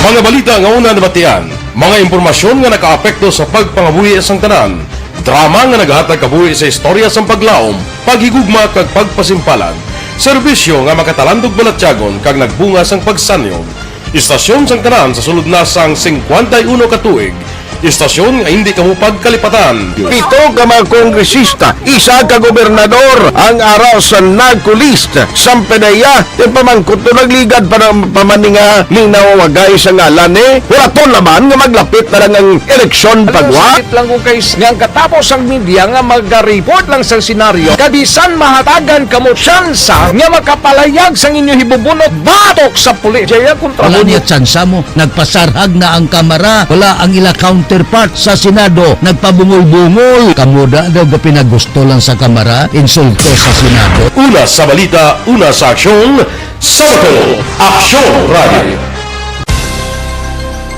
Mga balita nga una nabatian, mga impormasyon nga nakaapekto sa pagpangabuhi sang tanan, drama nga nagahatag kabuhi sa istorya sang paglaom, paghigugma kag pagpasimpalan, serbisyo nga makatalandog balatyagon kag nagbunga sang pagsanyog. Istasyon sang tanan sa sulod na sang singkwenta y uno ka tuig. Istasyon nga hindi kamo pagkalipatan. Pito ka mga kongresista, isa ka gobernador ang ara sa NARCO list sang PDEA. Ti pamangkot to, nagligad pa na, pa man ni nga linaw wagay sa ngalan ni. Huraton naman nga maglapit na lang ang eleksyon. Alam mo, pagwa. Sakit lang kung kay s-, nga ang katapos ang media nga maga-report lang sa senaryo, kabisan mahatagan kamo tsansa nga makapalayag sang inyo hibubunot batok sa pulis. Jaya kontra. Wala mo niya tsansa mo. Nagpasarhag na ang kamara. Wala ang ila counterpart sa Senado. Nagpabungol-bungol. Kamo da daw gapinagusto lang sa kamara. Insulto sa Senado. Una sa balita, una sa aksyon, sa Bacolod, Aksyon Radio.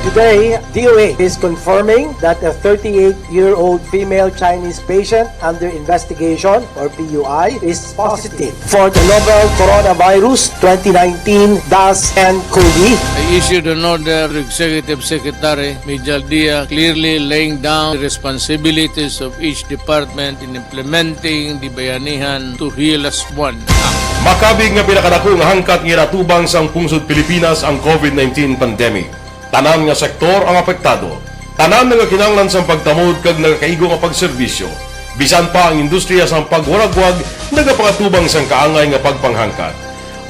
Today, D O H is confirming that a thirty-eight-year-old female Chinese patient under investigation, or P U I, is positive for the novel coronavirus twenty nineteen dash N cov. I issued an order to Executive Secretary Mijal Dia, clearly laying down the responsibilities of each department in implementing the Bayanihan to Heal Us One Act. Makabig nga pinakadako nga hangkat nga ginatubang sang pungsod Pilipinas ang COVID nineteen pandemic. Tanan nga sektor ang apektado. Tanan nga kinahanglan sang pagtamod kag nagakaigo nga pagserbisyo. Bisan pa ang industriya sang pagwaragwag nagapangatubang sang kaangay nga pagpanghangkat.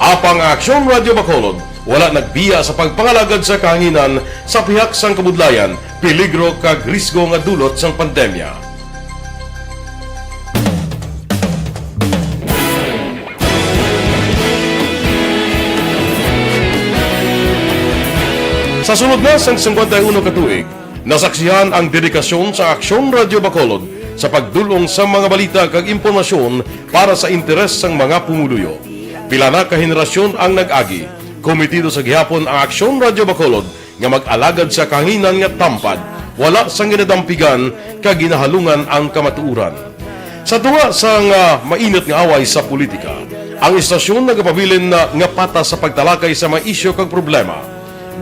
Apang ang Aksyon Radyo Bacolod wala nagbiya sa pagpangalagad sa kahanginan sa pihak sang kabudlayan, peligro kag risgo nga dulot sang pandemya. Sa sulod na sang singkwenta y uno ka tuig, nasaksihan ang dedikasyon sa Aksyon Radyo Bacolod sa pagdul-ong sa mga balita kag impormasyon para sa interes sang mga pumuluyo. Pila na ka henerasyon ang nag-agi. Komitido sa gihapon ang Aksyon Radyo Bacolod nga mag-alagad sa kahanginan nga tampad, wala sang ginadampigan kag ginahalungan ang kamatuoran. Sa tunga sang, ah, mainit nga away sa politika, ang istasyon nagapabilin na nga patas sa pagtalakay sa mga isyu kag problema.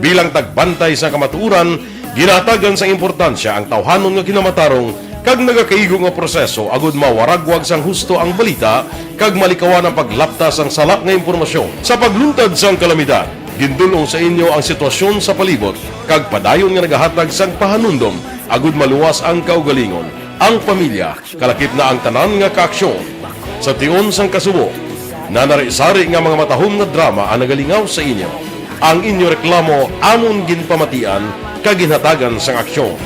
Bilang tagbantay sa kamatuoran, ginahatagan sang importansya ang tawhanon nga kinamatarong kag nagakaigo nga proseso agud mawaragwag sang husto ang balita kag malikawan ang paglapta sang sala nga impormasyon. Sa pagluntad sang kalamidad, gindul-ong sa inyo ang sitwasyon sa palibot kag padayon nga nagahatag sang pahanumdom agud maluwas ang kaugalingon, ang pamilya, kalakip na ang tanan nga kaaksyon. Sa tion sang kasubo, nanari-sari nga mga matahom nga drama ang nagalingaw sa inyo. Ang inyo reklamo amon ginpamatian kag ginhatagan sang aksyon.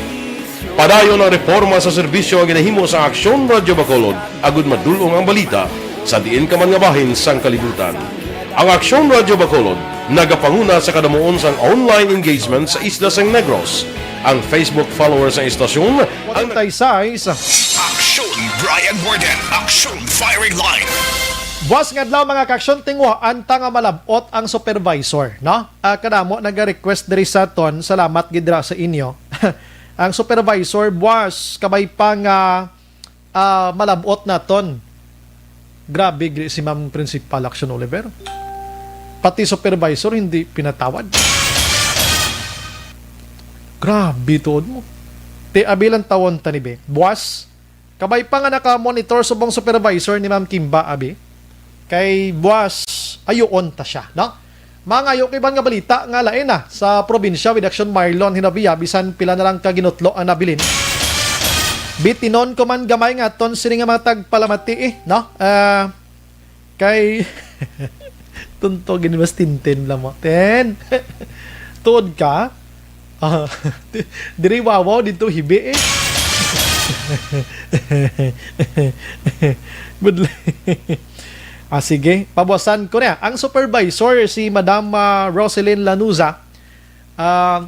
Padayon ang reporma sa serbisyo nga ginahimo sa Aksyon Radyo Bacolod agud madul-ong ang balita sa diin ka man nga bahin sang kalibutan. Ang Aksyon Radyo Bacolod nagapanguna sa kadamuon sang online engagement sa isla sang Negros. Ang Facebook followers sang istasyon ang Forty-six. Aksyon Brian Warden, Aksyon Firing Line. Buwas nga adlaw, mga kaaksyon, tinguhaan ta nga malab-ot ang supervisor, no? Ah, kadamo naga-request diri sa aton. Salamat gid dira sa inyo. Ang supervisor, buwas, kabay pa nga, ah, malab-ot naton. Grabe gid si Ma'am Principal Action Oliver. Pati supervisor hindi pinatawad. Grabe, tuod mo. Ti, abi lang tawon ta ni, be. Buwas, kabay pa nga naka-monitor subong supervisor ni Ma'am Kimba, abi. Kay buwas, ayuon ta siya, no? Mangayo kay iban nga balita nga lain na sa probinsya with Action Marlon Hinabia, bisan pila na lang ka ginutlo ang nabilin. Bitinon ko man gamay nga aton sini nga mga tagpalamati, eh, no? Ah, kay tunto gini mas tintin lang mo. Ten. Tuod ka? Ah, di-, diri wawaw, dito hibi, eh. Budlay. Ah, sige, pabuwasan ko niya. Ang supervisor, si Madam, ah, Roselyn Lanuza, ah,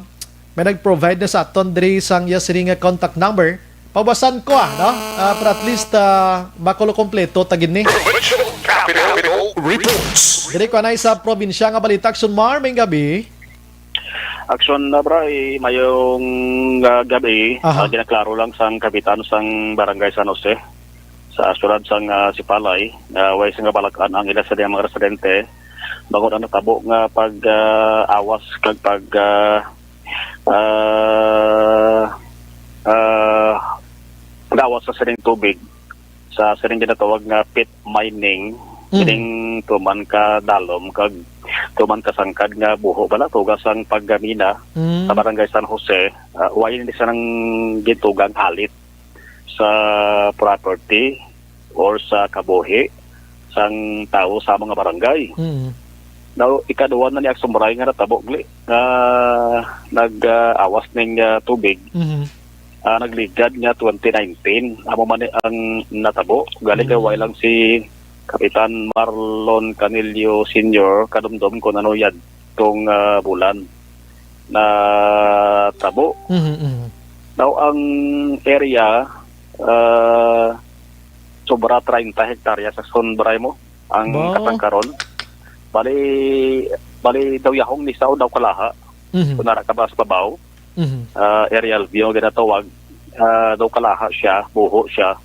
may nag-provide na sa aton diri sang iya sini nga contact number. Pabuwasan ko, ah, no? Ah, para at least, ah, makulo kompleto ta gid ni. Provincial Capital Reports. Diri ko anay sa probinsya nga balita. Action Mar, may gabi. Action na, Bray, mayong, ah, gabi. Aha. Ah, ginaklaro lang sang kapitan sang Barangay San Jose sa syudad sang, ah, Sipalay, nga way sang kabalak-an ang ila sa mga residente bangod ang natabo nga pag, ah, awas kag pag, ah, ah, ah, pag-awas sa sining tubig, sa sining ginatawag nga pit mining, Mm. kining tuman ka dalom kag tuman ka sangkad nga buho bala tuga sang paggamina Mm. sa Barangay San Jose, ah, way ni sa nang gintugang alit sa property or sa kabuhi sang tawo sa mga barangay. Mm. Now, ikaduha na ni Action Bray nga natabo gali nga nag, ah, awas ning, ah, tubig. Mhm. Ah, nagligad nga twenty nineteen. Amo man ni ang natabo. Gali kay Mm. way lang si Kapitan Marlon Canillo Senior kadumdom kung ano yadtong, ah, bulan natabo. Mhm, mhm. Now, ang area, ah, sobra treinta hektarya sa Sunbray mo ang Ba? kasangkaron. Bali, bali daw yahong ni sao daw kalaha. Mhm. Kung nara ka ba sa babaw? Mhm. Ah, aerial view ang ginatawag. Ah, daw kalaha siya, buho siya.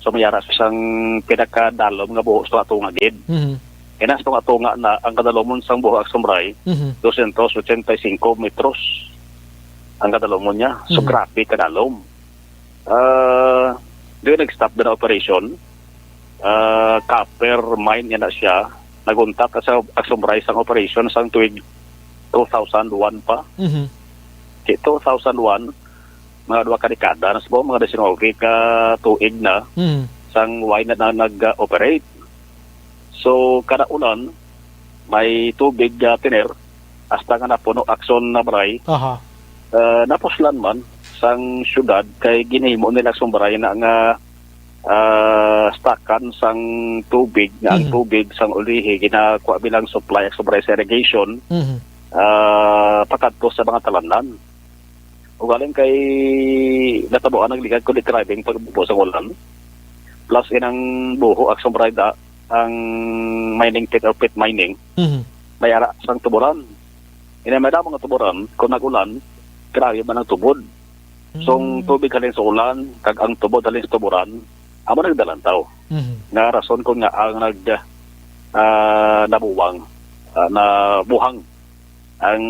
So, may ara sa isang pinakadalom nga buho sa tunga-tunga gid. Mhm. Kaya sa tunga-tunga na, ang kadalumon sang buho, Akson Bri, Mhm. dosyentos ochenta y cinco metros ang kadalumon niya. So, Mhm. grabe kadalom. Ah, doon nag-stop na operation. Ah, copper mine niya na siya. Nag-untat sa Akson Bri sang operation sang tuig two thousand one pa. Mhm. Kay two thousand one, mga duha ka dekada na sa mga diecinuebe ka tuig na Mhm. sang why na, na nag-operate. So, kada ulan, may tubig, ah, tiner, hasta nga napuno, Akson Bri. Aha. Ah, napuslan man sang syudad kay ginhimo nila Akson Bri na nga, ah, stakan sang tubig, nga ang Mhm. tubig sang ulihi ginakuha bilang supply, Akson Bri, sa irrigation, Mhm. ah, pakadto sa mga talamnan. Ugaling kay natabuan nagligad kundi grabe ang pagbubo sang ulan. Plus inang buho, Akson Bri, ang mining pit or pit mining, Mhm. may ara sang tuburan. Ina may mga tuburan, kung nag-ulan, grabe man ang tubod. So, ang Mm. tubig halin sa ulan, kag ang tubod halin sa tuburan, amo nagdalantaw. Mhm. Nga rason kung nga ang nag, ah, nabuwang, ah, nabuhang ang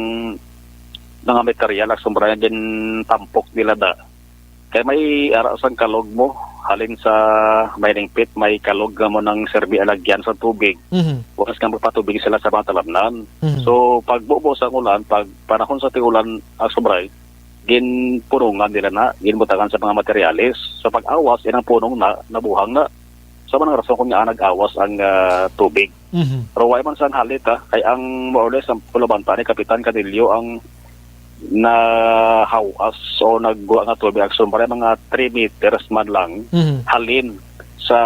mga material, Akson Bri, nga gintampok nila da. Kay may ara sang kalog mo, halin sa mining pit, may kalog nga mo nang serbi alagyan sa tubig. Mhm. Wakas nga magpatubig sila sa mga talamnan. Mhm. So, pag bubo sa ulan, pag panahon sa tigulan, Akson Bri, ginpunungan nila na, ginbutangan sa mga materyales. So, pag awas, inang punong na, nabuhang na. Sa mga rason kung nga nag-awas ang, ah, tubig. Mhm. Pero wala man sang halit, ha, kay ang more or less ang pulabanta ni Kapitan Canelio ang nahawas o nagwa nga tubig, Akson Bri, mga three meters man lang Mhm. halin sa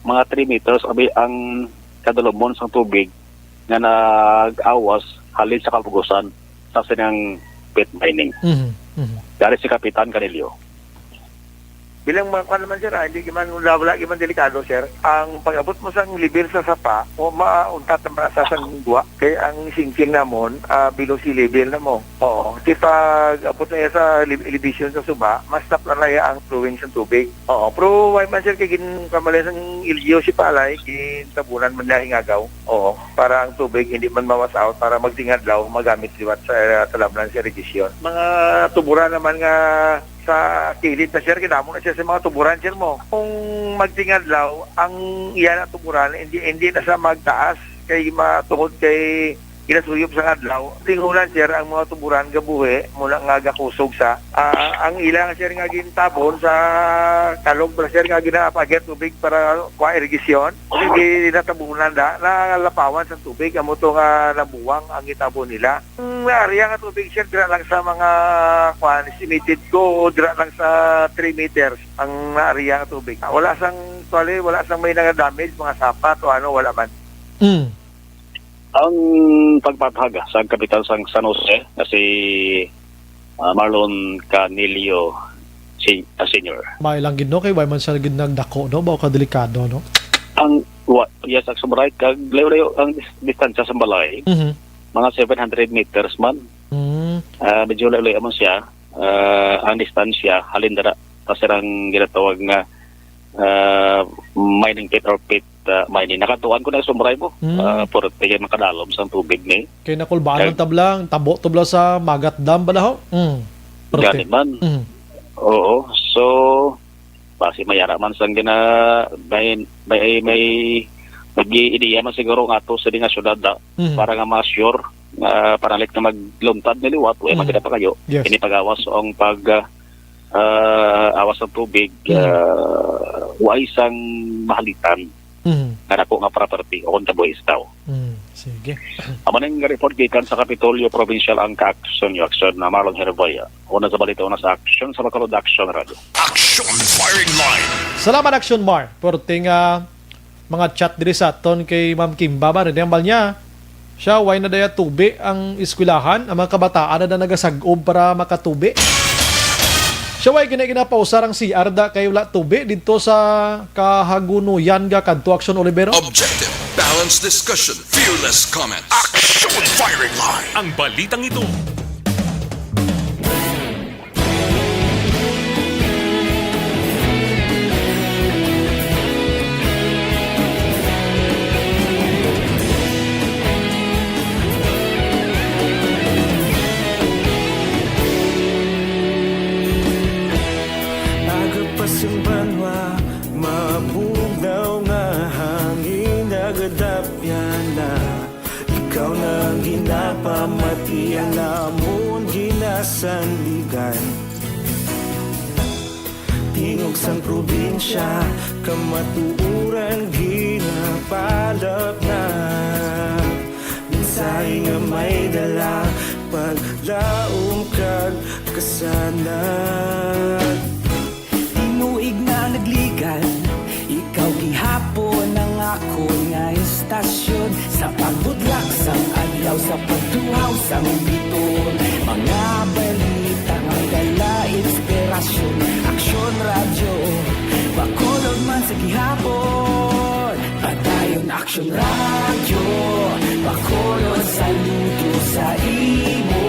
mga three meters abi ang kadalumon sang tubig nga nag-awas halin sa kabugusan sa sinang pit mining. Mhm. Mhm. Dari si Kapitan Canelio. Bilang mga kuan naman, sir, ah, hindi man, wala, wala gyud man delikado, sir. Ang pag-abot mo sang level sa sapa, o mauntat naman sa sang gwa, kay ang sinking namon, ah, below sea level na mo. Oo. Di pag abot na iya sa ele-, elevation sa suba, mas tapla na iya ang flowing sa tubig. Oo. Pero why man, sir, kay gin-, kamalay sang L G U si Palay, gintabunan man niya hingagaw. Oo. Para ang tubig hindi man mawas out, para magtingadlaw, magamit liwat sa, ah, talamnan sa irigasyon. Mga tuburan naman nga sa kilid na, sir, kinamo na siya sa mga tuburan, sir, mo. Kung magtingadlaw, ang iya na tuburan, hindi, hindi na sa magtaas, kay matungod kay ginasuyop sa adlaw. Tingulan, sir, ang mga tuburan gabuhi, muna nga gakusog sa, ah, ang ilang, sir, nga gintabon sa kalog, sir, nga ginapagir tubig para, ano, kwa irigasyon. Hindi natabunan da, nalapawan sa tubig, amo to nga nabuwang ang itabon nila. Ang area nga tubig, sir, dira lang sa mga, kwan, estimated ko, dira lang sa three meters ang area nga tubig. Wala sang, actually, wala sang may nga damage, mga sapat o ano, wala man. Mm. Ang pagpatahag sa kapitan sang San Jose nga si, ah, Marlon Canillo si-, ah, Senior. May lang gid, no, kay why man siya gid nagdako, no? Bao ka delikado, no? Ang, wa-, yes, Akson Bri, kag layo-layo ang dis-, distansya sa balay. Mhm. Mga seven hundred meters man. Mm. Ah, medyo layo-layo man siya. Ah, ang distansya, halin dira, sa sirang ginatawag nga, ah, mining pit or pit, ah, mining. Nakatuan ko na Akson Bri mo. Mm. Ah, puro tigay makadalom sa tubig ni. Kay nakulbanan Kag- tablang, tabo tabla sa Magat Dam bala ho? Mm. Perte. Gani man. Mm. Oo. So, basi may ara man sang gina-, may, may, may nag-iideya man siguro nga ato sa di nga syudad, ah, Mhm. para nga ma-sure, ah, para like na magluntad na liwat, wala man Mhm. kita pa kayo. Yes. Ini pag-awas ang pag, ah, ah, awas ng tubig, Mhm. ah, wa isang mahalitan Mhm. nga dako nga property o kung tabuhi sa tao. Mm, sige. Amo ning report gikan sa Kapitolyo Provincial ang ka-action, yung action na Marlon Herboya. Una sa balita, una sa action sa Bacolod Action Radio. Action Firing Line. Salamat, Action Mar. Porting, ah, mga chat diri sa aton kay Ma'am Kimba ba, rin ang niya. Siya, way na daya tubi ang eskwelahan, ang mga kabataan na, na nagasag-ob para makatubi. Siya, way gina-, ginapausar ang C R da kay wala tubi dito sa Kahagunuyan ga kadto, Action Olivero. Objective, balanced discussion, fearless comment. Action Firing Line. Ang balitang ito. Ang ginapamatian namon ginasandigan. Tingog sang probinsya, kamatuoran ginapalapnag. Mensahe nga may dala, paglaom kag kasanag. Tinuig na nagligan, ikaw gihapon ang akon nga istasyon. Sa pagbudlak sang adlaw, sa pagtuhaw sang biton, mga balita nga may dala inspirasyon. Aksyon Radyo, Bacolod man sa gihapon. Padayon Aksyon Radyo, Bacolod, saludo sa imo.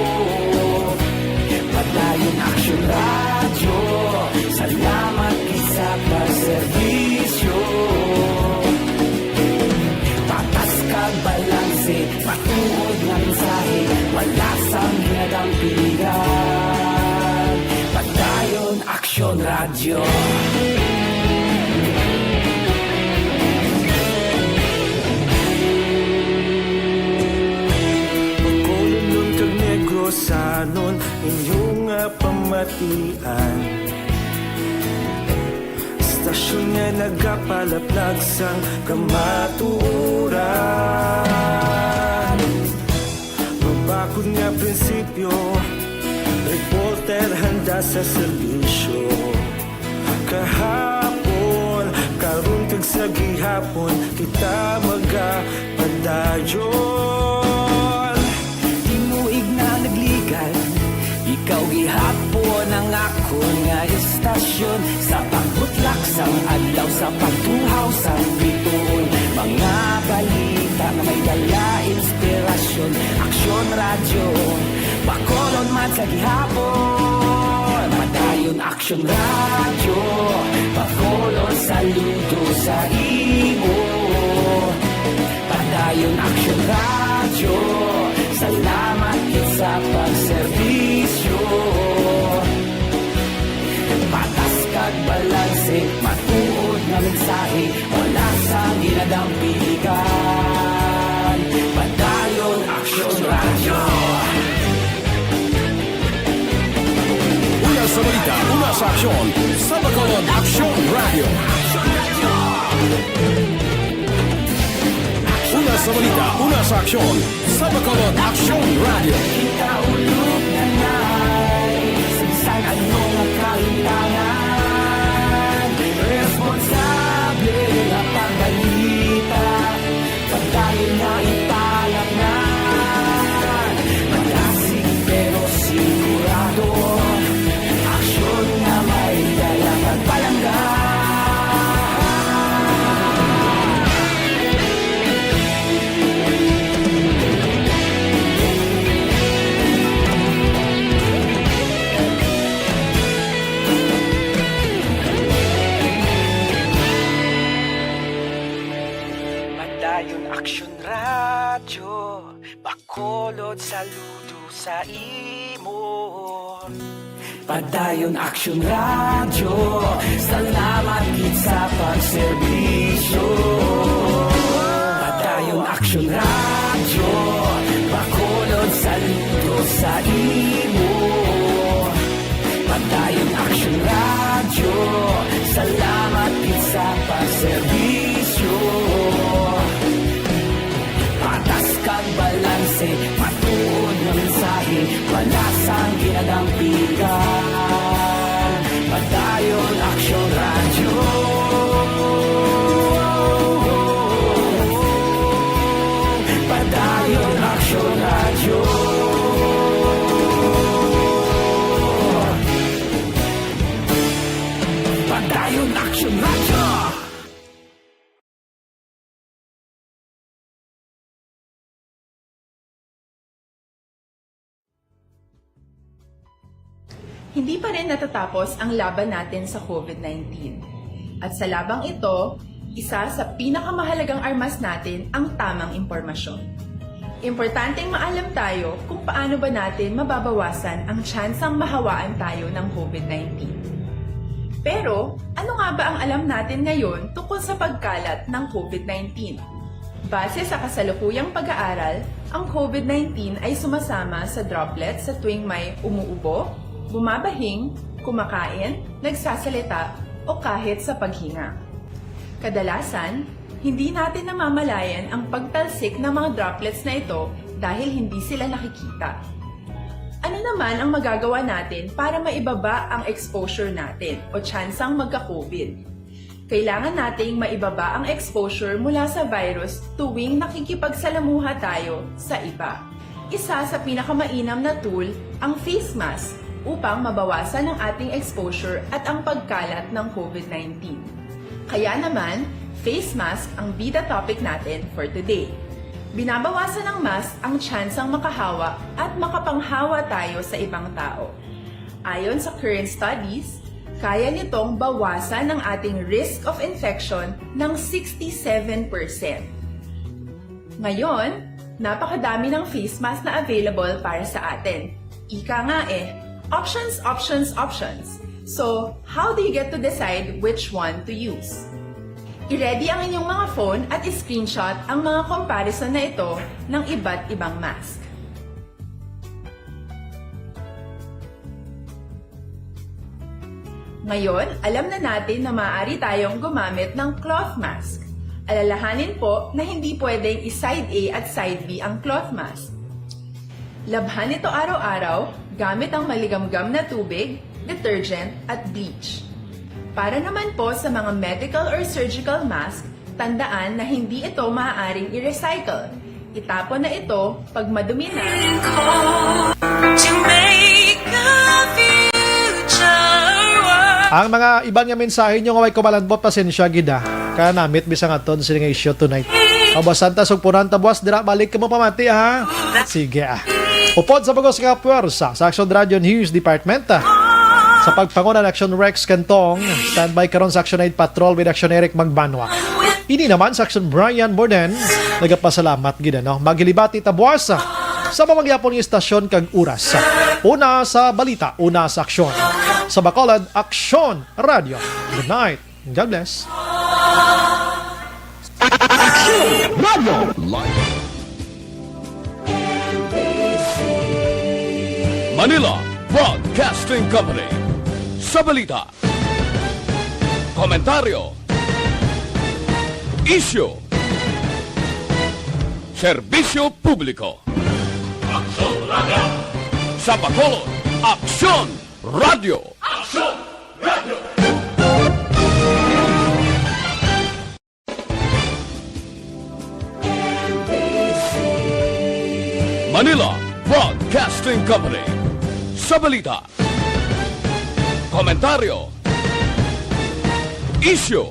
Padayon Aksyon Radyo, salamat gid sa pagserbisyo. Patas kag balanse, matuod nga mensahe, wala sang ginadampigan. Padayon Aksyon Radyo. Bacolodnon kag Negrosanon, inyo nga pamatian. Istasyon nga nagapalaplag sang kamatuoran. Mabakod nga prinsipyo, reporter handa sa serbisyo. Kahapon, karon kag sa gihapon, kita magapadayon. Tinuig na nagligan, ikaw gihapon ang akon nga istasyon. Sa pagbutlak sang adlaw, sa pagtuhaw sang bituon, mga balita nga may dala inspirasyon. Aksyon Radyo, Bacolod man sa gihapon. Padayon Aksyon Radyo, Bacolod, saludo sa imo. Padayon Aksyon Radyo, salamat gid sa pagserbisyo. Patas kag balanse, matuod nga mensahe, wala sang ginadampigan. Padayon Aksyon Radyo. Una sa balita, una sa aksyon, sa Bacolod Aksyon Radyo. Una sa balita, una sa aksyon, sa Bacolod Aksyon Radyo. Kita ulog na nay, sa bisan ano nga kahimtangan, responsable nga pagbalita. Padayon nga ipalapngan, malasig pero sigurado, aksyon nga may dala kag palangga. Padayon Aksyon Radyo, Bacolod, saludo sa imo. Padayon Aksyon Radyo, salamat gid sa pagserbisyo. Padayon Aksyon Radyo, Bacolod, saludo sa imo. Padayon Aksyon Radyo, salamat gid sa pagserbisyo. Patas kag balanse, matuod nga mensahe, wala sang ginadampigan. Padayon Aksyon Radyo. Padayon Aksyon Radyo. Padayon Aksyon Radyo. Hindi pa rin natatapos ang laban natin sa COVID nineteen. At sa labang ito, isa sa pinakamahalagang armas natin ang tamang impormasyon. Importanteng maalam tayo kung paano ba natin mababawasan ang tsansang mahawaan tayo ng COVID nineteen. Pero, ano nga ba ang alam natin ngayon tungkol sa pagkalat ng COVID nineteen? Base sa kasalukuyang pag-aaral, ang COVID nineteen ay sumasama sa droplets sa tuwing may umuubo, bumabahing, kumakain, nagsasalita, o kahit sa paghinga. Kadalasan, hindi natin namamalayan ang pagtalsik ng mga droplets na ito dahil hindi sila nakikita. Ano naman ang magagawa natin para maibaba ang exposure natin o tsansang magka-COVID? Kailangan nating maibaba ang exposure mula sa virus tuwing nakikipagsalamuha tayo sa iba. Isa sa pinakamainam na tool ang face mask upang mabawasan ang ating exposure at ang pagkalat ng COVID nineteen. Kaya naman, face mask ang bida topic natin for today. Binabawasan ng mask ang tsansang makahawa at makapanghawa tayo sa ibang tao. Ayon sa current studies, kaya nitong bawasan ang ating risk of infection ng sixty-seven percent. Ngayon, napakadami ng face mask na available para sa atin. Ika nga eh, options, options, options. So, how do you get to decide which one to use? I-ready ang inyong mga phone at i-screenshot ang mga comparison na ito ng iba't ibang mask. Ngayon, alam na natin na maaari tayong gumamit ng cloth mask. Alalahanin po na hindi pwedeng i-side A at side B ang cloth mask. Labhan ito araw-araw gamit ang maligamgam na tubig, detergent, at bleach. Para naman po sa mga medical or surgical mask, tandaan na hindi ito maaaring i-recycle. Itapon na ito pag madumi na. To make a future work. Ang mga iban nga mensahe nyo nga way kumalanbot, pasensya gid, ah. Kaya namit bisan aton sini nga issue tonight. Kabuasan ta, sugpunan ta, buas dira, balik kamo pamati, ha? Sige, ah. Upod sa bugos nga puwersa sa Action Radio News Department, ah, sa pagpanguna ni Action Rex Cantong, standby karon sa Action Aid Patrol with Action Eric Magbanwa. Ini naman sa Action Brian Borden, nagapasalamat gid, ano. Maghilibati ta buas, ah, sa mga gyapon nga istasyon kag oras. Una sa balita, una sa aksyon. Sa Bacolod, Aksyon Radio. Good night. God bless. Action Radio. Live. Manila Broadcasting Company. Sa balita, komentaryo, isyu, serbisyo publiko. Aksyon Radio. Sa Bacolod, Aksyon Radio. Aksyon Radio. Manila Broadcasting Company. Sa balita, komentaryo, isyu,